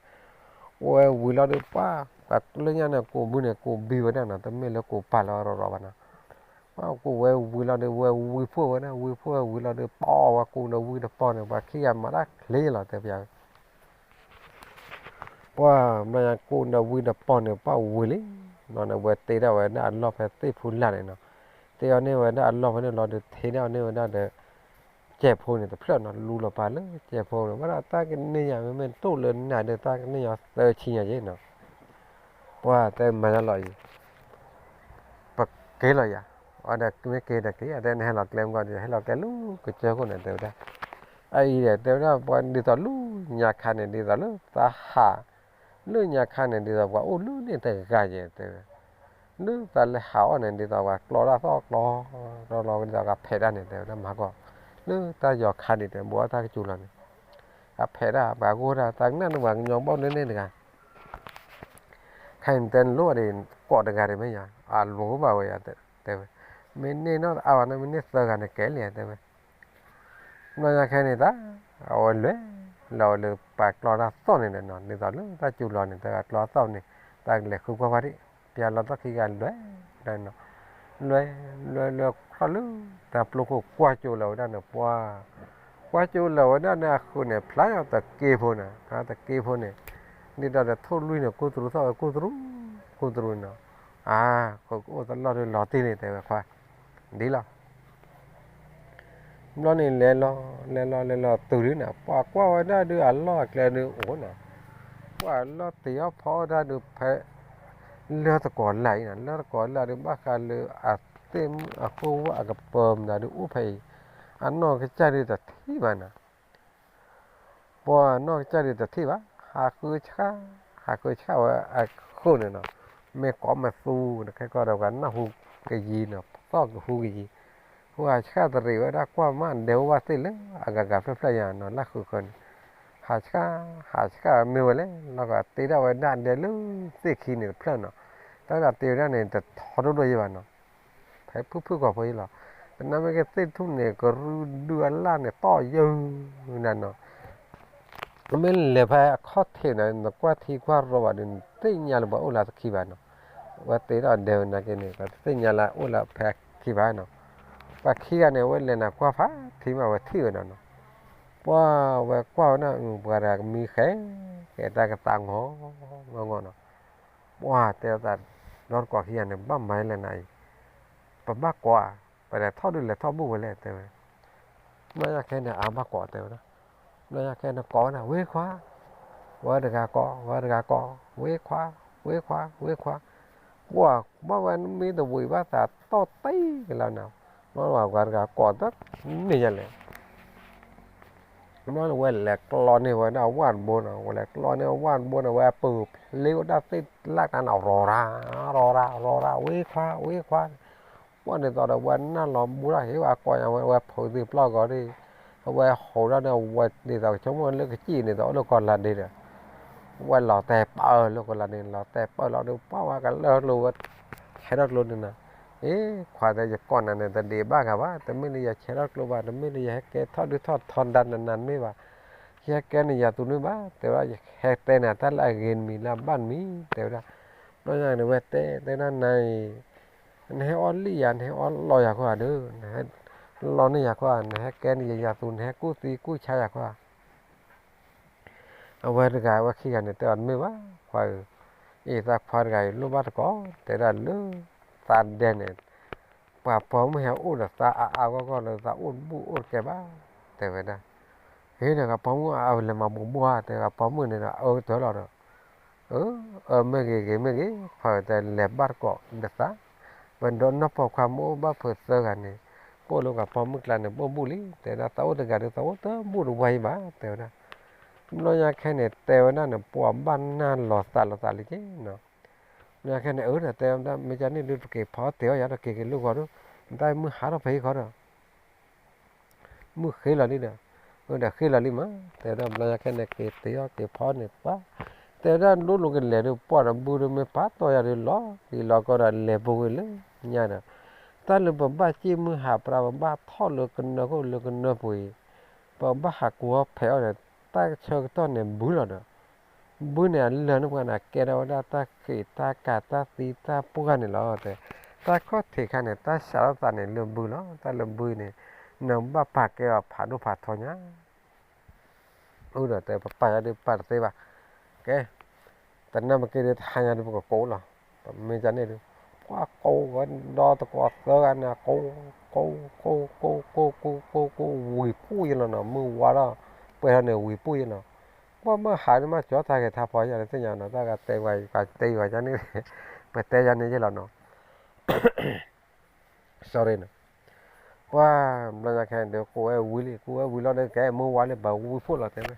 အိၣ်ဝဲဝံၤလီၤဒီးပှၢ်, ပှၤလၢညါန့ၣ် ကိးဘုန့ၣ် ကိးဘံဝဲဒၣ်နီၤ တမ့ၢ်လၢကိးပာ်လီၤရီၤရီၤဘၣ်နီၤ ပှၢ်ကိးဝဲဝံၤလီၤဒီး ဝဲဝံဖိဝဲဒၣ် ဝံဖိဝဲဝံၤလီၤဒီး ပှၢ်ဝဲကိးဒီးဝံတပီၢ်န့ၣ် ပှၤခံဂၤမၤတၢ်ချ့လီၤ တဲပျးဝဲ, ပှၢ်ဘျီညါကိးဒီးဝံတပီၢ်န့ၣ် ပှၢ်ဝံၤလံ, ဘျီန့ၣ်ဝဲတ့ဒၣ်ဝဲဒၣ်အလီၢ်ဖဲသ့ၣ်ဖူလာ်န့ၣ်နီၤ, တ့အီၤန့ၢ်ဝဲဒၣ်အလီၢ်ဖဲန့ၣ်လီၤဒီး ထ့ဒၣ်အီၤန့ၢ်ဝဲဒၣ်ဒီး ကဲးဖိန့ၣ်တဖျၢၣ်နီၤ လူလီၤပာ်လၢကဲးဖိန့ၣ် ဘၣ်ဒီးတၢ်ကန့ၢ်ယၤ မ့မ့ၢ်တိၢ်လၢနၤဒီး တၢ်ကန့ၢ်ယၤသၢဆံညါယဲနီၤ, ပှၢ်တဲမၤတၢ်လီၤအံၤ ပက့ၤလီၤယၤ, အဒီးမ့ၢ်က့ၤဒီးက့ၤ အတဲနဟဲလီၤကျဲမ့ၢ်ကီး ဟဲလီၤကျဲလၢကစၢၢ်ခိၣ်န့ၣ် တဲဝဲဒၣ်, အအံၤဒီး တဲဝဲဒၣ် ပှၤဒ်သိးလၢညါခါန့ၣ် ဒ်သိးလၢသးဟး, လၢညါခါန့ၣ် ဒ်သိးပှၤအိၣ်လၢန့ၣ်တဂၤယဲ တဲဝဲ, လၢသးလဲၤဟးအီၣ်န့ၣ် ဒ်သိးပှၤကျီတၢ်သီၣ်ကျီ ဒီးလီၤဒ်သိးကဖဲးတၢ်န့ၣ် တဲဝဲဒၣ် မၤကီး, လၢတၢ်ယီၤခါန့ၣ် တဲ ဘူးအီၣ်တၢ်ကစူၤလီၤန့ၣ် ကဖဲးတၢ် ပှၤကအိၣ်ဒၣ် သးကနၣ်န့ၢ်ပှၤကညီဘီၣ်ဒၢန့ၣ်တဂၤ ခဲအံၤတဲနလိၣ်ဘၣ်ဒံး ကိးတဂၤဒံးမ့ၢ်ယၤ အလိၤဘၣ်ဝဲယၤ တဲဝဲ, မ့ၢ်န့ၢ်နီၢ်တအါဘၣ်န့ၣ် မ့ၢ်န့ၢ်သၢဂၤန့ၣ်ကဲလံ တဲဝဲ, ဘျီညါခဲန့ၣ်တၢ် အဝဲလဲၤ လီၤဝဲလၢပှၤကျီတၢ်သီၣ်န့ၣ်ဒီးနီၤ ဒ်သိးလၢတၢ်စူၤလီၤန့ၣ် တၢ်ကျီတၢ်သီၣ်န့ၣ် တၢ်ကလဲၤဃုကွၢ်ကွၢ်ဒံး ပျၢ်လီၤသီၣ်ခံဂၤလဲၤဒၣ်နီၤ, လဲၤ လဲၤ လဲၤခီလၢ တၢ်ပျိခိၣ်ကွၢ်ကၠိလီၤဝဲဒၣ်န့ၣ် ပှၢ် ကွၢ်ကၠိလီၤဝဲဒၣ်န့ၣ် အဃုာ်န့ၣ် ဖျါအီၤတက့ဖိန့ၣ် တက့ဖိန့ၣ် ဒ်သိးဒီးထိၣ်လွံၢ်န့ၣ် ကိၢ်တရူးသီၣ်ဝဲကိၢ်တရူး ကိၢ်တရူးနီၤ, အါ ဃုာ်ကအိၣ်တလီၢ်ဒုးလီၤတံၢ်လံ တဲဝဲခွါ ဒ်လီၤ ဘျီန့ၣ်လဲၤလီၤ လဲၤလီၤ လဲၤလီၤတုၤဒုးန့ၣ် ပှၤကွၢ်ဝဲဒၣ်ဒုးအလီၢ်အကျဲဒုးအိၣ်န့ၣ်, ပှၤလီၢ်တ့ၢ်အီၣ်ဖီအီၣ်ဒၣ်ဒုးဖဲ လၢသကိးလၢ်အံၤန့ၣ် လၢသကိးလၢ်ဒုး ဘၣ်ဃးလၢအသ့ၣ်မုၣ်အဃိဝဲအကပၢၤမတၤဒုးအိၣ်ဖဲအံၤ, အနီၢ်ကစၢ်ဒုးတထံၣ်ဘၣ်န့ၣ် ပှၤနီၢ်ကစၢ်ဒုးတထံၣ်ဘၣ်, ဟးဃုဆှၣ်, ဟးဃုဆှၣ်ဝဲအဃိန့ၣ်နီၤ, မ့ၢ်ကိးမသူန့ၣ် ခဲကီၢ်ဒီးပှၤနၢ်ဟူကယံၤနီၤ, သီၣ်ကဟူကယံၤ, ဟူဟးဆှၣ်တရံးဝဲဒၣ်ကွၢ်မးဒဲဝဲဘၣ်သ့ၣ်လၢအဂၤဂၤဖျၢၣ်ဖျၢၣ်ယၤနီၤ, လၢဃုာ်ဃၢၤန့ၣ်, ဟးဆှၣ်, ဟးဆှၣ်မ့ၢ်ဝဲလဲၣ်, လီၤဂာ်တ့ဒၣ်ဝဲဒၣ်ဒဲလၢသ့ၣ်ခံန့ၣ်တဖျၢၣ်နီၤ, တၢ်ဝဲဒၣ်တ့ဝဲဒၣ်န့ၣ် တထီဒိၣ်ဒိၣ်ယဲဘၣ်နီၤ ဖဲဖုၣ်ဖုၣ်ကီၢ်ဖိအံၤလီၤ. သနာ်မ့ၢ်ကသ့ၣ်ထူၣ်န့ၣ် ကရူၢ်ဒုၣ်အလၣ်န့ၣ် တီၢ်ယၢၢ်နၤနီၤ. မ့ၢ်လဲၤဖဲအခီၣ်ထံးန့ၣ် နကွၢ်ထံကွၢ်ရိဘၣ်ဒီး နတသ့ၣ်ညါလၢပှၤအိၣ်လၢတခံဘၣ်နီၤ. ဝဲတ့ထီၣ်ဒဲးဝဲနာ်က့န့ၣ် ပှၤတသ့ၣ်ညါလၢအိၣ်လၢဖဲခံဘၣ်နီၤ. ပှၤခံဂၤန့ၣ် ဝဲလဲၤနၤကွၢ်ဖးထံမး ဝဲထံၣ်ဝဲဒီးနီၤ. ပှၢ်ဝဲကွၢ်ဝဲဒၣ် ပှၤတဂၤကမံဃဲ ဃဲတၢ်ကသး ငီၤ ငီၤ ငီၤနီၤ. ပှၢ်တဲသး ဒီတကိးခံဂၤန့ၣ် ဘၣ်မၤလဲၣ်နၤအံၤ, ပဘၣ်ကိးဧါ, ပလဲၤထီၣ်ဒုးလဲၤထီၣ်ဘူၣ်ဝဲလဲၣ် တဲဝဲ. ဘျီညါခဲန့ၣ် အါဘၣ်ကိးတဲဝဲဒၣ်. ဘျီညါခဲန့ၣ်ကိးဝဲဒၣ် ဝ့ခွါ, ဝဲတဂၤကိး ဝဲတဂၤကိး, ဝ့ခွါ, ဝ့ခွါ, ဝ့ခွါ, ပှၢ်ဘၣ်ဝဲမ့ၢ်တဝံၤဘၣ်သးတီၢ်တံၢ်ကလီၤနၤ. ဘျီဝဲတဂၤကိးတန့ၢ်ယလဲၣ်. ဘျီဝဲလဲၤကျီန့ၢ်ဝဲဒၣ်ဝၣ်တဘိနီၤ, ဝဲလဲၤကျီန့ၢ်ဝၣ်တဘိန့ၣ် ဝဲပုၢ်ဖျ့အိၣ်ဒၣ်သ့ၣ်လၢ်တၢ်နီၤ ရီၤရၤ ရီၤရၤ ရီၤရၤ ဝ့ခွါ ဝ့ခွါ, ပှၢ်ဒ်သိးဒီးဝဲနၢ်လီၤဘူၣ်ထီၣ်ဟ့ၣ်ဝဲအကိးညါဝဲ ဝဲဖိသ့ၣ်ပျီၢ်ဂီၤဒ်, အဝဲဟိးထီၣ်န့ၣ် ဝဲဒ်သိးကဆိကမိၣ်လၢကစံၣ်န့ၣ် သိးအိၣ်လၢကီၢ်လၤဒ့ဒီး, ဝဲလီၤတဲာ်ပၢၢ်လၢကီၢ်လၤဒ့န့ၣ် လီၤတဲာ်ပၢၢ်လီၤဒီး ပှၢ်ဝဲကလၢကျိဝဲ ဟဲထီၣ်ကျိန့ၣ်နီၤ. အ့ ခွါတဲ ယကိးနၤန့ၣ် တဒံးဘၣ်ဂၤဘၣ်, တမ့ၢ်လၢယဆဲးထီၣ်ကျိဘၣ်, တမ့ၢ်လၢယဟဲကဲထီၣ်ဒုးထီၣ်ထီဒါနၤနၤတမ့ၢ်ဘၣ်, ယဟဲကဲန့ၣ်ယၤသူန့ၣ်ဘၣ်, တဲဝဲဒၣ် ယဟဲတဲနၤတၢ်လၢအဂ့ၤတမံၤလၢအဘၣ်တမံၤ တဲဝဲဒၣ်. ဘျီညါန့ၣ် ဝဲတဲတဲဒၣ်နၤအံၤ, နဟဲအီၣ်လံၣ်ယၤ နဟဲအီၣ်လီယၤခီဧါဒီး နဟဲလီန့ၢ်ယၤခီဧါ, နဟဲကဲန့ၣ်ယၤသူ နဟဲကူၣ်သံကူၣ်ဆါယၤခီဧါ. အဝဲတဂၤ အဝဲခံဂၤန့ၣ် တဲအီၤတမ့ၢ်ဘၣ် ခွါဧၢ, အ့ၣ် သးခွါတဂၤအံၤ လိၣ်ဘၣ်တကိး တဲဒၣ်လၢ သးဒဲန့ၣ် ပှၤပိာ်မုၣ်ဟဲအိၣ်ဒီးသးအါအါဂီၢ်ဂီၢ်လၢသးအိၣ်တဘူၣ်အိၣ်တကဲဘၣ် တဲဝဲဒၣ်. ဟ့ၣ်ဒီး ပှၤပိာ်မုၣ်အါအါလဲၤမၤဘူးဘူးဧါ တဲဝဲ ပှၤပိာ်မုၣ်န့ၣ်ဒီး အၢတၢ်လီၤဒီး အၢ အၢ မ့ၢ်ဂ့ၤဂ့ၤမ့ၢ်ဂ့ၤ ခွါဧၢ တဲလဲၤဘၣ်တကိးဒီးသး, ပဒီးနီၢ်ပိာ်ခွါမ့ၢ်အိၣ်ဘၣ်ဖုးသၢဂၤန့ၣ် ပအိၣ်လၢပှၤပိာ်မုၣ်ကျါန့ၣ် ပအိၣ်ဘူးလံ တဲဒၣ် သးအိၣ်တဂၤဒီး သးအိၣ်တဘူၣ်တဝါအံၤဘၣ် တဲဝဲဒၣ်. ဘျီညါခဲန့ၣ် တဲဝဲဒၣ်န့ၣ် ပှၤဘၣ်နၢ်လီၤသးလီၤသးလံက့နီၤ. ဘျီညါခဲန့ၣ် အၢ တဲဝဲဒၣ် မ့ၢ်ကန့ၣ်ဒုး ပက့ၤဖီအီၣ်တ့ၢ်အီၣ်ယၤဒီး က့ၤက့ၤလၢဂီၤဒီး နတၢ်မုၢ်ဟါထီၣ်ဖဲအံၤဃီဒီး မုၢ်ဃ့လီၤလံဒီး, အၢ ဒီးဃ့လီၤလံမး တဲဝဲဒၣ်. ဘျီညါခဲန့ၣ် က့ၤတ့ၢ်အီၣ်က့ၤဖီန့ၣ်ပှၢ်, တဲဝဲဒၣ် ဒိၣ်လိာ်ကလဲၤဒီး ပှၢ်ဒီးဘုဒီး မ့ၢ်ပာ်တီၢ်ယၤဒီး လီၤက့ၤလီၤကီဒီး လဲၤပူၤကွံာ်လၢညါဒီး, တၢ်လၢပဘၣ်စံၣ်မုၢ်ဟးပြး ပဘၣ်ထီၣ်လၢကနၢခိၣ်လၢကနၢပူၤအံၤ, ပဘၣ်ဟးကူၤအီၣ်ဖဲးအီၣ်ဒီး တၢ်ဆၢကတီၢ်န့ၣ်ဘုလီၤဒီး ဘုန့ၣ် အလၢာ်န့ၢ်ပှၤန့ၣ် ကဲထီၣ်ဝဲဒၣ်တၢ်ဃ့ၢ်တၢ်ကၤတၢ်သံတၢ်ပှၢ်န့ၣ်လီၤ. တဲ တၢ်ခီၣ်ထံးခါန့ၣ် တၢ်စးထီၣ်သးန့ၣ်လၢဘုလီၤ. တၢ်လၢဘုန့ၣ် နဘၣ်ပာ်ကဲအီၤဖးဒိၣ်ဖးထီညါ. အၢ ဒီးတဲ ပပာ်ညါဒုးပာ်တသ့ဘၣ်. ကဲ တနၢ်ပက့ၤဒုး တဟါညါဒုး ပကကိးလီၤ. ပမ့ၢ်ကန့ၣ်ဒုး ပှၤကိးဝဲဒီတကိးသၢဂၤန့ၣ် ကိး ကိး ကိး ကိး ကိး ကိး ကိး ကိး ဝံၤပူၣ်ယလီၤနီၤ. မုၢ်ဝါထီၣ် ပှဲၤထီၣ်န့ၣ် ဝံၤပူၣ်ယလီၤ. ပှၤမ့ၢ်ဟးန့ၣ် မ့ၢ်ကၠီတၢ်ဂဲၤထါဖီယၤန့ၣ် သ့ၣ်ညါနီၤ. တၢ်ဂၤတဲဝဲ ပှၤတဲဝဲန့ၣ် ပတဲယၤန့ၣ်ယလီၤနီၤ. sorry နီၤ. ပှၤဘျီညါခဲန့ၣ်ဒီး ကိးဝဲဝံၤလံ ကိးဝဲဝံၤလီၤဒီး ကဲမုၢ်ဝါလံ ပဝံဖှိၣ်လီၤတဲဝဲ.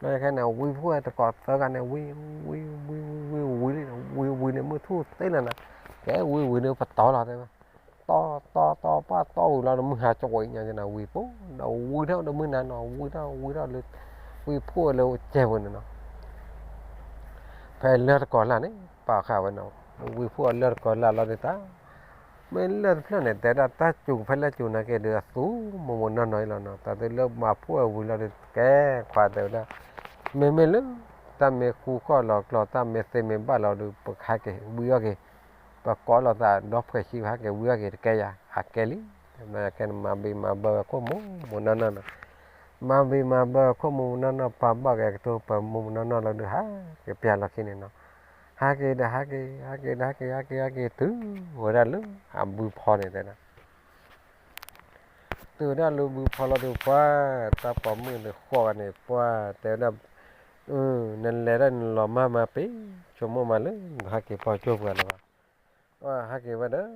ဘျီညါခဲန့ၣ် ဝံဖှိၣ်တကိးသၢဂၤန့ၣ် ဝံ ဝံ ဝံ ဝံ ဝံၤလံ ဝံဝံၤန့ၣ် မုၢ်ထူၣ်သ့လီၤနီၤ. ကဲဝံဝံၤန့ၣ် ပတီၢ်လီၤတဲဝဲ. တီတီတီ ပှၢ်တီဝံၤလီၤဒီး မုၢ်ဟါကဝီၤအံၤညါန့ၣ် ဝံၤပူၤဒီး ဝံထီၣ်ဒီးမုၢ်နၤနီၤ ဝံထီၣ်ဝံထီၣ်လၢ ဝံဖှိၣ်လၢကဲပူၤန့ၣ်နီၤ. ဖဲလၢၢ်တကိးလၢ်န့ၣ် ပာ်ဃာ်ဝဲနီၤ. ဝံဖှိၣ်အလၢၢ်တကိးလၢ်လီၤဒီးတၢ် မ့ၢ်လၢၢ်တဖျၢၣ်န့ၣ် တဲဒၣ်တၢ်စူၤဖဲလဲၣ်စူၤနာ်က့ဒီး အသူမိၢ်မိၢ်နီၢ်နီၢ်အံၤလီၤနီၤ. တၢ်သ့ၣ်လၢမၤဖှိၣ်အဝံၤလီၤဒီး ကဲခွါတဲဝဲဒၣ် မ့မ့ၢ်လၢ တၢ်မ့ၢ်ဃူဃီၣ်လီၤကျီ တၢ်မ့ၢ်သ့မ့ၢ်ဘၣ်လီၤဒီး ပကဟဲက့ၤဝံအီၣ်က့ၤ ပကိးလိာ်သးဒီဖှဲးဆံ ပဟဲက့ၤဝံအီၣ်က့ၤတကဲယၤ အကဲလံ. ဘျီညါခဲန့ၣ် မၤဘံၣ်မၤဘၢဝဲခိၣ်မိၢ်မိၢ်နီၢ်နီၢ်နီၤ. မၤဘံၣ်မၤဘၢဝဲခိၣ်မိၢ်မိၢ်နီၢ်နီၢ် ပာ်ဘၣ်က့ၤကတိၤပမိၢ်မိၢ်နီၢ်နီၢ်လီၤဒီး ဟးက့ၤပျၢ်လီၤခံန့ၣ်နီၤ. ဟးက့ၤဒီးဟးက့ၤ ဟးက့ၤဒီးဟးက့ၤ ဟးက့ၤဟးက့ၤ တုၤဝဲဒၣ်လၢအဘုဖီန့ၣ်တဲဒၣ် တုၤဝဲဒၣ်လၢဘုဖီလီၤဒီး ပှၤတၢ်ပိာ်မုၣ်န့ၣ်ဃီဂၤန့ၣ် ပှၤတဲဝဲဒၣ် နလဲၤဒၣ်နလီၤမၢ်မၤပ့ၤ ဆိကမိၣ်မးလၢ နဟးက့ၤပီၤကၠိပှၤလၢၤဘၣ်. ပှၤဟးက့ၤဝဲဒီး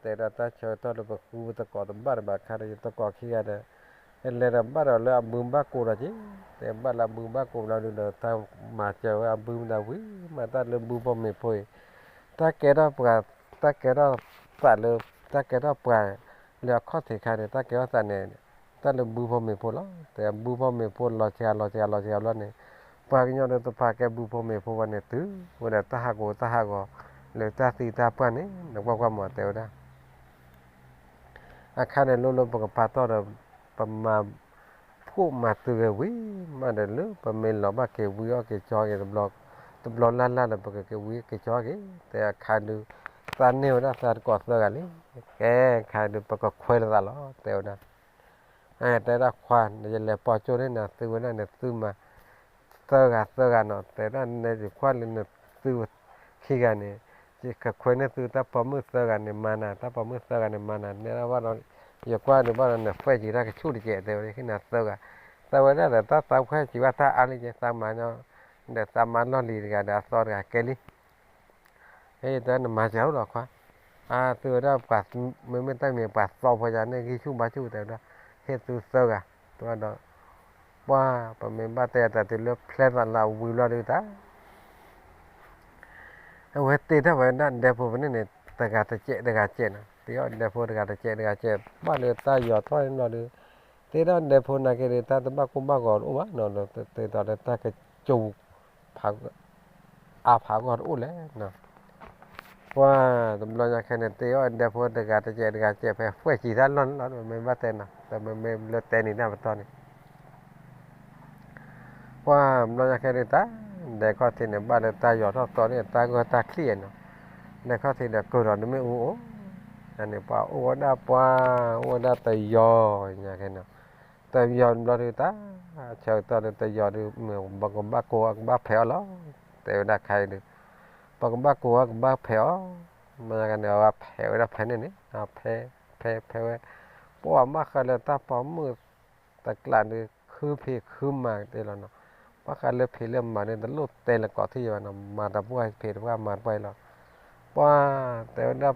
တဲဒၣ်တၢ်ဆၢကတီၢ်လၢပဃုပသကိးတဘၣ်တဘၣ်ခါဒီး ယသကိးခံဂၤဒီး လဲၤဒီးဘၣ်ဒီးလၢအဘုဘၣ်ကိးဒီးက့ၤ တဲဘၣ်လၢအဘုဘၣ်ကိးဘျီဒုးဒီး တၢ်မၤစၢၤဝဲအဘုမတၤဝံၤ မၤတၢ်လၢဘုဖိမ့ၢ်ဖိအံၤ တၢ်ကဲထီၣ်ပှၤ တၢ်ကဲထီၣ်သးလၢ တၢ်ကဲထီၣ်ပှၤ လၢအခီၣ်ထံးခါန့ၣ် တၢ်ကဲထီၣ်သးန့ၣ် တၢ်လၢဘုဖိမ့ၢ်ဖိလီၤ. တဲဘုဖိမ့ၢ်ဖိလီၤစှၤလီၤစှၤလီၤစှၤဘျီန့ၣ် ပှၤကညီဒီးသ့ၣ်တဖၣ်ကဲဘုဖိမ့ၢ်ဖိဝဲန့ၣ် တုၤဝဲဒီးတၢ်ဟးဂီၤတၢ်ဟးဂီၤ လၢတၢ်သံတၢ်ပှၢ်န့ၣ် နကွၢ်ကွၢ်မးတဲဝဲဒၣ် အခါန့ၣ်လိၣ်လၢပကပာ်တီၢ်ဒီး ပမၤဖ ဃိၣ်မၤတုၤဂ့ၤဝံၤမးဒီး လၢပမ့ၢ်လီၤဘၣ်က့ၤဝံအီၣ်က့ၤကၠီက့ၤ တဘျီလၢ်လၢ်ဒီး ပကက့ၤဝံက့ၤကၠီက့ၤ တဲအခါဒုး သးန့ၢ်ဝဲဒၣ်သးတကိးသၢဂၤလံ, ကဲခါဒုး ပကခွဲးလိာ်သးလီၤ တဲဝဲဒၣ်. တဲဒၣ်ခွါ ယလဲၤပိာ်ကၠိန့ၢ်နၤ သုဝဲဒၣ်န့ၣ် သုမၤသၢဂၤသၢဂၤနီၤ တဲဒၣ်နဲယခွါလၢနသုခံဂၤန့ၣ် ယကခွဲးန့ၢ်သုတၢ်ပိာ်မုၣ်သၢဂၤန့ၣ်မၤနၤ တၢ်ပိာ်မုၣ်သၢဂၤန့ၣ်မၤနၤ နဲဒၣ်ဘၣ်ဒီး ယကွၢ်ဒုးဘၣ်ဒီး နဖှဲၣ်ကံၤတၢ်ကဆူၣ်တကဲး တဲဝဲဒၣ်ဟ့ၣ်နၤသၢဂၤ, သးဝဲဒၣ်ဒီးတၢ်သးဖှဲၣ်ကံၤဘၣ်တၢ်အါလံကဲ သးမၤ ဒီးသးမၤလီၢ်လံၤတဂၤဒီးအသီတဂၤကဲလံ ဟ့ၣ်တဲနမၤစၢၤအိၣ်လီၤခွါ, သုဝဲဒၣ်ပှၤ မ့မ့ၢ်တၢ်မံၤပှၤသီဖိယၤန့ၣ် ဂံၢ်ဆူၣ်ဘါဆူၣ်တဲဝဲဒၣ်, ဟ့ၣ်သုသၢဂၤ, တဲဝဲဒီး, ပှၤ ပမ့ၢ်ဘၣ်တဲတၢ်တုၤလၢဖျဲသးလၢအဝံၤဘျီဒုးတၢ် အဝဲတ့ထီၣ်ဝဲဒၣ်ဒဲဖိဖဲန့ၣ်န့ၣ် တဂၤတစဲးတဂၤစဲးနီၤ, တ့အီၣ်ဒဲဖိတဂၤတစဲးတဂၤစဲး ဘၣ်လၢတၢ်ယီၤထီၣ်န့ၣ်ဘျီဒုး, တ့ထီၣ်ဒဲဖိနာ်က့ဒီး တၢ်တဘၣ်ကိၢ်ဘၣ်ဂီၤတအိၣ်ဘၣ်နီၤ, တ့ထီၣ်လၢတၢ်ကစူၤ အါဖးဂီၢ်တအိၣ်လဲၣ်နီၤ, ပှၤတဘျီညါခဲန့ၣ် တ့အီၣ်ဒဲဖိတဂၤတစဲးတဂၤစဲး ဖဲဖှဲၣ်စံးတၢ်လီၢ်န့ၣ်လီၤ, မ့ၢ်ဘၣ်တဲနီၤ တမ့မ့ၢ်လၢတဲနံၤတၢ်ပတီၢ်န့ၣ် ပှၤဘျီညါခဲဒုးတၢ် ဒဲခီၣ်ထံးန့ၣ် ဘၣ်လၢတၢ်ယီၤထီၣ်သီန့ၣ် တၢ်ဂၢၢ်တၢ်ချံၣ်နီၤ, ဒဲခီၣ်ထံးဒီးကၢၤဒီးတမ့ၢ်အူအိၣ်, န့ၣ်ပှၤအိၣ်ဝဲဒၣ်ပှၤ အိၣ်ဝဲဒၣ်တယီၤညါခဲနီၤ, တယီၤဘျီဒုးတၢ် ဆၢကတီၢ်ဒုးတယီၤဒုး မ့ၢ်ပကဘၣ်ကိးအကဘၣ်ဖဲးအီၤလီၤ, တဲဝဲဒၣ်ခဲအံၤဒုး, ပကဘၣ်ကိးအကဘၣ်ဖဲးအီၤ, မ့ၢ်ညါကန့ၣ်အဝဲဖဲးဝဲဒၣ်ဖဲန့ၣ်န့ၣ်, ဖဲ ဖဲ ဖဲဝဲ, ပှၤဘၣ်ဃးလၢတၢ်ပိာ်မုၣ် တကျးဒုး ခုဖံးခုမၤတ့ၢ်လီၤနီၤ, ဘၣ်ဃးလၢဖံးလၢမၤဒုးတလိၣ်တဲလၢကိးထံၣ်ယဘၣ်နီၤ, မၤတပှၢ်ဖံးတပှၢ်မၤတပှၢ်လီၤ, ပှၤ တဲဝဲဒၣ်,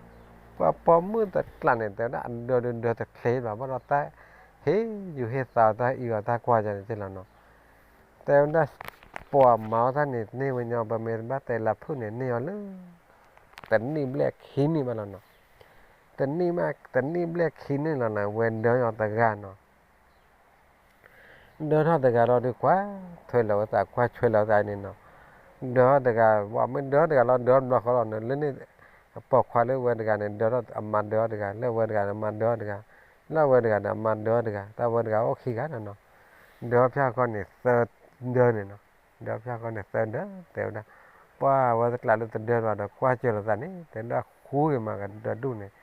ပှၤပိာ်မုၣ်တကျးန့ၣ် တဲဝဲဒၣ်အဒၢဒုးဒၢတချ့ဘၣ် ဘၣ်ဒီးတၢ် ဟ့ၣ်ယူၤဟ့ၣ်သးအီၤတၢ်အံၤအီၤတၢ်ကွၢ်ယၤန့ၣ်တ့ၢ်လီၤနီၤ, တဲဝဲဒၣ်, ပှၤမၤအီၣ်တၢ်န့ၣ် န့ၢ်ဝဲညီ ပမ့ၢ်တဘၣ်တဲလၢဖုၣ်န့ၣ် န့ၢ်အီၤလၢ တနံၣ်ဘျဲၣ်ခံနံၣ်ဘၣ်လီၤနီၤ, တနံၣ်မး တနံၣ်ဘျဲၣ်ခံနံၣ်လီၤနီၤ ဝဲဒၢအီၤတဂၤနီၤ ဒၢထီၣ်တဂၤလီၤဒုးကွၢ်ထွဲလီၤဝဲသး ကွၢ်ထွဲလီၤဝဲသးန့ၣ်နီၤ, ဒၢထီၣ်တဂၤ ပှၤမ့ၢ်ဒၢထီၣ်တဂၤလီၤ ဒၢတဘျီဃီလီၤန့ၣ် လၢန့ၣ် ပိာ်ခွါလၢဝဲတဂၤန့ၣ် ဒၢထီၣ်အမါဒၢအီၤတဂၤ လၢဝဲတဂၤန့ၣ် အမါဒၢအီၤတဂၤ, လၢအဝဲတဂၤန့ၣ် အမါဒၢအီၤတဂၤ တၢ်ဝဲတဂၤအိၣ်ခံဂၤနီၤနီၤ, ဒၢထီၣ်ဖၠၣ်ဃီန့ၣ်သၢဒၢန့ၣ်နီၤ, ဒၢထီၣ်ဖၠၣ်ဃီန့ၣ်သၢဒၢ တဲဝဲဒၣ်, ပှၤဝဲတကျးလၢတဒၢဘၣ်ဒီး ကွၢ်စၢၤလီၤသးန့ၣ် တဲဒၣ်ဃူဂ့ၤမးကဒၢဒူၣ်န့ၣ်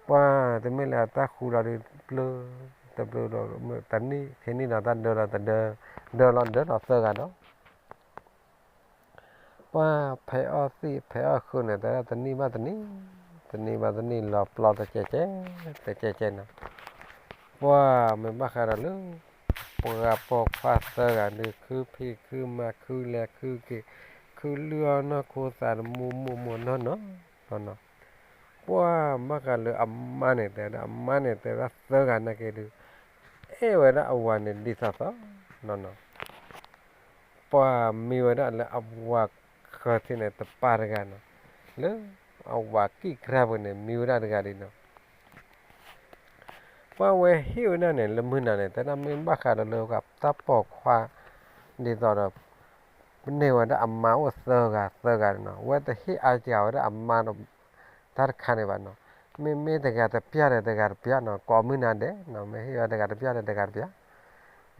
ပှၤတမ့ၢ်လၢတၢ်ဃူလီၤဒုး ပျၢၤ တပျၢၤဒီး တနံၣ်ခံနံၣ်ဒီးတၢ်ဒၢလီၤတဒၢ, ဒၢလီၤဒၢလီၤသၢဂၤဒီး ပှၤဖဲးအီၣ်သံၣ်ဖဲးအီၣ်ဃုာ်န့ၣ် တဲဒၣ်တနံၣ်ဘၣ်တနံၣ်, တနံၣ်ဘၣ်တနံၣ်လီၤပျီတကဲကဲ, တကဲကဲနီၤ, ပှၤမ့ၢ်ဘၣ်ဃးဒီးလၢ ပှၤပိာ်ခွါသၢဂၤဒုး ခုဖံးခုမၤ ခုလဲၤခုက့ၤ ခုလုၢ်အီၣ်နီၢ်ခိသးတမူမိၢ်မိၢ်နီၢ်နီၢ်လီၤနီၤ, ပှၤဘၣ်ဃးလၢအမါန့ၣ် တဲဝဲဒၣ် အမါန့ၣ် တဲဝဲဒၣ်သၢဂၤနာ်က့ဒုး အဲၣ်ဝဲဒၣ်အဝၤန့ၣ်ဒ်သိးသိးလီၤနီၤ, ပှၤမံဝဲဒၣ်လၢအဝၤဃၢၤထံးန့ၣ် တပၢ်တဂၤနီၤ, လၢအဝၤကံၢ်ကြၢ်ပူၤန့ၣ် မံဝဲဒၣ်တဂၤဒ်နီၤ ပှၤဝဲဟ့ၣ်ဝဲဒၣ်န့ၣ် လၢမုၢ်နၤန့ၣ် တဲဒၣ်မ့ၢ်ဘၣ်ဃးဒီးလၢတၢ်ပိာ်ခွါ ဒ်သိးဒီး ပန့ၢ်ဝဲဒၣ်အမါအိၣ်သၢဂၤသၢဂၤန့ၣ်နီၤ, ဝဲတဟ့ၣ်အါစှၤဝဲဒၣ်အမါဒီး တၢ်တခါန့ၣ်ဘၣ်နီၤ, မ့မ့ၢ်တဂၤတပျၢ်ဒီးတဂၤတပျၢ်နီၤ, ကိးမုၢ်နၤဒဲးနီၤ, မ့ၢ်ဟ့ၣ်ဝဲတဂၤတပျၢ်ဒီးတဂၤတပျၢ်,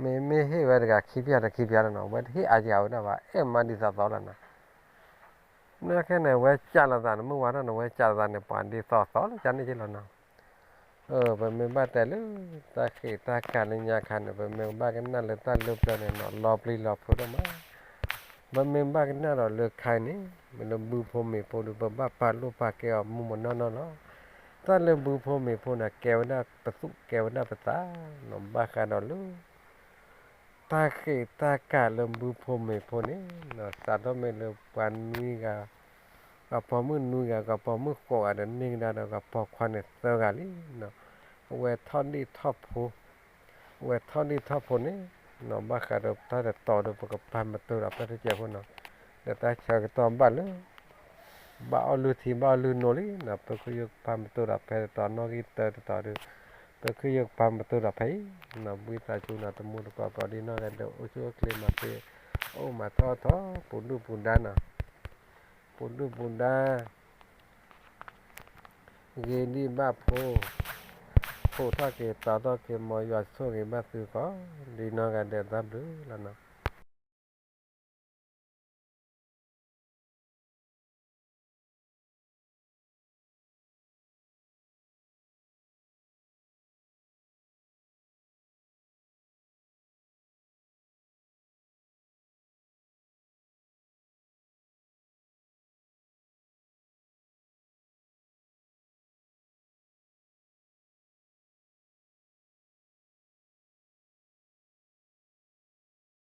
မ့မ့ၢ်ဟ့ၣ်ဝဲတဂၤခံပျၢ်ဒီးခံပျၢ်လီၤနီၤ, ဝဲတဟ့ၣ်အါစှၤဝဲဒၣ်ဘၣ် အဲၣ်မါဒ်သိးသိးလီၤနီၤ နာ်က့န့ၣ် ဝဲစးလိာ်သးန့ၣ် မုၢ်ဝါထီၣ်န့ၣ် ဝဲစးလိာ်သးန့ၣ် ပှၤဒ်သိးသိးလီၤ ကန့ၣ်က့လီၤနီၤ, ပမ့ၢ်ဘၣ်တဲလၢ တၢ်ဃ့ၢ်တၢ်ကၤလၢညါခါန့ၣ် ပမ့ၢ်ဘၣ်ကနၣ်လၢတၢ်လၢပျၢၤန့ၣ်နီၤ လီၤပျံၤလီၤဖုးဒိၣ်မး, ပမ့ၢ်ဘၣ်ကနၣ်ဒီးလၢခါအံၤန့ၣ် မ့ၢ်လၢဘုဖိမ့ၢ်ဖိဒီး ပဘၣ်ပာ်လိာ်ပာ်ကဲအီၤမုၢ်မနီၢ်နီၢ်လီၤ, တၢ်လၢဘုဖိမ့ၢ်ဖိန့ၣ် ကဲဝဲဒၣ်ပသူၣ်ကဲဝဲဒၣ်ပသးနီၤ, ဘၣ်ဃးဒီးလၢ တၢ်ဃ့ၢ်တၢ်ကၤလၢဘုဖိမ့ၢ်ဖိန့ၣ် စးထီၣ်မ့ၢ်လၢပှၤနွံဂၤ, ပှၤပိာ်မုၣ်နွံဂၤ ပှၤပိာ်မုၣ်ဃိးဂၤဒီးန့ၢ်ကဒါဒီးပှၤပိာ်ခွါန့ၣ်သၢဂၤလံနီၤ, အဝဲထီၣ်ဒ့ၣ်ထီၣ်ဖိ, အဝဲထီၣ်ဒ့ၣ်ထီၣ်ဖိန့ၣ်နီၤ ဘၣ်ဃးဒီးတၢ်တတီၤဒီး ပကပာ်မတူၤဒီးဖဲတစဲးဖိနီၤ, ဒီးတၢ်ဆၢကတီၢ်ဘၣ်လၢ ဘၣ်အီၣ်လုၢ်ထံဘၣ်အီၣ်လုၢ်နိလံနီၤ, ပဃုယုၢ်ပာ်မတူၤဒီးဖဲတတီၤနီၣ်ဂံၢ်တၢတတီၤဒီး ပဃုယုၢ်ပာ်မတူၤဒီးဖဲအံၤနီၤ, ဘှံသးစူၤနီၤ တမူတကိးကိးဒ်နီၢ်ဂၤဒီး အိၣ်ဆူၣ်အိၣ်ချ့မၤသ့ အိၣ်မၤထီၣ်ထီၣ် ပူၤဒုၣ်ပူၤဒါနီၤ, ပူၤဒုၣ်ပူၤဒါ ဂ့ၤဒံးဘၣ်ဖိ, ဖိ အိၣ်ထီၣ်က့ၤသးထီၣ်က့ၤ မ်ယွၤဆိၣ်ဂ့ၤဘၣ်သုကိးဒံနီၢ်ဂၤဒဲး တၢ်ဘျုးလီၤနီၤ.